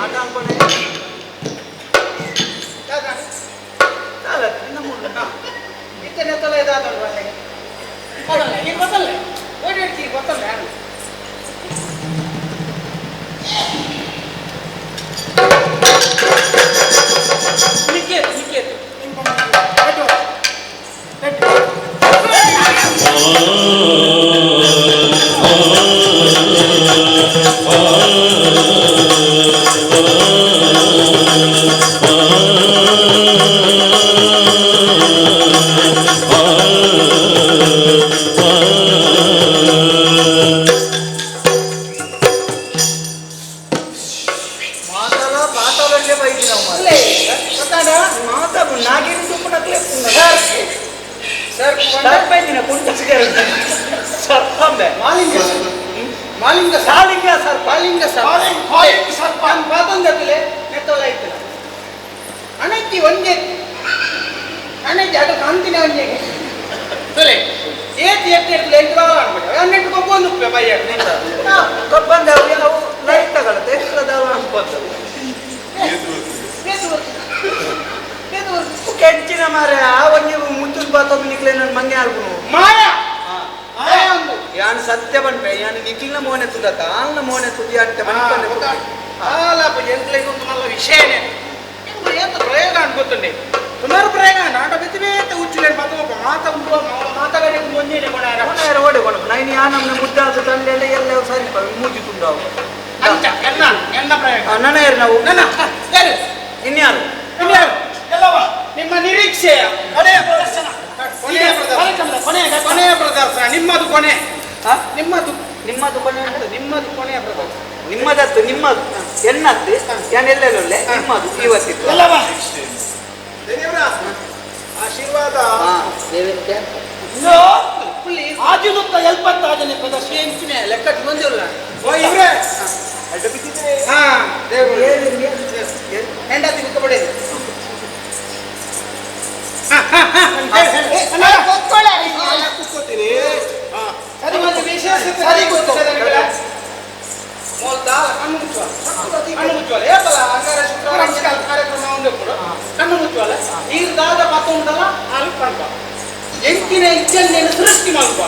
ಆಟ ಅನ್ಕೊಂಡೆ ಇತ್ತನೆ ತೊಲೆ ದಾದ ಮಲ್ಲಿಗೆ ಗೊತ್ತಲ್ಲ ಈಗ ಗೊತ್ತಲ್ಲ ಓಡಾಡ್ತೀವಿ ಗೊತ್ತಲ್ಲ ಯಾರು ನಿಕ್ಕೇತು ನಿಕ್ಕೇತು ಮಾತಲ ಪಾತಾಳಲ್ಲೇ ಬೈದಿ ನಾವು ಮಾರ್ರೆ. ಗೊತ್ತಾಡ ಮಾತ ನಾಗಿನ ತುಪ್ಪ ನಕ್ಲೆ ಸರ್ ಸರ್ಪ ಇದ್ದಿನ ಕುಂಟ ಸರ್ಪಂಬೆ ಮಾಲಿಂಗ ಮಾಲಿಂಗ ಸಾಲಿಂಗ ಸರ್ಪ ಮಾಲಿಂಗ ಸರ್ ಸರ್ಪ ನಾನು ಪಾತಂದತ್ತಲೆ ನೆತ್ತಲ ಇತ್ತಲ್ಲ ಅಣಕ್ಕಿ ಒಂದೇ ಅಣಕ್ಕಿ ಅದು ಕಾಂತಿನ ಒಂದೇ ತುಲೆ ಏತ್ ಎತ್ತು ಎತ್ತು ಎಂಟು ಬಾಲ ಅನ್ಬಿಟ್ಟು ಹನ್ನೆಂಟು ಕೊಬ್ಬೊಂದು ಉಪ್ಪೆ ಬಯ್ಯ ಕಬ್ಬಂದ ಅವು ಲೈಟ್ ತಗೊಳುತ್ತೆ ಎಷ್ಟದಾವ ಅನ್ಕೊಂತ ಕೆಂಚಿನ ಮಾರೆ ಆ ಒಂಜಿ ಮುಚ್ಚುನ್ ಬಾತೊಂದು ನಿಕ್ಲೆ ನನ್ನ ಮಂಗೆ ಆಲ್ಗುನು ಮಾಯ ಮಾಯ ಒಂದು ಯಾನ್ ಸತ್ಯ ಬನ್ಪೆ ಯಾನ್ ನಿಕ್ಲಿನ ಮೋನೆ ತುದತ ಆಲ್ನ ಮೋನೆ ತುದಿ ಅಂತ ಮನಿಪಂದೆ ಆಲಾಪ ಎಂಕ್ಲೆಗ್ ಒಂದು ಮಲ್ಲ ವಿಷಯನೇ ಎಂಕ್ ಏತ ಪ್ರಯೋಗ ಅನ್ಕೊತ್ತುಂಡೆ ಸುಮಾರು ಪ್ರಯೋಗ ಆಟ ಬೆತ್ತಿ ಬೇತೆ ಉಚ್ಚುಲೇನು ಮಾತ ಮಾತ ಉಂಟು ಮಾತಗಾಡಿ ಒಂದು ಒಂಜೇನೆ ಕೊಡಾರ ಕೊನೆಯರ ಓಡೆ ಕೊಡ ನೈನ್ ಯಾ ನಮ್ನ ಮುದ್ದಾದ ತಲ್ಲೆಲ್ಲ ಎಲ್ಲ ಸರಿ ಮೂಜಿ ತುಂಡಾವು ಅಂಚ ಎನ್ನ ಎನ್ನ ಪ್ರಯೋಗ ನನ್ನ ಯಾರು ನಾವು ನನ್ನ ಯಾರು ಇನ್ಯಾರು ಇನ್ಯಾರು ಎಲ್ಲವ ನಿಮ್ಮ ನಿರೀಕ್ಷೆಯ ಕೊನೆಯ ಪ್ರದರ್ಶನ ಕೊನೆಯ ಪ್ರದರ್ಶನ ಕಾರ್ಯಕ್ರಮದ ಕೊನೆಯ ಘಟ್ಟ. ಕೊನೆಯ ಪ್ರದರ್ಶನ ನಿಮ್ಮದು ಕೊನೆ ಹಾ? ನಿಮ್ಮದು ನಿಮ್ಮದು ಕೊನೆ ಉಂಟು. ನಿಮ್ಮದು ಕೊನೆಯ ಪ್ರದರ್ಶನ ನಿಮ್ಮದತ್ತು ನಿಮ್ಮದು ಎನ್ನತ್ತು ಯಾನೆಲ್ಲೆಲ್ಲೊಳ್ಳೆ ನಿಮ್ಮದು ಇವತ್ತಿತ್ತು ಎಲ್ಲವ ದೇವರ ಆಶೀರ್ವಾದ ಇಲ್ಲೋ ಆದಿನುತ್ತ ಎಲ್ಪತ್ತಾದನೆ ಪ್ರದರ್ಶನ ಎಂಚಿನ ಲೆಕ್ಕ ಬಂದಿಲ್ಲ ಓ ಇವ್ರೆ ಅಡ್ಡ ಬಿದ್ದಿದ್ರೆ ಹಾ ದೇವರು ಹೆಂಡತಿ ಬಿಕ್ಕಬಡಿ ಕೂತ್ಕೋತೀನಿ ಸರಿ ಒಂದು ವಿಶೇಷತೆ ಸರಿ ಕೂತ್ಕೋ. ಕಣ್ಣು ಮುಚ್ಚುವ ಕಣ್ಣು ಮುಚ್ಚುವಲ್ಲ ಏಪಲ್ಲ ಅಂಗಾರ ಶುಕ್ರವಾರ ಕಾರ್ಯಕ್ರಮ ಒಂದು ಕೂಡ ಕಣ್ಣು ಮುಚ್ಚುವಲ್ಲ ನೀರು ದಾದ ಪತ್ತ ಉಂಟಲ್ಲ ಅಲ್ಲಿ ಪಂಪ ಎಂಕಿನ ಇಚ್ಚಲ್ಲೇನು ಸೃಷ್ಟಿ ಮಲ್ಪ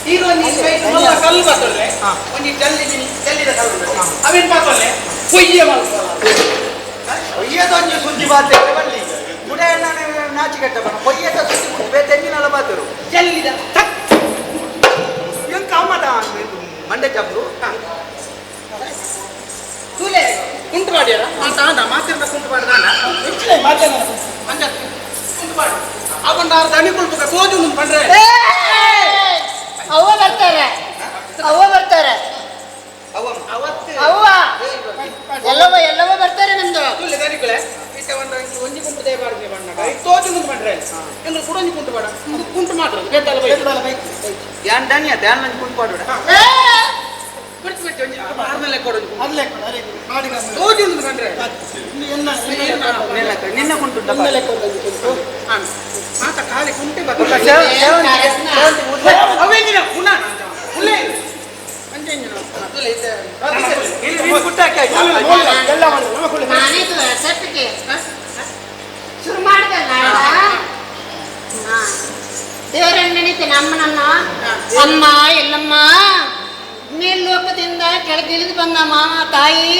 ಈರೊಂದು ಮಲ್ಲ ಕಲ್ಲು ಬರ್ತದೆ ಒಂಜಿ ಜಲ್ಲಿ ಜಲ್ಲಿದ ಕಲ್ಲು ಅವೇನು ಪಾತೊಲ್ಲೆ ಕೊಯ್ಯ ಮಲ್ಪಲ್ಲ ಕೊಯ್ಯದೊಂಜಿ ಸುದ್ದಿ ಬಾತೆ ಬಲ್ಲಿ ಗುಡ ನಾಚಿ ಕಟ್ಟ ಬಣ್ಣ ಕೊಯ್ಯದ ಸುದ್ದಿ ಬಿಟ್ಟು ಬೇತೆ ತೆಂಗಿನೆಲ್ಲ ಬಾತರು ಜಲ್ಲಿದ ಥಕ್ ಎಂಕ ಅಮ್ಮದ ಮಂಡೆ ಚಾಪರು ತೂಲೆ ಕುಂಟು ಮಾಡ್ಯಾರ ಮಾತಾ ಮಾತಿರ್ದ ಕುಂಟು ಮಾಡಿದ ಹೆಚ್ಚಿನ ಮಾತೇನ ಅಂಚ ಕುಂಟು ಮಾಡು ಅವನ್ನ ಅರ್ಧ ಅಣಿಕೊಳ್ಬೇಕು ತೋಜು ಮುಂದೆ ಬಂದ್ರೆ ಅವ್ವ ಬರ್ತಾರೆ ಅವ್ವ ಬರ್ತಾರೆ ಅವತ್ತು ಅವ್ವ ಎಲ್ಲವ ಎಲ್ಲವ ಬರ್ತಾರೆ ನಮ್ದು ತೂಲೆ ದನಿಕುಲೆ ಇತ್ತೆ ಒಂದು ಒಂಜಿ ಕುಂಟು ದೇವಾರ್ಗೆ ಬಣ್ಣಗ ತೋಜು ಮುಂದೆ ಬಂದ್ರೆ ಎಂದ್ರೆ ಕೂಡ ಒಂಜಿ ಕುಂಟು ಬೇಡ ಕುಂಟು ಮಾಡ್ರಿ ಬೇತಲ್ಲ ಬೈ ಯಾನ್ ದನಿಯ ಧ್ಯಾನ ನಂಗೆ ಕುಂಟು ಪಾಡುಡ ಏ! ಬಿಡ್ತು ಬಿಡ್ತು ಒಂಜಿ ಆರ್ಮೇಲೆ ಕೊಡೋದು ಅಲ್ಲೇ ಕೊಡು, ಅಲ್ಲೇ ಕೊಡು. ಮಾಡಿ ಬಂದು. ತೋಜು ಮುಂದೆ ಬಂದ್ರೆ ನಿನ್ನ ಕುಂಟು ಮಾತ ಖಾಲಿ ಕುಂಟೆ ಶುರು ಮಾಡ್ದಲ್ಲ ದೇವರನ್ನ ನೆನೀತೇನೆ ಅಮ್ಮನನ್ನ. ಅಮ್ಮ ಎಲ್ಲಮ್ಮ ಮೇಲ್ಲೋಕದಿಂದ ಕೆಳಗಿಳಿದು ಬಂದ ಮಾವ ತಾಯಿ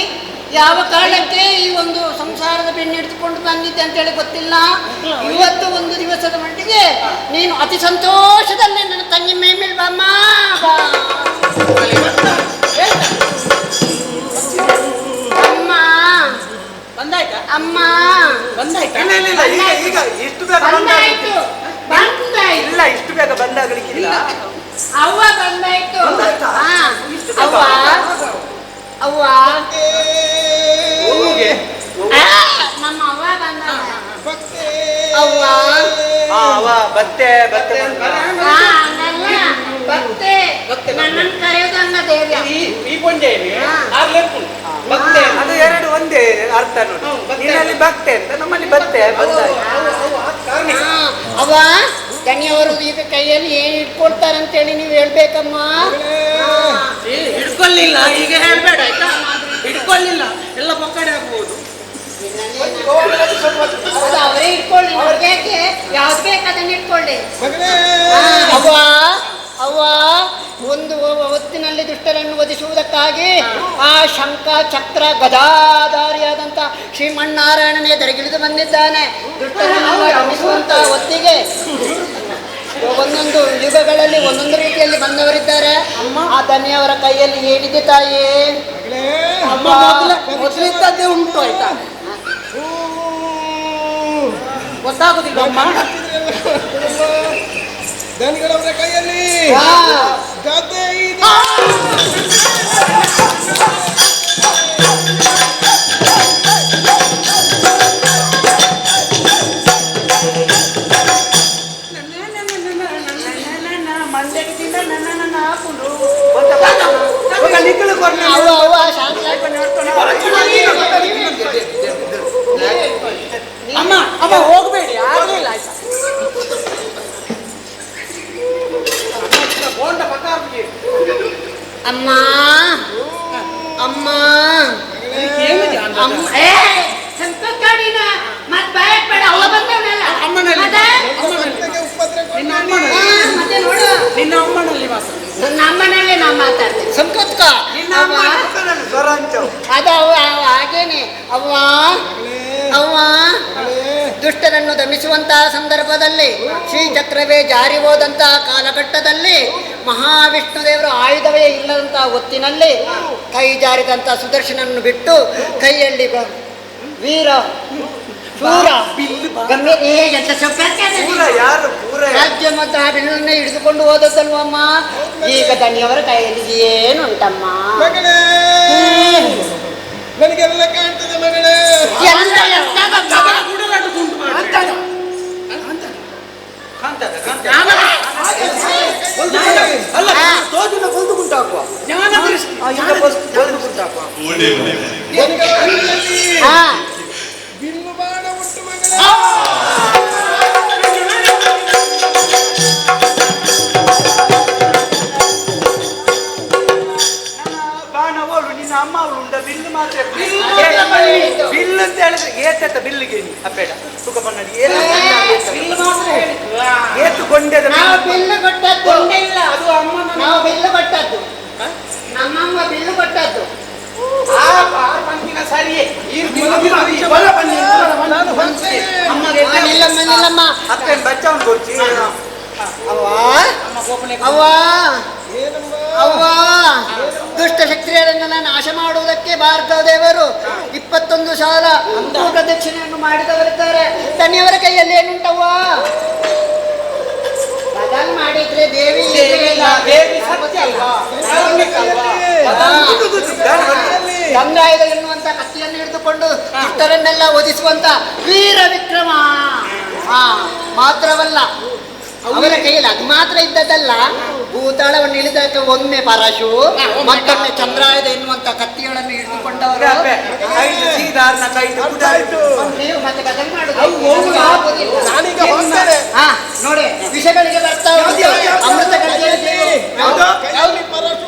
ಯಾವ ಕಾರಣಕ್ಕೆ ಈ ಒಂದು ಸಂಸಾರದ ಬೆನ್ನು ಹಿಡಿದುಕೊಂಡು ಬಂದಿದ್ದೆ ಅಂತೇಳಿ ಗೊತ್ತಿಲ್ಲ. ಇವತ್ತು ಒಂದು ದಿವಸದ ಮಟ್ಟಿಗೆ ನೀನು ಅತಿ ಸಂತೋಷದಲ್ಲಿ ನನ್ನ ತಂಗಿ ಮೈ ಮೇಲೆ ಬಾಮ್ಮ ಬಾ. ಅಮ್ಮ ಬಂದಾಯ್ತಾ? ಅಮ್ಮ ಬಂದಾಯ್ತಾ? ಇಲ್ಲ ಇಲ್ಲ ಇಲ್ಲ, ಈಗ ಈಗ ಇಷ್ಟು ಬೇಗ ಬಂದಾಯ್ತು ಬಂದಾಯ್ತು. ಇಲ್ಲ, ಇಷ್ಟು ಬೇಗ ಬಂದಾಗಲಿಕ್ಕಿಲ್ಲ. ಅವ್ವ ಬಂದಾಯ್ತು. ಬಂದಾಯ್ತಾ? ಹಾ. ಇಷ್ಟು ಬೇಗ? ಅವ್ವ ಅವ್ವ ಆ, ನಮ್ಮ ಅವ್ವ ಬಂದ ಅವ್ವ. ಆ, ಅವ್ವ ಬತ್ತೆ ಬತ್ತೆ ಆ, ಹಂಗಲ್ಲ ಬತ್ತೆ ನನ್ನನ್ನು ಕರೆಯೋದಂಗ ಧೈರ್ಯ. ಈ ಕೊಂಡೆ ಬತ್ತೆ ಅದು ಎರಡು ಒಂದೇ ಅರ್ಥ ನೋಡಿ. ನಿನ್ನಲ್ಲಿ ಭಕ್ತೆ ಅಂತ, ನಮ್ಮಲ್ಲಿ ಬತ್ತೆ ಬಂದಾಯ್ತು. ಹಾ, ಅವ್ವ ದಣಿಯವರು ಈಗ ಕೈಯಲ್ಲಿ ಏನ್ ಇಟ್ಕೊಳ್ತಾರಂತೇಳಿ ನೀವು ಹೇಳ್ಬೇಕಮ್ಮ. ಹಿಡ್ಕೊಳ್ಳಿಲ್ಲ ಈಗ ಹೇಳ್ಬೇಡ ಆಯ್ತಾ? ಹಿಡ್ಕೊಳ್ಳಿಲ್ಲ ಎಲ್ಲ ಪಕ್ಕಡೆ ಆಗ್ಬೋದು. ಹೌದು, ಅವರೇ ಇಟ್ಕೊಳ್ಳಿ, ಅವ್ರಿಗೆ ಯಾಕೆ ಯಾವ್ದು ಬೇಕು ಅದನ್ನ ಇಟ್ಕೊಳ್ಳಿ. ಅವ್ವ ಅವ್ವ ಒಂದು ಹೊತ್ತಿನಲ್ಲಿ ದುಷ್ಟರನ್ನು ವಧಿಸುವುದಕ್ಕಾಗಿ ಆ ಶಂಖ ಚಕ್ರ ಗದಾಧಾರಿಯಾದಂಥ ಶ್ರೀಮನ್ನಾರಾಯಣನೇ ದರಗಿಳಿದು ಬಂದಿದ್ದಾನೆ. ದುಷ್ಟರನ್ನು ವಧಿಸುವಂತಹ ಹೊತ್ತಿಗೆ ಒಂದೊಂದು ಯುಗಗಳಲ್ಲಿ ಒಂದೊಂದು ರೀತಿಯಲ್ಲಿ ಬಂದವರಿದ್ದಾರೆ. ಆ ದನಿಯವರ ಕೈಯಲ್ಲಿ ಏನಿದೆ ತಾಯಿ? ಅಮ್ಮ ಮೊದಲಿದ್ದದ್ದೇ ಉಂಟು ಆಯ್ತಾ? ಗೊತ್ತಾಗುದಿಲ್ಲ ಅಮ್ಮ. ದನಿಗಳವರ ಕೈಯಲ್ಲಿ ಗದೆ ಇದೆ. ಅವ್ವ ಅವ್ವ ಶಾಂತ. ಅಮ್ಮ ಅಮ್ಮ ಹೋಗ್ಬೇಡಿ, ಆಗ್ಲಿಲ್ಲ ಆಯ್ತಾ? ಅಮ್ಮ ಅಮ್ಮ ಅಮ್ಮ ಏ ಸಂಕಟಾಡಿನ ಮತ್ ಬಾಯಕ್ ಬೇಡ. ಅವ್ವ ಬಂದವನಲ್ಲ ಅಮ್ಮನಲ್ಲಿ ಮತ್ತೆ? ನಿನ್ನ ಹಾ, ಅಮ್ಮನಲ್ಲಿ ಮತ್ತೆ ನೋಡು, ನಿನ್ನ ಅಮ್ಮನಲ್ಲಿ ಮಾತ್ರ. ನನ್ನ ಅಮ್ಮನಲ್ಲೇ ನಾ ಮಾತಾಡ್ತೇನೆ ಸಂಕೃತ್ಕ. ನಿನ್ನ ಅಮ್ಮ ಸ್ವರ ಅಂಚವು. ಅದು ಅವ್ವ ಅವ್ವ ಹಾಗೇನೆ. ಅವ್ವ ಅವ್ವ ದುಷ್ಟರನ್ನು ದಮಿಸುವಂತಹ ಸಂದರ್ಭದಲ್ಲಿ ಶ್ರೀಚಕ್ರವೇ ಜಾರಿ ಹೋದಂತಹ ಕಾಲಘಟ್ಟದಲ್ಲಿ ಮಹಾವಿಷ್ಣು ದೇವರು ಆಯುಧವೇ ಇಲ್ಲದಂತಹ ಹೊತ್ತಿನಲ್ಲಿ ಕೈ ಜಾರಿದಂತಹ ಸುದರ್ಶನನ್ನು ಬಿಟ್ಟು ಕೈಯಲ್ಲಿ ವೀರ ಶೂರ ಗಂಭೀರ ಏ ಎಂತ ಪೂರ ಯಾರು ಪೂರ ಯಾರು? ರಾಜ್ಯ ಮತ್ತು ಆ ಬಿಲ್ಲನ್ನೇ ಹಿಡಿದುಕೊಂಡು ಹೋದದ್ದಲ್ವಮ್ಮ. ಈಗ ದಣಿಯವರ ಕೈಯಲ್ಲಿ ಏನುಂಟಮ್ಮ? ಮಗಳೇ ನನಗೆಲ್ಲ ಕಾಣ್ತದೆ ಮಗಳೇ. ಎಂತ ಎಂತದಮ್ಮ? ಕಾಣ್ತದ ಕಾಣ್ತದ. ಅಲ್ಲ ತೋಜಿನ ಬಲ್ದು ಗುಂಟಾಕುವ. ಜ್ಞಾನ ದೃಷ್ಟಿ. ಆ, ಈಗ ಬಲ್ದು ಗುಂಟಾಕುವ. ದನಿಗಳವರ ಕೈಯಲ್ಲಿ ಹಾ. ಬಿಲ್ಲು ಬಾಣ ಉಂಟು ಮಗಳೇ. ಬಾಣ ಅವಳು ನಿನ್ನ ಅಮ್ಮ ಅವಳು ಉಂಡ ಬಿಲ್ಲು ಮಾತ್ರ. ಬಿಲ್ಲು ಮಾತ್ರ ಬಲ್ಲಿ. ಬಿಲ್ಲು ಅಂತ ಹೇಳಿದ್ರೆ ಏತತ್ತ ಬಿಲ್ಲಿಗೆ ನೀ ಅಪ್ಪೇಡ ಸುಖ ಪನ್ನಡಿ ಬಿಲ್ಲು ಮಾತ್ರ ಹೇಳಿದ್ದು. ಏತು ಗೊಂಡೆದ ನಾವು ಬಿಲ್ಲು ಕೊಟ್ಟದ್ದು. ಕೊಂಡೆ ಇಲ್ಲ ಅದು ಅಮ್ಮನ. ನಾವು ಬಿಲ್ಲು ಕೊಟ್ಟದ್ದು, ನಮ್ಮಮ್ಮ ಬಿಲ್ಲು ಕೊಟ್ಟದ್ದು. ಆ ಪಂಕ್ತಿನ ಸರಿಯೇ. ನಾನು ಹೊರಟೆ. ಅಮ್ಮಗೆ ಆ, ನಿಲ್ಲಮ್ಮ ನಿಲ್ಲಮ್ಮ. ಅಪ್ಪೇನು ಬಚ್ಚವನ್ ಕೊಡ್ಚಿ. ಅವ್ವ ಅಮ್ಮ ಗೋಪನೆ. ಅವ್ವ ಏನಮ್ಮ? ಅವ್ವ ದುಷ್ಟ ಶಕ್ತಿಗಳನ್ನು ನಾಶ ಮಾಡುವುದಕ್ಕೆ ಭಾರ್ಗವ ದೇವರು 21 ಸಾಲ ಪ್ರದಕ್ಷಿಣೆಯನ್ನು ಮಾಡಿದವರಿದ್ದಾರೆ. ತನ್ನಿಯವರ ಕೈಯಲ್ಲಿ ಏನುಂಟವ್ವ? ಬದಲ್ ಮಾಡಿದ್ರೆ ದೇವಿ ಇರ್ಲಿಲ್ಲ. ದೇವಿ ಸತ್ಯ ಅಲ್ವಾ? ಧಾರ್ಮಿಕ ಅಲ್ವಾ? ಗಂಗಾಯುಧ ಎನ್ನುವಂತ ಕತ್ತಿಯನ್ನು ಹಿಡಿದುಕೊಂಡು ದುಷ್ಟರನ್ನೆಲ್ಲ ವಧಿಸುವಂತ ವೀರ ವಿಕ್ರಮ. ಹಾ, ಮಾತ್ರವಲ್ಲ, ಅವರ ಕೈಯಲ್ಲಿ ಅದು ಮಾತ್ರ ಇದ್ದದ್ದಲ್ಲ, ಭೂತಾಳವನ್ನು ಇಳಿದಾಗ ಒಮ್ಮೆ ಪರಶು, ಮತ್ತೊಮ್ಮೆ ಚಂದ್ರಾಯುಧ ಎನ್ನುವಂತ ಕತ್ತಿಗಳನ್ನು ಹಿಡಿದುಕೊಂಡವರು. ನೀವು ಮತ್ತೆ ಬದಲು ಮಾಡುದು ನೋಡಿ, ವಿಷಗಳಿಗೆ ಬರ್ತಾ ಉಂಟು, ಅಮೃತಗಳಿಗೆ.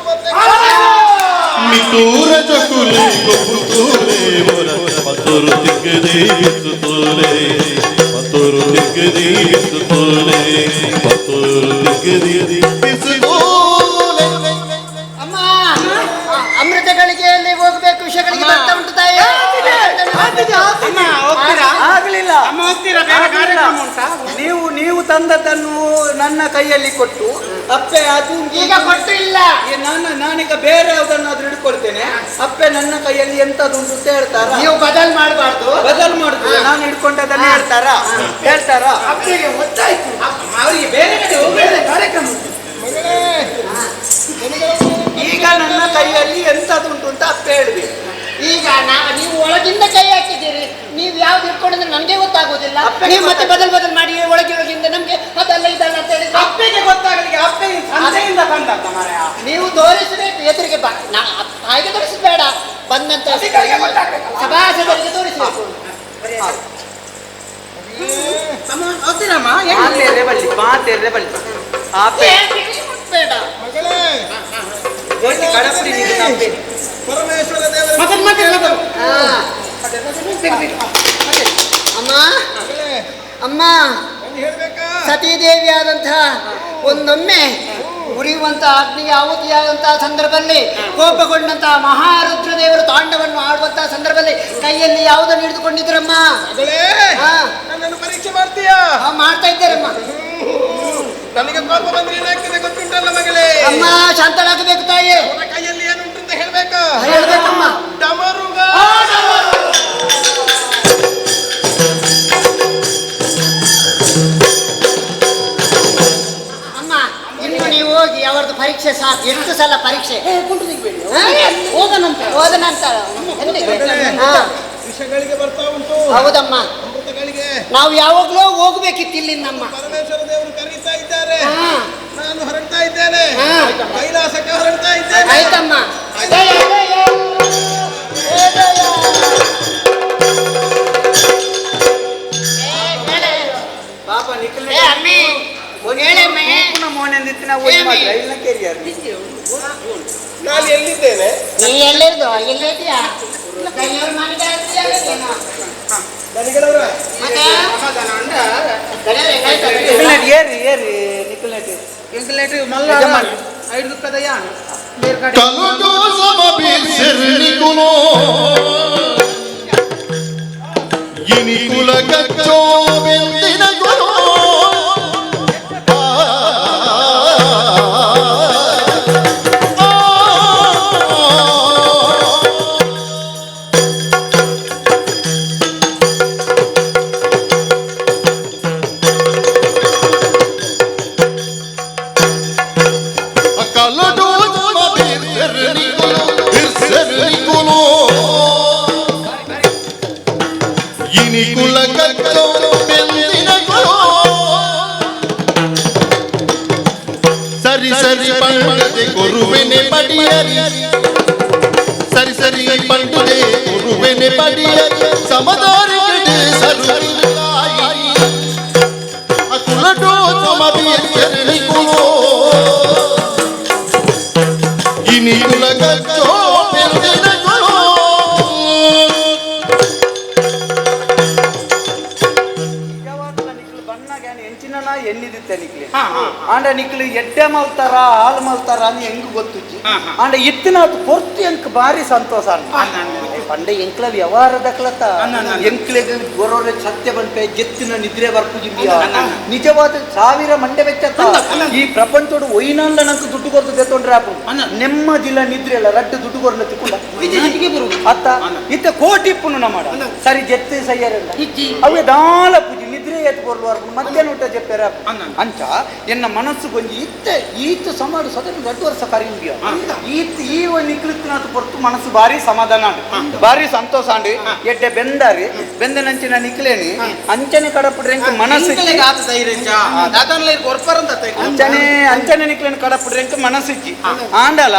ಮಿತೂರ ಚಕುಲೆ ಗೊಪ್ಪುತೂಲೆ ಮೊರ ಪತುರು ತಿಕ್ಕದೆ ಬಿಸುತೋಲೆ ಪತುರು ತಿಕ್ಕದೆ ಬಿಸುತೋಲೆ ಪತುರು ತಿಕ್ಕದೆ ಬಿಸುತೋಲೆ. ಅಮ್ಮ, ಅಮೃತಗಳಿಗೆ ಹೋಗ್ಬೇಕು, ವಿಷಗಳಿಗೆ ಬರ್ತಾ ಉಂಟು ತಾಯಿ. ಆಗ್ಲಿಲ್ಲ, ಅಮ್ಮ ಹೋಗ್ತೀರಾ? ಬೇರೆ ಕಾರ್ಯಕ್ರಮ ಉಂಟಾ? ನೀವು ನೀವು ತಂದದ್ದನ್ನು ನನ್ನ ಕೈಯಲ್ಲಿ ಕೊಟ್ಟು ಅಪ್ಪೆ ಅದು ಈಗ ಕೊಟ್ಟು ಇಲ್ಲ. ನಾನು ನಾನೀಗ ಬೇರೆ ಯಾವುದನ್ನಾದ್ರೂ ಹಿಡ್ಕೊಳ್ತೇನೆ. ಅಪ್ಪೆ ನನ್ನ ಕೈಯಲ್ಲಿ ಎಂತದುಂಟು ಅಂತ ಹೇಳ್ತಾರ? ನೀವು ಬದಲ್ ಮಾಡಬಾರ್ದು. ಬದಲು ಮಾಡುದು ನಾನು ಹಿಡ್ಕೊಂಡದನ್ನ ಹೇಳ್ತಾರಾ? ಹೇಳ್ತಾರಾ? ಅಪ್ಪೆಗೆ ಗೊತ್ತಾಯ್ತು, ಅವರಿಗೆ ಬೇರೆ ಕಡೆ ಬೇರೆ ಕಾರ್ಯಕ್ರಮ ಉಂಟು. ಈಗ ನನ್ನ ಕೈಯಲ್ಲಿ ಎಂತದುಂಟು ಅಂತ ಅಪ್ಪೆ ಹೇಳ್ಬೇಕು. ಈಗ ನೀವು ಒಳಗಿಂದ ಕೈ ಹಾಕಿದ್ದೀರಿ, ನೀವು ಯಾವ್ದು ಹಿಡ್ಕೊಂಡ್ರೆ ನನಗೆ ಗೊತ್ತಾಗುದಿಲ್ಲ. ನೀವು ಮತ್ತೆ ಬದಲ್ ಬದಲ್ ಮಾಡಿ ಒಳಗೆ ಒಳಗಿಂದ ನಮ್ಗೆ ಅದಲ್ಲ ಇದಲ್ಲ ಅಂತ ಹೇಳಿದ್ರೆ ಅಪ್ಪೆಗೆ ಗೊತ್ತಾಗಲಿಕ್ಕೆ ಅಪ್ಪೆ ಸಂಜೆಯಿಂದ ತಂದದ್ದ ಮಾರಾಯ. ನೀವು ತೋರಿಸಬೇಕು ಎದುರಿಗೆ, ತಾಯಿಗೆ ತೋರಿಸಬೇಡ, ಬಂದಂತ ಸಭಾಸದರಿಗೆ ತೋರಿಸಬೇಕು. ಬೇಡ. ಪರಮೇಶ್ವರ ದೇವರ ಅಮ್ಮ, ಅಮ್ಮ, ಹೇಳ್ಬೇಕಾ? ಸತೀದೇವಿಯಾದಂತಹ ಒಂದೊಮ್ಮೆ ಉರಿಯುವಂತಹ ಅಗ್ನಿಗೆ ಆಹುತಿಯಾದಂತಹ ಸಂದರ್ಭದಲ್ಲಿ ಕೋಪಗೊಂಡಂತಹ ಮಹಾರುದ್ರ ದೇವರು ತಾಂಡವನ್ನು ಆಡುವಂತಹ ಸಂದರ್ಭದಲ್ಲಿ ಕೈಯಲ್ಲಿ ಯಾವುದನ್ನು ಹಿಡಿದುಕೊಂಡಿದ್ರಮ್ಮ? ನನ್ನನ್ನು ಪರೀಕ್ಷೆ ಮಾಡ್ತೀಯಾ? ಮಾಡ್ತಾ ಇದ್ದಾರಮ್ಮ. ನನಗೆ ಕೋಪ ಬಂದ್ರೆ ಏನಾಗ್ತದೆ ಗೊತ್ತುಂಟಲ್ಲ ಮಗಳೇ? ಅಮ್ಮ ಶಾಂತಳಾಗಬೇಕು ತಾಯಿ. ಅವರ ಕೈಯಲ್ಲಿ ಏನುಂಟು ಅಂತ ಹೇಳ್ಬೇಕಾ? ಹೇಳ್ಬೇಕಮ್ಮ. ಡಮರುಗ. ಅಮ್ಮ, ಇನ್ನು ನೀವು ಹೋಗಿ ಅವರದ್ದು ಪರೀಕ್ಷೆ ಸಾಕು. ಎಷ್ಟು ಸಲ ಪರೀಕ್ಷೆ? ಹೋದ ನಂತರ ಹೋದ ನಂತರ ವಿಷಗಳಿಗೆ ಬರ್ತಾ ಉಂಟು. ಹೌದಮ್ಮ. ಅಮೃತಗಳಿಗೆ ನಾವು ಯಾವಾಗ್ಲೂ ಹೋಗ್ಬೇಕಿತ್ತು ಇಲ್ಲಿಂದಮ್ಮ. ಪರಮೇಶ್ವರ ದೇವರು ಕರೀತಾ ಇದ್ದಾರೆ, ನಾನು ಹೊರಡ್ತಾ ಇದ್ದೇನೆ, ಕೈಲಾಸಕ್ಕೆ ಹೊರಡ್ತಾ ಇದ್ದೇನೆ. ಆಯ್ತಮ್ಮ. ಪಾಪ ನಾನು ಎಲ್ಲಿದ್ದೇನೆ? ನೀ ಎಲ್ಲಿರ್ದು? ಎಲ್ಲಿದ್ಯಾ? ಕಲುಟು ಸಮಬಿಸಿರ್ನಿಕುಲೋ ಇನಿಕುಲ ಕಚ್ಚೋ ಬೆಂದಿನ ಗುರು. ಕಲುಟು ಸಮಬಿಸಿರ್ನಿಕುಲೋ ಬಿಸಿರ್ನಿಕುಲೋ ಇನಿಕುಲ ಕಚ್ಚೋ ಬೆಂದಿನ ಗುರು. ಸರಿ ಸರಿ ಪಂಡದೆ ಕೊರುವೆನೆ ಪಡಿಯರಿ, ಸರಿ ಸರಿ ಪಂಡುದೆ ಕೊರುವೆನೆ ಪಡಿಯರಿ, ಸಮದಾರಿಗಡೆ ಸರುತಾಯಿ ಅಕುಲಟೋ ಸಮಬಿಸಿರ್ನಿಕುಲೋ ಇನಿಕುಲ ಕಚ್ಚೋ ಬೆಂದಿನ ಗುರು. ಎನ್ನಿದಿತ್ತೆ ನಿಕ್ಲೆ ಆಂಡ ನಿಕ್ಲು ಎಡ್ಡೆ ಮಲ್ತಾರ ಹಾಲು ಮಲ್ತಾರ ಅಂತ ಹೆಂಗ್ ಗೊತ್ತುಜ್ಜಿ. ಆಂಡ ಇತ್ತಿನ ಅದು ಪೊರ್ತು ಎಂಕ್ ಬಾರಿ ಸಂತೋಷ. ಪಂಡ ಎಂಕ್ಲ ವ್ಯವಹಾರದಕ್ಲತ ಎಂಕ್ಲೆಗ್ ಗೊರೋರೆ ಸತ್ಯ ಬಂಪೆ ಜೆತ್ತಿನ ನಿದ್ರೆ ಬರ್ಪುಜಿಂಬಿಯ ನಿಜವಾದ ಸಾವಿರ ಮಂಡೆ ಬೆಚ್ಚತ್ತ ಈ ಪ್ರಪಂಚೋಡು ಒಯ್ನಲ್ಲ ನಂಗೆ ದುಡ್ಡು ಕೊರ್ದು ತೆತ್ತೊಂಡ್ರೆ ಆಪು ನೆಮ್ಮದಿಲ್ಲ ನಿದ್ರೆ ಇಲ್ಲ ರಡ್ಡು ದುಡ್ಡು ಕೊರ್ನ ತಿಕ್ಕೊಂಡ ಅತ್ತ ಇತ್ತ ಕೋಟಿ ಇಪ್ಪುನು ನಮ್ಮ ಸರಿ ಜೆತ್ತು ಸಯ್ಯರಲ್ಲ ಅವೇ ದಾಲ ಪೂಜಿ ನಿದ್ರೆ ಏತ್ ಪೊರ್ಲು ಬರ್ಪುಂಡು ಮಧ್ಯಾಹ್ನ ಊಟ ಜೆಪ್ಪೆರ ಅಂಚ ಎನ್ನ ಮನಸ್ಸು ಗೊಂಜಿ ಇತ್ತೆ ಈತ ಸಮಾಡು ಸದನ 2 ವರ್ಷ ಕರಿಯುಂಗಿಯ ಈತ ಈ ನಿಕ್ಲಿತ್ತಿನಾತ್ ಪೊರ್ತು ಮನಸ್ಸು ಭಾರಿ ಸಮಾಧಾನ ಆಂಡ್ ಭಾರಿ ಸಂತೋಷ ಆಂಡ್ ಎಡ್ಡೆ ಬೆಂದಾರಿ ಬೆಂದನಂಚಿನ ನಿಕ್ಲೇನಿ ಅಂಚನೆ ಕಡಪುಡ್ರೆ ಎಂಕ್ ಮನಸ್ಸು ಅಂಚನೆ ಅಂಚನೆ ನಿಕ್ಲೇನಿ ಕಡಪುಡ್ರೆ ಎಂಕ್ ಮನಸ್ಸಿಜ್ಜಿ ಆಂಡಲ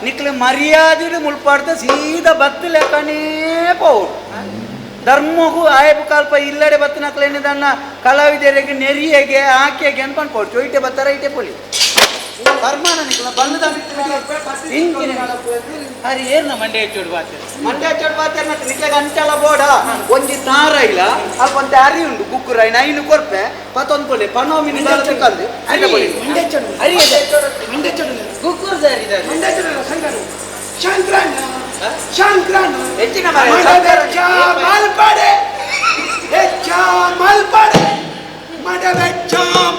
ನಿಕ್ಲೆ ಮರ್ಯಾದಿಡು ಮುಳ್ಪಾಡ್ದ ಸೀದಾ ಬತ್ತು ಲೆಕ್ಕನೇ ಪೋವು ಧರ್ಮಗೂ ಆಯಬು ಕಾಲ್ಪ ಇಲ್ಲಡೆ ಬತ್ತಿನಕ್ಲೇನಿದನ್ನ ಕಲಾವಿದರಿಗೆ ನೆರಿಯಗೆ ಆಕೆಗೆ ಅನ್ಕೊಂಡು ಪೋಡು ಚೊಯ್ಟೆ ಬತ್ತಾರ ಇಟೆ ಪೊಲಿ ಧರ್ಮನ ನಿಕ್ಲ ಬಲ್ಲದ ಹರಿ ಏರ್ನ ಮಂಡೆ ಚೋಡು ಬಾತೆ ಮಂಡ್ಯ ಚೋಡು ಬಾತೆ ನಿಕ್ಲೆಗ್ ಅಂಚಲ ಬೋಡ ಒಂಜಿ ತಾರ ಇಲ್ಲ ಅಲ್ಪ ಒಂತೆ ಅರಿ ಉಂಡು ಗುಗ್ಗುರ ಐನು ಕೊರ್ಪೆ ಪತ್ತೊಂದು ಪೊಲಿ ಪನೋಮಿನಿ ಕಲ್ದು ಮಂಡೆ ಚೋಡು ಅರಿ ಮಂಡೆ ಚೋಡು ಗುಗ್ಗುರು ದಾರಿ ಮಂಡೆ ಚೋಡು ಶಂಕರ ಶಂಕರಣ್ಣ ಶಂಕರಣ್ಣ ಹೆಚ್ಚಿನ ಮಾರ್ರೆ, ಮಲ್ಪಡೆ ಹೆಚ್ಚ ಮಲ್ಪಡೆ ಮಡವೆಚ್ಚ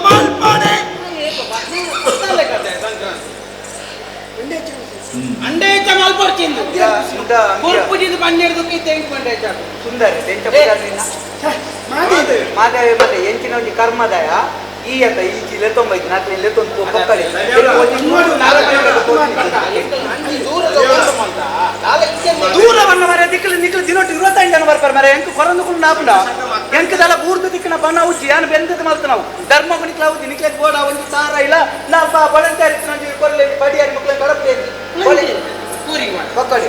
ಮಲ್ಪಡೆ ಅಂಡೆ ಹೆಚ್ಚ ಮಲ್ಪಡ್ಚಿಂದು ಕೊರ್ಪುಜಿದು ಪನ್ನೆರಡು ತೆಂಗು ಮಂಡೆ ಹೆಚ್ಚ ಸುಂದರ ಎಂಚ ಪುದರ್ನಿನ್ನ? ಮಾದೇವಿ ಮತ್ತೆ ಎಂಚಿನ ಒಂಜಿ ಕರ್ಮದಾಯ ಈ ಅತ್ತ ಈ ಜಿಲ್ಲೆ ತೊಂಬೈದು ನಾಲ್ಕು ಇಲ್ಲೇ ತೊಂದು ಪಕ್ಕಡೆ ದೂರ ಬಣ್ಣ ಮರ ದಿಕ್ಕಲು ನಿಕ್ಲು ದಿನೊಟ್ಟು 25 ಜನ ಬರ್ತಾರೆ ಮರ ಎಂಕ್ ಕೊರಂದು ಕುಂಡು ನಾಪುಂಡ ಎಂಕ್ ದಲ ಬೂರ್ದು ದಿಕ್ಕಿನ ಬಣ್ಣ ಉಜ್ಜಿ ಯಾನ್ ಬೆಂದದ ಮಲ್ತ ನಾವು ಧರ್ಮಗು ನಿಕ್ಲ ಉಜ್ಜಿ ನಿಕ್ಲೆ ಬೋಡ ಒಂಜಿ ತಾರ ಇಲ್ಲ ನಾಲ್ಪ ಬಳಂತಾರಿ ಕೊರ್ಲೆ ಪಡಿಯಾರಿ ಮಕ್ಳ ಕಡಪೆ ಪಕ್ಕಡೆ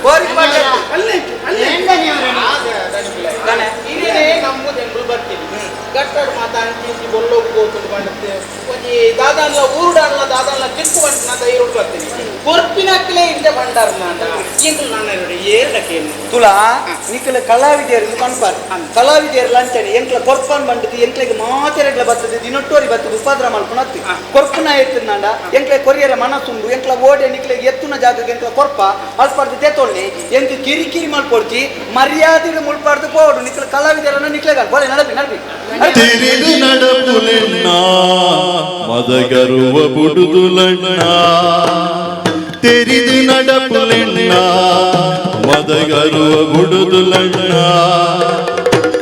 ಕೋರಿ ಮಾಡಿ ಹಿರಿಯರೇ ನಮ್ಮದು ಎಂಬುದು ಬರ್ತೀವಿ ಗಟ್ಟಡ್ ಮಾತ ಅಂಚಿ ಬೊಲ್ಲೋಗು ಗೋತುಂಡು ಬಂಡತ್ತೆ ಒಂಜಿ ದಾದಾನ್ಲ ಊರುಡಾನ್ಲ ದಾದಾನ್ಲ ಚಿಕ್ಕು ಬಂಟ ಧೈರ್ಯ ಬರ್ತೀನಿ ಕೊರ್ಪಿನಕ್ಲೆ ಇಂದ ಬಂಡಾರ ನಾನ ಎಂಕುಲು ನಾನು ಏರ್ಡಕೇನು ತುಲಾ ನಿಕ್ಲ ಕಲಾವಿದೆಯರು ಕಣ್ಪಾರ್ ಕಲಾವಿದೆಯರು ಲಂಚನೆ ಎಂಕ್ಲ ಕೊರ್ಪನ್ ಬಂಡದು ಎಂಕ್ಲೆಗ್ ಮಾತೆರೆಗ್ಲ ಬರ್ತದೆ ದಿನೊಟ್ಟೋರಿ ಬರ್ತದೆ ಉಪದ್ರ ಮಲ್ಪುನತ್ತಿ ಕೊರ್ಪುನ ಎತ್ತುನಾಂಡ ಎಂಕ್ಲೆ ಕೊರಿಯರ ಮನಸ್ಸುಂಡು ಎಂಕ್ಲ ಓಡೆ ನಿಕ್ಲೆ ಎತ್ತುನ ಜಾಗಕ್ಕೆ ಎಂಕ್ಲ ಕೊರ್ಪ ಅಲ್ಪಾರ್ದು ತೇತೊಳ್ಳಿ ಎಂಕ್ ಕಿರಿ ಕಿರಿ ಮಲ್ಪೊಡ್ಚಿ ಮರ್ಯಾದೆ ಮುಳ್ಪಾರ್ದು ಪೋಡು ನಿಕ್ಲ ಕಲಾವಿದರನ್ನ ನಿಕ್ಲೆಗ ಬೋಲೆ ನಡಪಿ ನಡಪಿ ತೆರೆದು ನಡಪುಲೆಣ್ಣ ಮದಗರುವ ಬುಡುದುಲಣ್ಣ ತೆರಿದು ನಡಪುಲೆಣ್ಣ ಮದಗರುವ ಬುಡುದುಲಣ್ಣ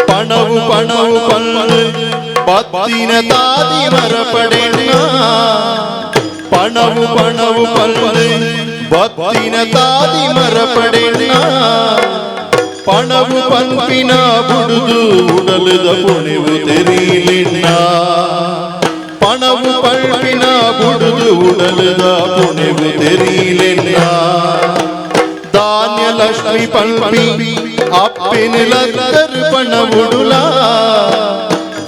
ಪಣವು ಪಣವು ಪಣ್ಣು ಪತ್ತಿನ ತಾದಿ ಮರಪಡೆಣ್ಣ ಪಣವು ಪಣವು ಪಣ್ಣು ಬತ್ತಿನ ತಾದಿ ಮರಪಡೆಣ್ಣ ಪಣವು ಪಂಪಿನ ಬುಡುದು ಉಡಲದ ಪುಣಿವು ತೆರೀಲಿಣ್ಣ ಪಣವು ಪಂಪಿನ ಬುಡುದು ಉಡಲದ ಪುಣಿವು ತೆರೀಲಿಣ್ಣ ಧಾನ್ಯ ಲಕ್ಷ್ಮಿ ಪಂಪಿ ಅಪ್ಪಿನ ಲತ್ತರು ಪಣವುಡುಲ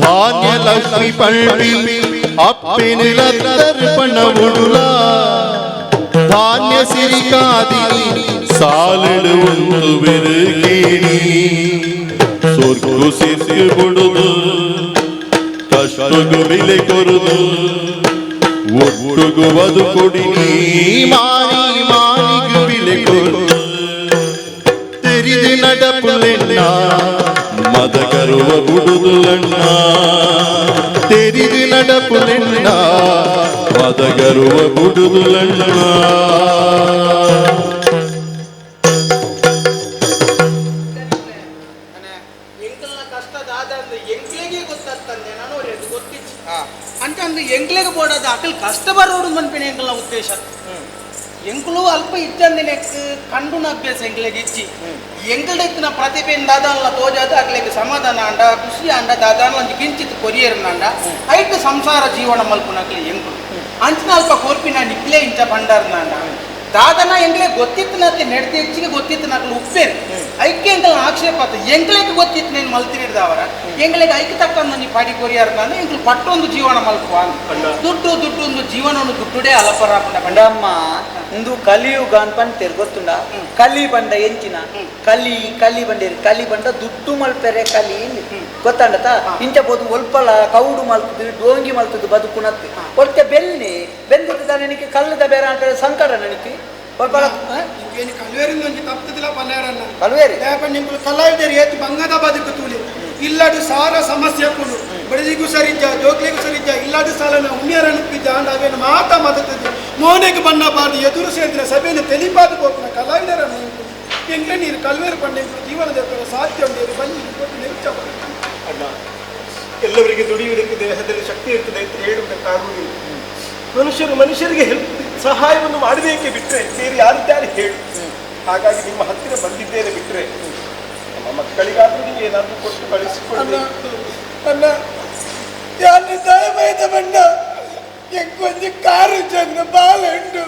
ಧಾನ್ಯ ಲಕ್ಷ್ಮಿ ಪಂಪಿ ಅಪ್ಪಿನ ಲತ್ತರು ಪಣವುಡುಲ ಧಾನ್ಯ ಸಿರಿಕಾದಿ ಸಾಲಿಡು ಒಂದು ಬೆರುಗೇಣಿ ಸೊರ್ಗು ಸಿಸಿ ಬುಡುದು ಕಷ್ಟಗು ಬಿಲೆ ಕೊರುದು ಒಟ್ಟುಗು ಬದು ಕೊಡಿ ಮಾರಿ ಮಾರಿಗು ಬಿಲೆ ಕೊರು ತೆರಿದು ನಡಪುಲೆಣ್ಣ ಮದಕರುವ ಬುಡುದುಲಣ್ಣ ತೆರಿದು ನಡಪುಲೆಣ್ಣ ಮದಗರುವ ಬುಡುದುಲಣ್ಣ. ಎಂಕಲ್ನ ಕಷ್ಟ ದಾದ ಅಂದ್ರೆ ಎಂಕ್ಲೆಗೆ ಗೊತ್ತಾಗ್ತಂದೆ ನಾನು ಅವ್ರಿಗೆ ಗೊತ್ತಿತ್ತು ಅಂತಂದು ಎಂಕ್ಲೆಗೆ ಬೋಡಾದ ಅಕಲ್ ಕಷ್ಟ ಬರೋಡು ಮನ್ಪಿನ ಎಂಕಲ್ನ ಉದ್ದೇಶ ಎಂಕುಲು ಅಲ್ಪ ಇಜ್ಜಂದಿನೆಕ್ ಕಂಡುನ ಅಭ್ಯಾಸ ಎಂಕ್ಲೆಗೆ ಇಚ್ಚಿ ಎಂಕಲ್ಡೆತ್ತಿನ ಪ್ರತಿಭೆಯಿಂದ ದಾದಾನ್ಲ ತೋಜಾದ ಅಕ್ಲೆಗೆ ಸಮಾಧಾನ ಅಂಡ ಖುಷಿ ಅಂಡ ದಾದಾನ್ಲ ಒಂಜಿ ಕಿಂಚಿತ್ ಕೊರಿಯರ್ನಂಡ ಐಟ್ ಸಂಸಾರ ಜೀವನ ಮಲ್ಪುನಕ್ಲೆ ಎಂಕುಲು ಅಂಚಿನ ಅಲ್ಪ ಕೋರ್ಪಿನ ನಿಕ್ಲೆ ಇಂಚ ಭಂಡಾರ್ನಂಡ ದಾದನ ಎಂಕ್ಲೆ ಗೊತ್ತಿತ್ತು ನೆಡ್ತಿ ಹೆಚ್ಚಿಗೆ ಗೊತ್ತಿತ್ತು ನಕ್ಲು ಉಪ್ಪೇರು ಐಕೆ ಎಂಕಲ್ನ ಆಕ್ಷೇಪ ಆತ ಎಂಕ್ಲೆಗೆ ಗೊತ್ತಿತ್ತು ನೇನು ಮಲ್ತಿನಿಡ್ದವರ ಎಂಗ್ಲೆಗೆ ಐಕೆ ತಕ್ಕಂದು ನೀ ಪಾಡಿ ಕೊರಿಯಾರ ನಾನು ಎಂಕ್ಲು ಪಟ್ಟೊಂದು ಜೀವನ ಮಲ್ಪುವ ದುಡ್ಡು ದುಡ್ಡು ಒಂದು ಜೀವನವನ್ನು ದುಡ್ಡುಡೇ ಅಲಪರಾಪುಂಡ ಬಂಡಮ್ಮ ಇಂದು ಕಲಿಯುಗ ಅನ್ಪಂತೇರು ಗೊತ್ತುಂಡ ಕಲಿ ಬಂಡ ಎಂಚಿನ ಕಲಿ ಕಲಿ ಬಂಡೇರಿ ಕಲಿ ಬಂಡ ದುಡ್ಡು ಮಲ್ಪೆರೆ ಕಲಿ ಗೊತ್ತಂಡತ ಇಂಚ ಬೋದು ಒಲ್ಪಲ ಕೌಡು ಮಲ್ತದು ಡೋಂಗಿ ಮಲ್ತದು ಬದುಕುನತ್ತು ಒಲ್ತೆ ಬೆನ್ನಿ ಬೆಂದಿದ್ದು ನನಗೆ ಕಲ್ಲದ ಬೇರೆ ಅಂತ ಸಂಕಟ ನನಗೆ ಒಲ್ಪಲ ಏನು ಕಲ್ವೇರಿಂದ ಒಂಜಿ ತಪ್ಪುದಿಲ್ಲ ಪಲ್ಯಾರಲ್ಲ ಕಲ್ವೇರಿ ಯಾಕಂದ್ರೆ ನಿಂಕುಲು ಕಲಾವಿದರು ಏತು ಬಂಗದ ಬದುಕು ತೂಲಿ ಇಲ್ಲಡು ಸಾರ ಸಮಸ್ಯೆ ಕುಡು ಬಡದಿಗೂ ಸರಿಜ್ಜ ಜೋಕ್ಲಿಗೂ ಸರಿಜ್ಜ ಇಲ್ಲಡು ಸಾಲನ ಉಣ್ಣಿಯರ ನುಪ್ಪಿದ್ದ ಅಂಡ ಅವೇನು ಮಾತ ಮದತದೆ ಮೋನೆಗೆ ಬಣ್ಣ ಬಾರ್ದು ಎದುರು ಸೇರಿದ್ರೆ ಸಭೆಯನ್ನು ತೆಲಿಪಾದು ಹೋಗ್ನ ಕಲಾವಿದರ ನಿಂಕುಲು ಎಂಗ್ಲೆ ನೀರು ಕಲ್ವೇರು ಪಂಡ ಇಂಕುಲು ಜೀವನದ ಸಾಧ್ಯ ಉಂಟು ಬನ್ನಿ ಕೊಟ್ಟು ನಿರುಚ್ಚ ಅಣ್ಣ ಎಲ್ಲವರಿಗೆ ದುಡಿಯುವುದಕ್ಕೆ ದೇಹದಲ್ಲಿ ಶಕ್ತಿ ಇರ್ತದೆ ಅಂತ ಹೇಳುವುದಕ್ಕಾಗುವುದಿಲ್ಲ. ಮನುಷ್ಯರು ಮನುಷ್ಯರಿಗೆ ಹೆಲ್ಪ್ ಸಹಾಯವನ್ನು ಮಾಡಬೇಕೇ ಬಿಟ್ಟರೆ ಬೇರೆ ಯಾರಿದ್ದಾರೆ ಹೇಳು. ಹಾಗಾಗಿ ನಿಮ್ಮ ಹತ್ತಿರ ಬಂದಿದ್ದೇನೆ ಬಿಟ್ಟರೆ ನಮ್ಮ ಮಕ್ಕಳಿಗಾದ್ರೂ ನೀವು ಏನಾದರೂ ಕೊಟ್ಟು ಕಳಿಸಿಕೊಡ್ಬೇಕು. ಅಣ್ಣ ಯಾರು ದಯಮಾಯ್ದ ಬಣ್ಣ ಎಂಕೊಂಜಿ ಕಾರು ಜನ ಬಾಲ ಉಂಡು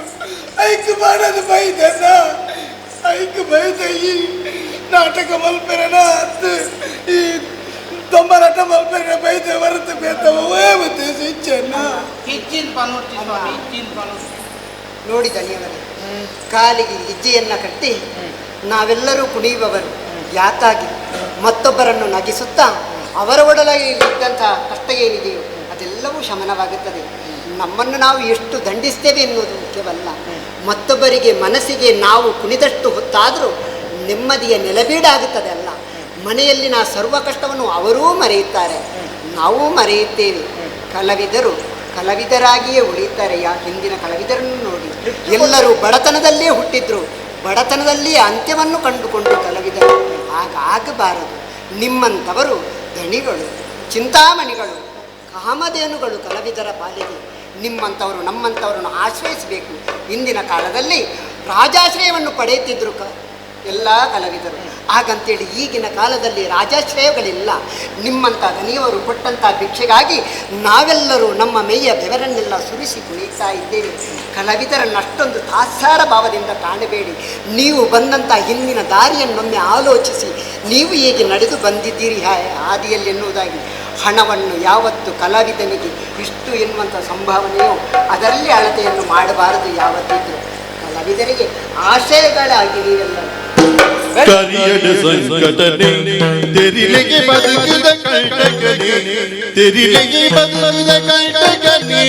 ಐಕ್ ಮಾಡದು ಬೈದಣ್ಣ ಐಕ್ ಬೈದ ಈ ನಾಟಕ ಮಲ್ಪೆರನ ಅತ್ತು ಈ ದೊಂಬರಾಟ ಮಲ್ಪೆರನ ಬೈದ ಹೊರತು ಬೇತವೇ ಉದ್ದೇಶ ಇಚ್ಛೆಣ್ಣ. ಇಚ್ಚಿನ ಪನೋಟಿ ಸ್ವಾಮಿ, ಇಚ್ಚಿನ ಪನೋಟಿ. ನೋಡಿ ದಣಿಯವರೇ, ಕಾಲಿಗೆ ಹೆಜ್ಜೆಯನ್ನು ಕಟ್ಟಿ ನಾವೆಲ್ಲರೂ ಕುಣಿಯುವವರು. ಯಾಕಾಗಿ? ಮತ್ತೊಬ್ಬರನ್ನು ನಗಿಸುತ್ತಾ ಅವರ ಒಡಲಿದ್ದಂತಹ ಕಷ್ಟ ಏನಿದೆಯೋ ಅದೆಲ್ಲವೂ ಶಮನವಾಗುತ್ತದೆ. ನಮ್ಮನ್ನು ನಾವು ಎಷ್ಟು ದಂಡಿಸ್ತೇವೆ ಎನ್ನುವುದು ಮುಖ್ಯವಲ್ಲ. ಮತ್ತೊಬ್ಬರಿಗೆ ಮನಸ್ಸಿಗೆ ನಾವು ಕುಣಿದಷ್ಟು ಹೊತ್ತಾದರೂ ನೆಮ್ಮದಿಯ ನೆಲಬೀಡಾಗುತ್ತದೆ ಅಲ್ಲ. ಮನೆಯಲ್ಲಿನ ಸರ್ವ ಕಷ್ಟವನ್ನು ಅವರೂ ಮರೆಯುತ್ತಾರೆ, ನಾವೂ ಮರೆಯುತ್ತೇವೆ. ಕಲಾವಿದರು ಕಲಾವಿದರಾಗಿಯೇ ಉಳಿಯುತ್ತಾರೆ. ಹಿಂದಿನ ಕಲಾವಿದರನ್ನು ನೋಡಿ, ಎಲ್ಲರೂ ಬಡತನದಲ್ಲೇ ಹುಟ್ಟಿದ್ರು, ಬಡತನದಲ್ಲಿಯೇ ಅಂತ್ಯವನ್ನು ಕಂಡುಕೊಂಡು ಕಲಾವಿದರು. ಆಗ ಆಗಬಾರದು. ನಿಮ್ಮಂಥವರು ಧಣಿಗಳು, ಚಿಂತಾಮಣಿಗಳು, ಕಾಮಧೇನುಗಳು ಕಲಾವಿದರ ಪಾಲಿಗೆ. ನಿಮ್ಮಂಥವರು ನಮ್ಮಂಥವರನ್ನು ಆಶ್ರಯಿಸಬೇಕು. ಇಂದಿನ ಕಾಲದಲ್ಲಿ ರಾಜಾಶ್ರಯವನ್ನು ಪಡೆಯುತ್ತಿದ್ದರು ಎಲ್ಲ ಕಲಾವಿದರು. ಹಾಗಂತೇಳಿ ಈಗಿನ ಕಾಲದಲ್ಲಿ ರಾಜಾಶ್ರಯಗಳಿಲ್ಲ. ನಿಮ್ಮಂಥ ದನಿಯವರು ಕೊಟ್ಟಂಥ ಭಿಕ್ಷೆಗಾಗಿ ನಾವೆಲ್ಲರೂ ನಮ್ಮ ಮೈಯ ಬೆವರನ್ನೆಲ್ಲ ಸುರಿಸಿ ಕುಣಿಯುತ್ತಾ ಇದ್ದೇವೆ. ಕಲಾವಿದರನ್ನು ಅಷ್ಟೊಂದು ತಾತ್ಸಾರ ಭಾವದಿಂದ ಕಾಣಬೇಡಿ. ನೀವು ಬಂದಂಥ ಹಿಂದಿನ ದಾರಿಯನ್ನೊಮ್ಮೆ ಆಲೋಚಿಸಿ. ನೀವು ಹೇಗೆ ನಡೆದು ಬಂದಿದ್ದೀರಿ ಹಾದಿಯಲ್ಲಿ ಎನ್ನುವುದಾಗಿ. ಹಣವನ್ನು ಯಾವತ್ತು ಕಲಾವಿದನಿಗೆ ಇಷ್ಟು ಎನ್ನುವಂಥ ಸಂಭಾವನೆಯು ಅದರಲ್ಲಿ ಅಳತೆಯನ್ನು ಮಾಡಬಾರದು ಯಾವತ್ತಿದ್ದರೂ. ಕಲಾವಿದರಿಗೆ ಆಶಯಗಳಾಗಿ ನೀವೆಲ್ಲರೂ. ಕರಿಯಡ ಸಂಕಟನೆ ತೆರಿಲಿಗೆ ಬದುಕಿದ ಕಂಟಕನೆ, ತೆರಿಲಿಗೆ ಬದುಕಿದ ಕಂಟಕನೆ.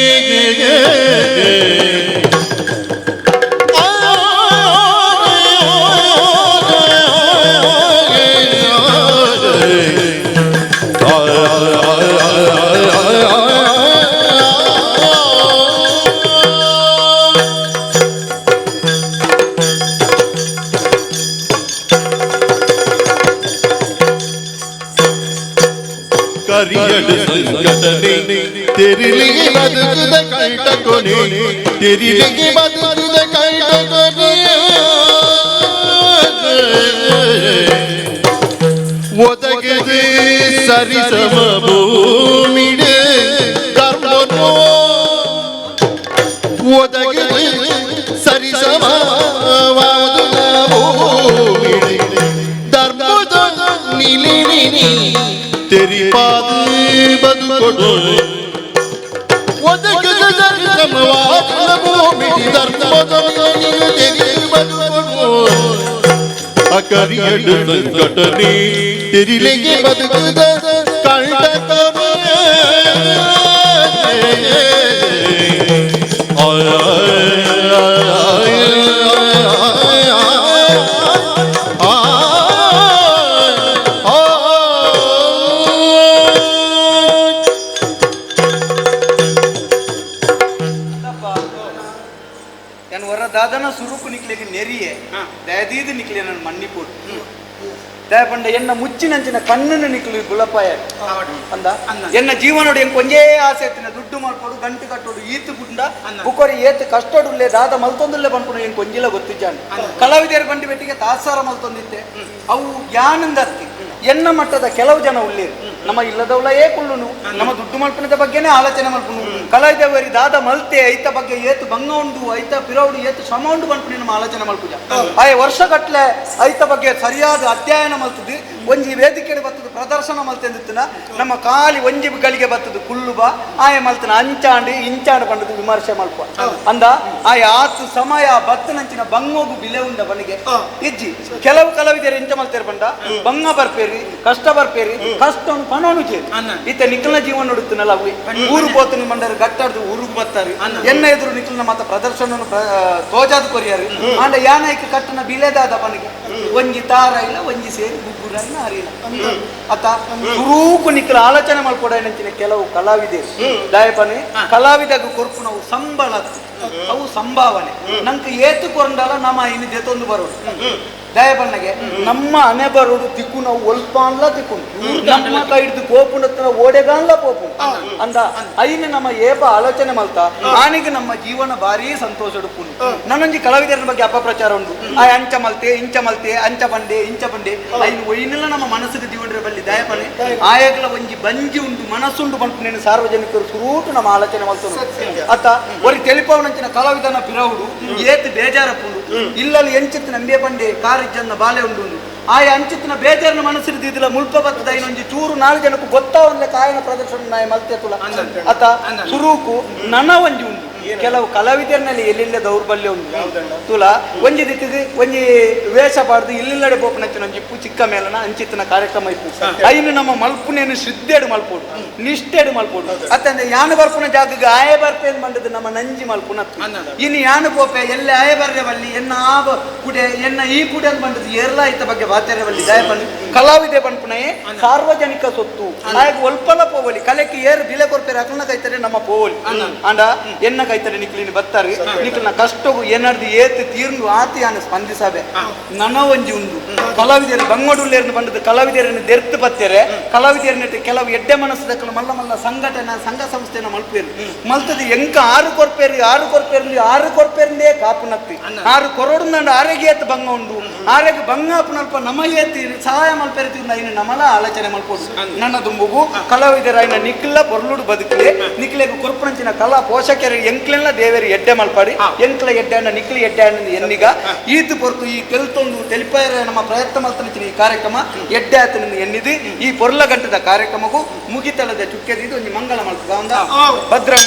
ಕರಿಯಡ ಸಂಕಟನೆ ತೆರಿಲಿಗೆ ಬದುಕಿದ ಕಂಟಕೊನೆ, ತೆರಿಲಿಗೆ ಬದುಕಿದ ಕಂಟಕೊನೆ. ಒದಗಿದೆ ಸರಿಸಮ ಭೂಮಿಡೆ ಕರ್ಮನೋ, ಒದಗಿದೆ ಸರಿಸಮವಾದ ಭೂಮಿಡೆ ಧರ್ಮದ ನಿಲಿನಿ ತೆರಿಪಾದ ಬದುಕೊಡು. ಒದಗಿದ ಸರಿಸಮವಾದ ಭೂಮಿಡಿ ಧರ್ಮದ ನಿಲಿನಿ ಬದುಕೊಡು. ಅಕರಿಯಡು ಸಂಕಟನೆ ತೆರಿಲಿಗೆ ಬದುಕಿದ ಕಂಟಕನೆ. ನಾನು ಹೊರ ದಾದನ ಸುರುಕು ನಿಕ್ಲೆಗೆ ನೆರಿಯೆ ದಯದೀದು ನಿಕ್ಲೆ ನನ್ನ ಮನ್ನಿಪೋಡು. ದಯಪಂಡ ಎನ್ನ ಮುಚ್ಚಿನಂಚಿನ ಕಣ್ಣನ್ನು ನಿಕ್ಲು ಗುಳಪಾಯ ಅಂದ. ಎನ್ನ ಜೀವನೋಡು ಎಂಕ್ ಒಂಜೇ ಆಸೆ ಇತ್ತಿನ ದುಡ್ಡು ಮಲ್ಪೋಡು, ಗಂಟು ಕಟ್ಟೋಡು, ಈತು ಗುಂಡ ಬುಕೋರಿ ಏತು ಕಷ್ಟಡುಲ್ಲೆ ದಾದ ಮಲ್ತೊಂದುಲ್ಲೆ ಪನ್ಪುನ ಎಂಕ್ ಒಂಜಿಲ ಗೊತ್ತಿಜ್ಜಾಂಡ್. ಕಲಾವಿದರ ಬಂಡಿ ಬೆಟ್ಟಿಗೆ ತಾಸಾರ ಮಲ್ತೊಂದಿತ್ತೆ ಅವು ಯಾನಂದತ್ತಿ. ಎನ್ನ ಮಟ್ಟದ ಕೆಲವು ಜನ ಉಳ್ಳೇರು ನಮ್ಮ ಇಲ್ಲದವಳ ಏ ಕುಳ್ಳುನು ನಮ್ಮ ದುಡ್ಡು ಮಲ್ಪನದ ಬಗ್ಗೆನೇ ಆಲೋಚನೆ ಮಲ್ಪುನು. ಕಲಾವಿದವರಿ ದಾದ ಮಲ್ತೆ ಐತ ಬಗ್ಗೆ ಏತು ಬಂಗ ಉಂಡು ಐತ ಪಿರೌಡು ಏತು ಶ್ರಮ ಉಂಡು ಪನ್ಪುನಿ ನಮ್ಮ ಆಲೋಚನೆ ಮಲ್ಪುಜ. ಆಯ್ ವರ್ಷ ಗಟ್ಲೆ ಐತ ಬಗ್ಗೆ ಸರಿಯಾದ ಅಧ್ಯಯನ ಮಲ್ತದ್ದು ಒಂಜಿ ವೇದಿಕೆ ಬರ್ತದೆ ಪ್ರದರ್ಶನ ಮಲ್ತೆಂದಿತ್ತನ ನಮ್ಮ ಖಾಲಿ ಒಂಜಿ ಗಳಿಗೆ ಬರ್ತದೆ ಕುಳ್ಳು ಬಾ ಆಯ ಮಲ್ತನ ಅಂಚಾಂಡು ಇಂಚಾಂಡು ಪಂಡದು ವಿಮರ್ಶೆ ಮಲ್ಪ ಅಂದ. ಆಯ ಆತು ಸಮಯ ಬತ್ತನಂಚಿನ ಬಂಗೋಗು ಬಿಲೆ ಉಂಡ ಬನಿಗೆ ಇಜ್ಜಿ. ಕೆಲವು ಕಲಾವಿದರು ಎಂಚ ಮಲ್ತೇರು ಪಂಡ ಬಂಗ ಬರ್ಪೇರಿ ಕಷ್ಟ ಬರ್ಪೇರಿ ಕಷ್ಟ ಪಣೋನು ಚೇರಿ ಈತ ನಿಖಲ್ನ ಜೀವನ ನೋಡುತ್ತನಲ್ಲ ಅವು ಊರು ಪೋತನ ಮಂಡರು ಗಟ್ಟಾಡ್ದು ಊರಿಗೆ ಬರ್ತಾರೆ ಎನ್ನ ಎದುರು ನಿಖಲ್ನ ಮಾತ ಪ್ರದರ್ಶನ ತೋಜಾದ ಕೊರಿಯಾರು. ಆಂಡ ಯಾನೈಕ್ ಕಟ್ಟನ ಬಿಲೆದಾದ ಬನಿಗೆ ಒಂಜಿ ತಾರ ಇಲ್ಲ ಒಂಜಿ ಸೇರಿ ಗುಗ್ಗುರನ್ನ ಅರಿಲ್ಲ ಅತ ಸುರೂಕು ನಿಖಲ ಆಲೋಚನೆ ಮಾಡ್ಕೊಡ ಕೆಲವು ಕಲಾವಿದರು ದಯಪನೆ ಕಲಾವಿದಾಗ ಕೊರ್ಪುನವು ಸಂಬಳ ಅವು ಸಂಭಾವನೆ ನಂಗೆ ಏತು ಕೊಂಡಲ್ಲ ನಮ್ಮ ಇನ್ನು ಜೊತೊಂದು ಬರೋದು. ದಯಪಣ್ಣಗೆ ನಮ್ಮ ಅನೆ ಬರೋಡು ತಿಕ್ಕು ನಾವು ಒಲ್ಪಾನ್ಲ ತಿಕ್ಕು ನಮ್ಮ ಕೈಡ್ದು ಕೋಪುನತ್ರ ಓಡೆಗಾನ್ಲ ಪೋಪು ಅಂದ ಐನ ನಮ್ಮ ಏಪ ಆಲೋಚನೆ ಮಲ್ತ ಆನಿಗೆ ನಮ್ಮ ಜೀವನ ಭಾರೀ ಸಂತೋಷ ಉಪ್ಪುಂಡು. ನನ್ನೊಂಜಿ ಕಲಾವಿದರ ಬಗ್ಗೆ ಅಪಪ್ರಚಾರ ಉಂಟು. ಆ ಅಂಚ ಮಲ್ತೆ ಇಂಚ ಮಲ್ತೆ ಅಂಚ ಬಂಡೆ ಇಂಚ ಬಂಡೆ ಐನು ಒಯ್ನೆಲ್ಲ ನಮ್ಮ ಮನಸ್ಸಿಗೆ ದಿವಂಡ್ರೆ ಬಲ್ಲಿ ದಯಪಣೆ ಆಯಾಗಲ ಒಂಜಿ ಬಂಜಿ ಉಂಡು ಮನಸ್ಸುಂಡು ಪನ್ಪುನೇನು ಸಾರ್ವಜನಿಕರು ಸುರೂಟು ನಮ್ಮ ಆಲೋಚನೆ ಮಲ್ತನು ಅತ್ತ ಒರಿ ತೆಲಿಪವನಂಚಿನ ಕಲಾವಿದನ ಪಿರವುಡು ಏತ್ ಬೇಜಾರಪ್ಪುಂಡು ಇಲ್ಲಲ್ಲಿ ಎಂಚಿತ್ತು ನಂಬೆ ಪಂಡೆ ಕಾರಿಜ್ಜನ್ನ ಬಾಲೆ ಉಂಡು ಆಯ ಅಂಚಿತ್ತಿನ ಬೇಜಾರಿನ ಮನಸ್ಸಿನ ದಿದಿಲ ಮುಲ್ಪ ಬತ್ತದ ಐನೊಂಜಿ ಚೂರು ನಾಲ್ ಜನಕ್ಕೂ ಗೊತ್ತಾವನ್ಲೆ ಕಾಯನ ಪ್ರದರ್ಶನ ನಾಯ ಮಲ್ತೆ ತುಲ ಅತ್ತ ಸುರೂಕು ನನ ಒಂಜಿ ಉಂಡು. ಕೆಲವು ಕಲಾವಿದರ್ನಲ್ಲಿ ಎಲ್ಲೆಲ್ಲ ದೌರ್ಬಲ್ಯ ಉಂಡು ತುಲ ಒಂಜಿ ದಿಕ್ಕಿಗೆ ಒಂಜಿ ವೇಷ ಪಾಡ್ದು ಇಲ್ಲಿಲ್ಲಡೆ ಬೋಪನಂಚಿನ ಒಂಜಿ ಇಪ್ಪು ಚಿಕ್ಕ ಮೇಲನ ಅಂಚಿತ್ತಿನ ಕಾರ್ಯಕ್ರಮ ಇಪ್ಪು ಐನು ನಮ್ಮ ಮಲ್ಪುನೇನು ಶ್ರದ್ಧೆಡು ಮಲ್ಪೋಡು ನಿಷ್ಠೆಡು ಮಲ್ಪೋಡು ಅತ್ತಂದ್ರೆ ಯಾನು ಬರ್ಪುನ ಜಾಗಕ್ಕೆ ಆಯೆ ಬರ್ಪೇನ್ ಮಂಡದು ನಮ್ಮ ನಂಜಿ ಮಲ್ಪುನ ಇನ್ನು ಯಾನು ಪೋಪೆ ಎಲ್ಲೆ ಆಯೆ ಬರ್ರೆ ಬಲ್ಲಿ ಎನ್ನ ಆ ಕುಡೆ ಎನ್ನ ಈ ಕುಡೆ ಅಂತ ಬಂದದ್ದು ಏರ್ಲ ಐತ ಬಗ್ಗೆ ಬಾತೆರೆ ಬಲ್ಲಿ ದಯಪಣ್ಣು ಕಲಾವಿದೆ ಪನ್ಪುನಯೇ ಸಾರ್ವಜನಿಕ ಸೊತ್ತು ಆಯಗ್ ಒಲ್ಪಲ ಪೋವಲಿ ಕಲೆಕ್ಕೆ ಏರು ಬಿಲೆ ಕೊರ್ಪೇರು ಅಕಲ್ನ ಕೈತಾರೆ ನಮ್ಮ ಪೋವಲಿ ಅಂಡ ಎನ್ನ ಕೈತಾರೆ ನಿಕ್ಲಿನ ಬತ್ತಾರೆ ನಿಕ್ಲಿನ ಕಷ್ಟವು ಏನಾರ್ದು ಏತ್ ತೀರ್ನು ಆತಿ ಯಾನು ಸ್ಪಂದಿಸಬೆ ನನ ಒಂಜಿ ಉಂಡು ಕಲಾವಿದರು ಬಂಗೋಡುಲ್ಲೇರ್ನ ಬಂದದ್ದು ಕಲಾವಿದರನ್ನು ದೆರ್ತು ಬತ್ತೇರೆ ಕಲಾವಿದರನ್ನ ಕೆಲವು ಎಡ್ಡೆ ಮನಸ್ಸು ಮಲ್ಲ ಮಲ್ಲ ಸಂಘಟನೆ ಸಂಘ ಸಂಸ್ಥೆನ ಮಲ್ಪೇರು ಮಲ್ತದ ಎಂಕ ಆರು ಕೊರ್ಪೇರು ಆರು ಕೊರ್ಪೇರು ಆರು ಕೊರ್ಪೇರ್ಲೇ ಕಾಪುನತ್ತಿ ಆರು ಕೊರೋಡು ಆರೋಗ್ಯ ಏತ್ ಬಂಗ ಉಂಡು ಆರೋಗ್ಯ ಬಂಗ ಅಪ್ಪನಲ್ಪ ನಮ ಏತ್ ಸಹಾಯ ಮಲ್ಪೇರು ಐನು ನಮಲ ಆಲೋಚನೆ ಮಲ್ಪೋದು ನನ್ನ ದುಂಬುಗು ಕಲಾವಿದರ ಐನ ನಿಕ್ಲ ಬೊರ್ಲುಡು ಬದುಕಲೆ ನಿಕ್ಲೆಗ್ ಕೊರ್ಪುನಂಚಿನ ಕಲಾ ಪೋಷಕರು ಎಂಕ್ಲೆಲ್ಲ ದೇವರು ಎಡ್ಡೆ ಮಲ್ಪಾಡಿ ಎಂಕ್ಲ ಎಡ್ಡೆ ಅಣ್ಣ ನಿಕ್ಲ ಎಡ್ಡೆ ಅಣ್ಣ ಎನ್ನಿಗ ಈತು ಪೊರ್ತು ಈ ತೆಲ್ತೊಂದು ತೆಲಿಪಾಯರ ನಮ್ಮ ಪ್ರಯತ್ನ ಮಲ್ತನಚಿನ ಈ ಕಾರ್ಯಕ್ರಮ ಎಡ್ಡೆ ಆತನ ಎನ್ನಿದು ಈ ಪೊರ್ಲ ಗಂಟದ ಕಾರ್ಯಕ್ರಮಕ್ಕೂ ಮುಗಿತಲದ ಚುಕ್ಕೆದಿದ್ದು ಒಂಜಿ ಮಂಗಳ ಮಲ್ಪುಗ ಭದ್ರಂ.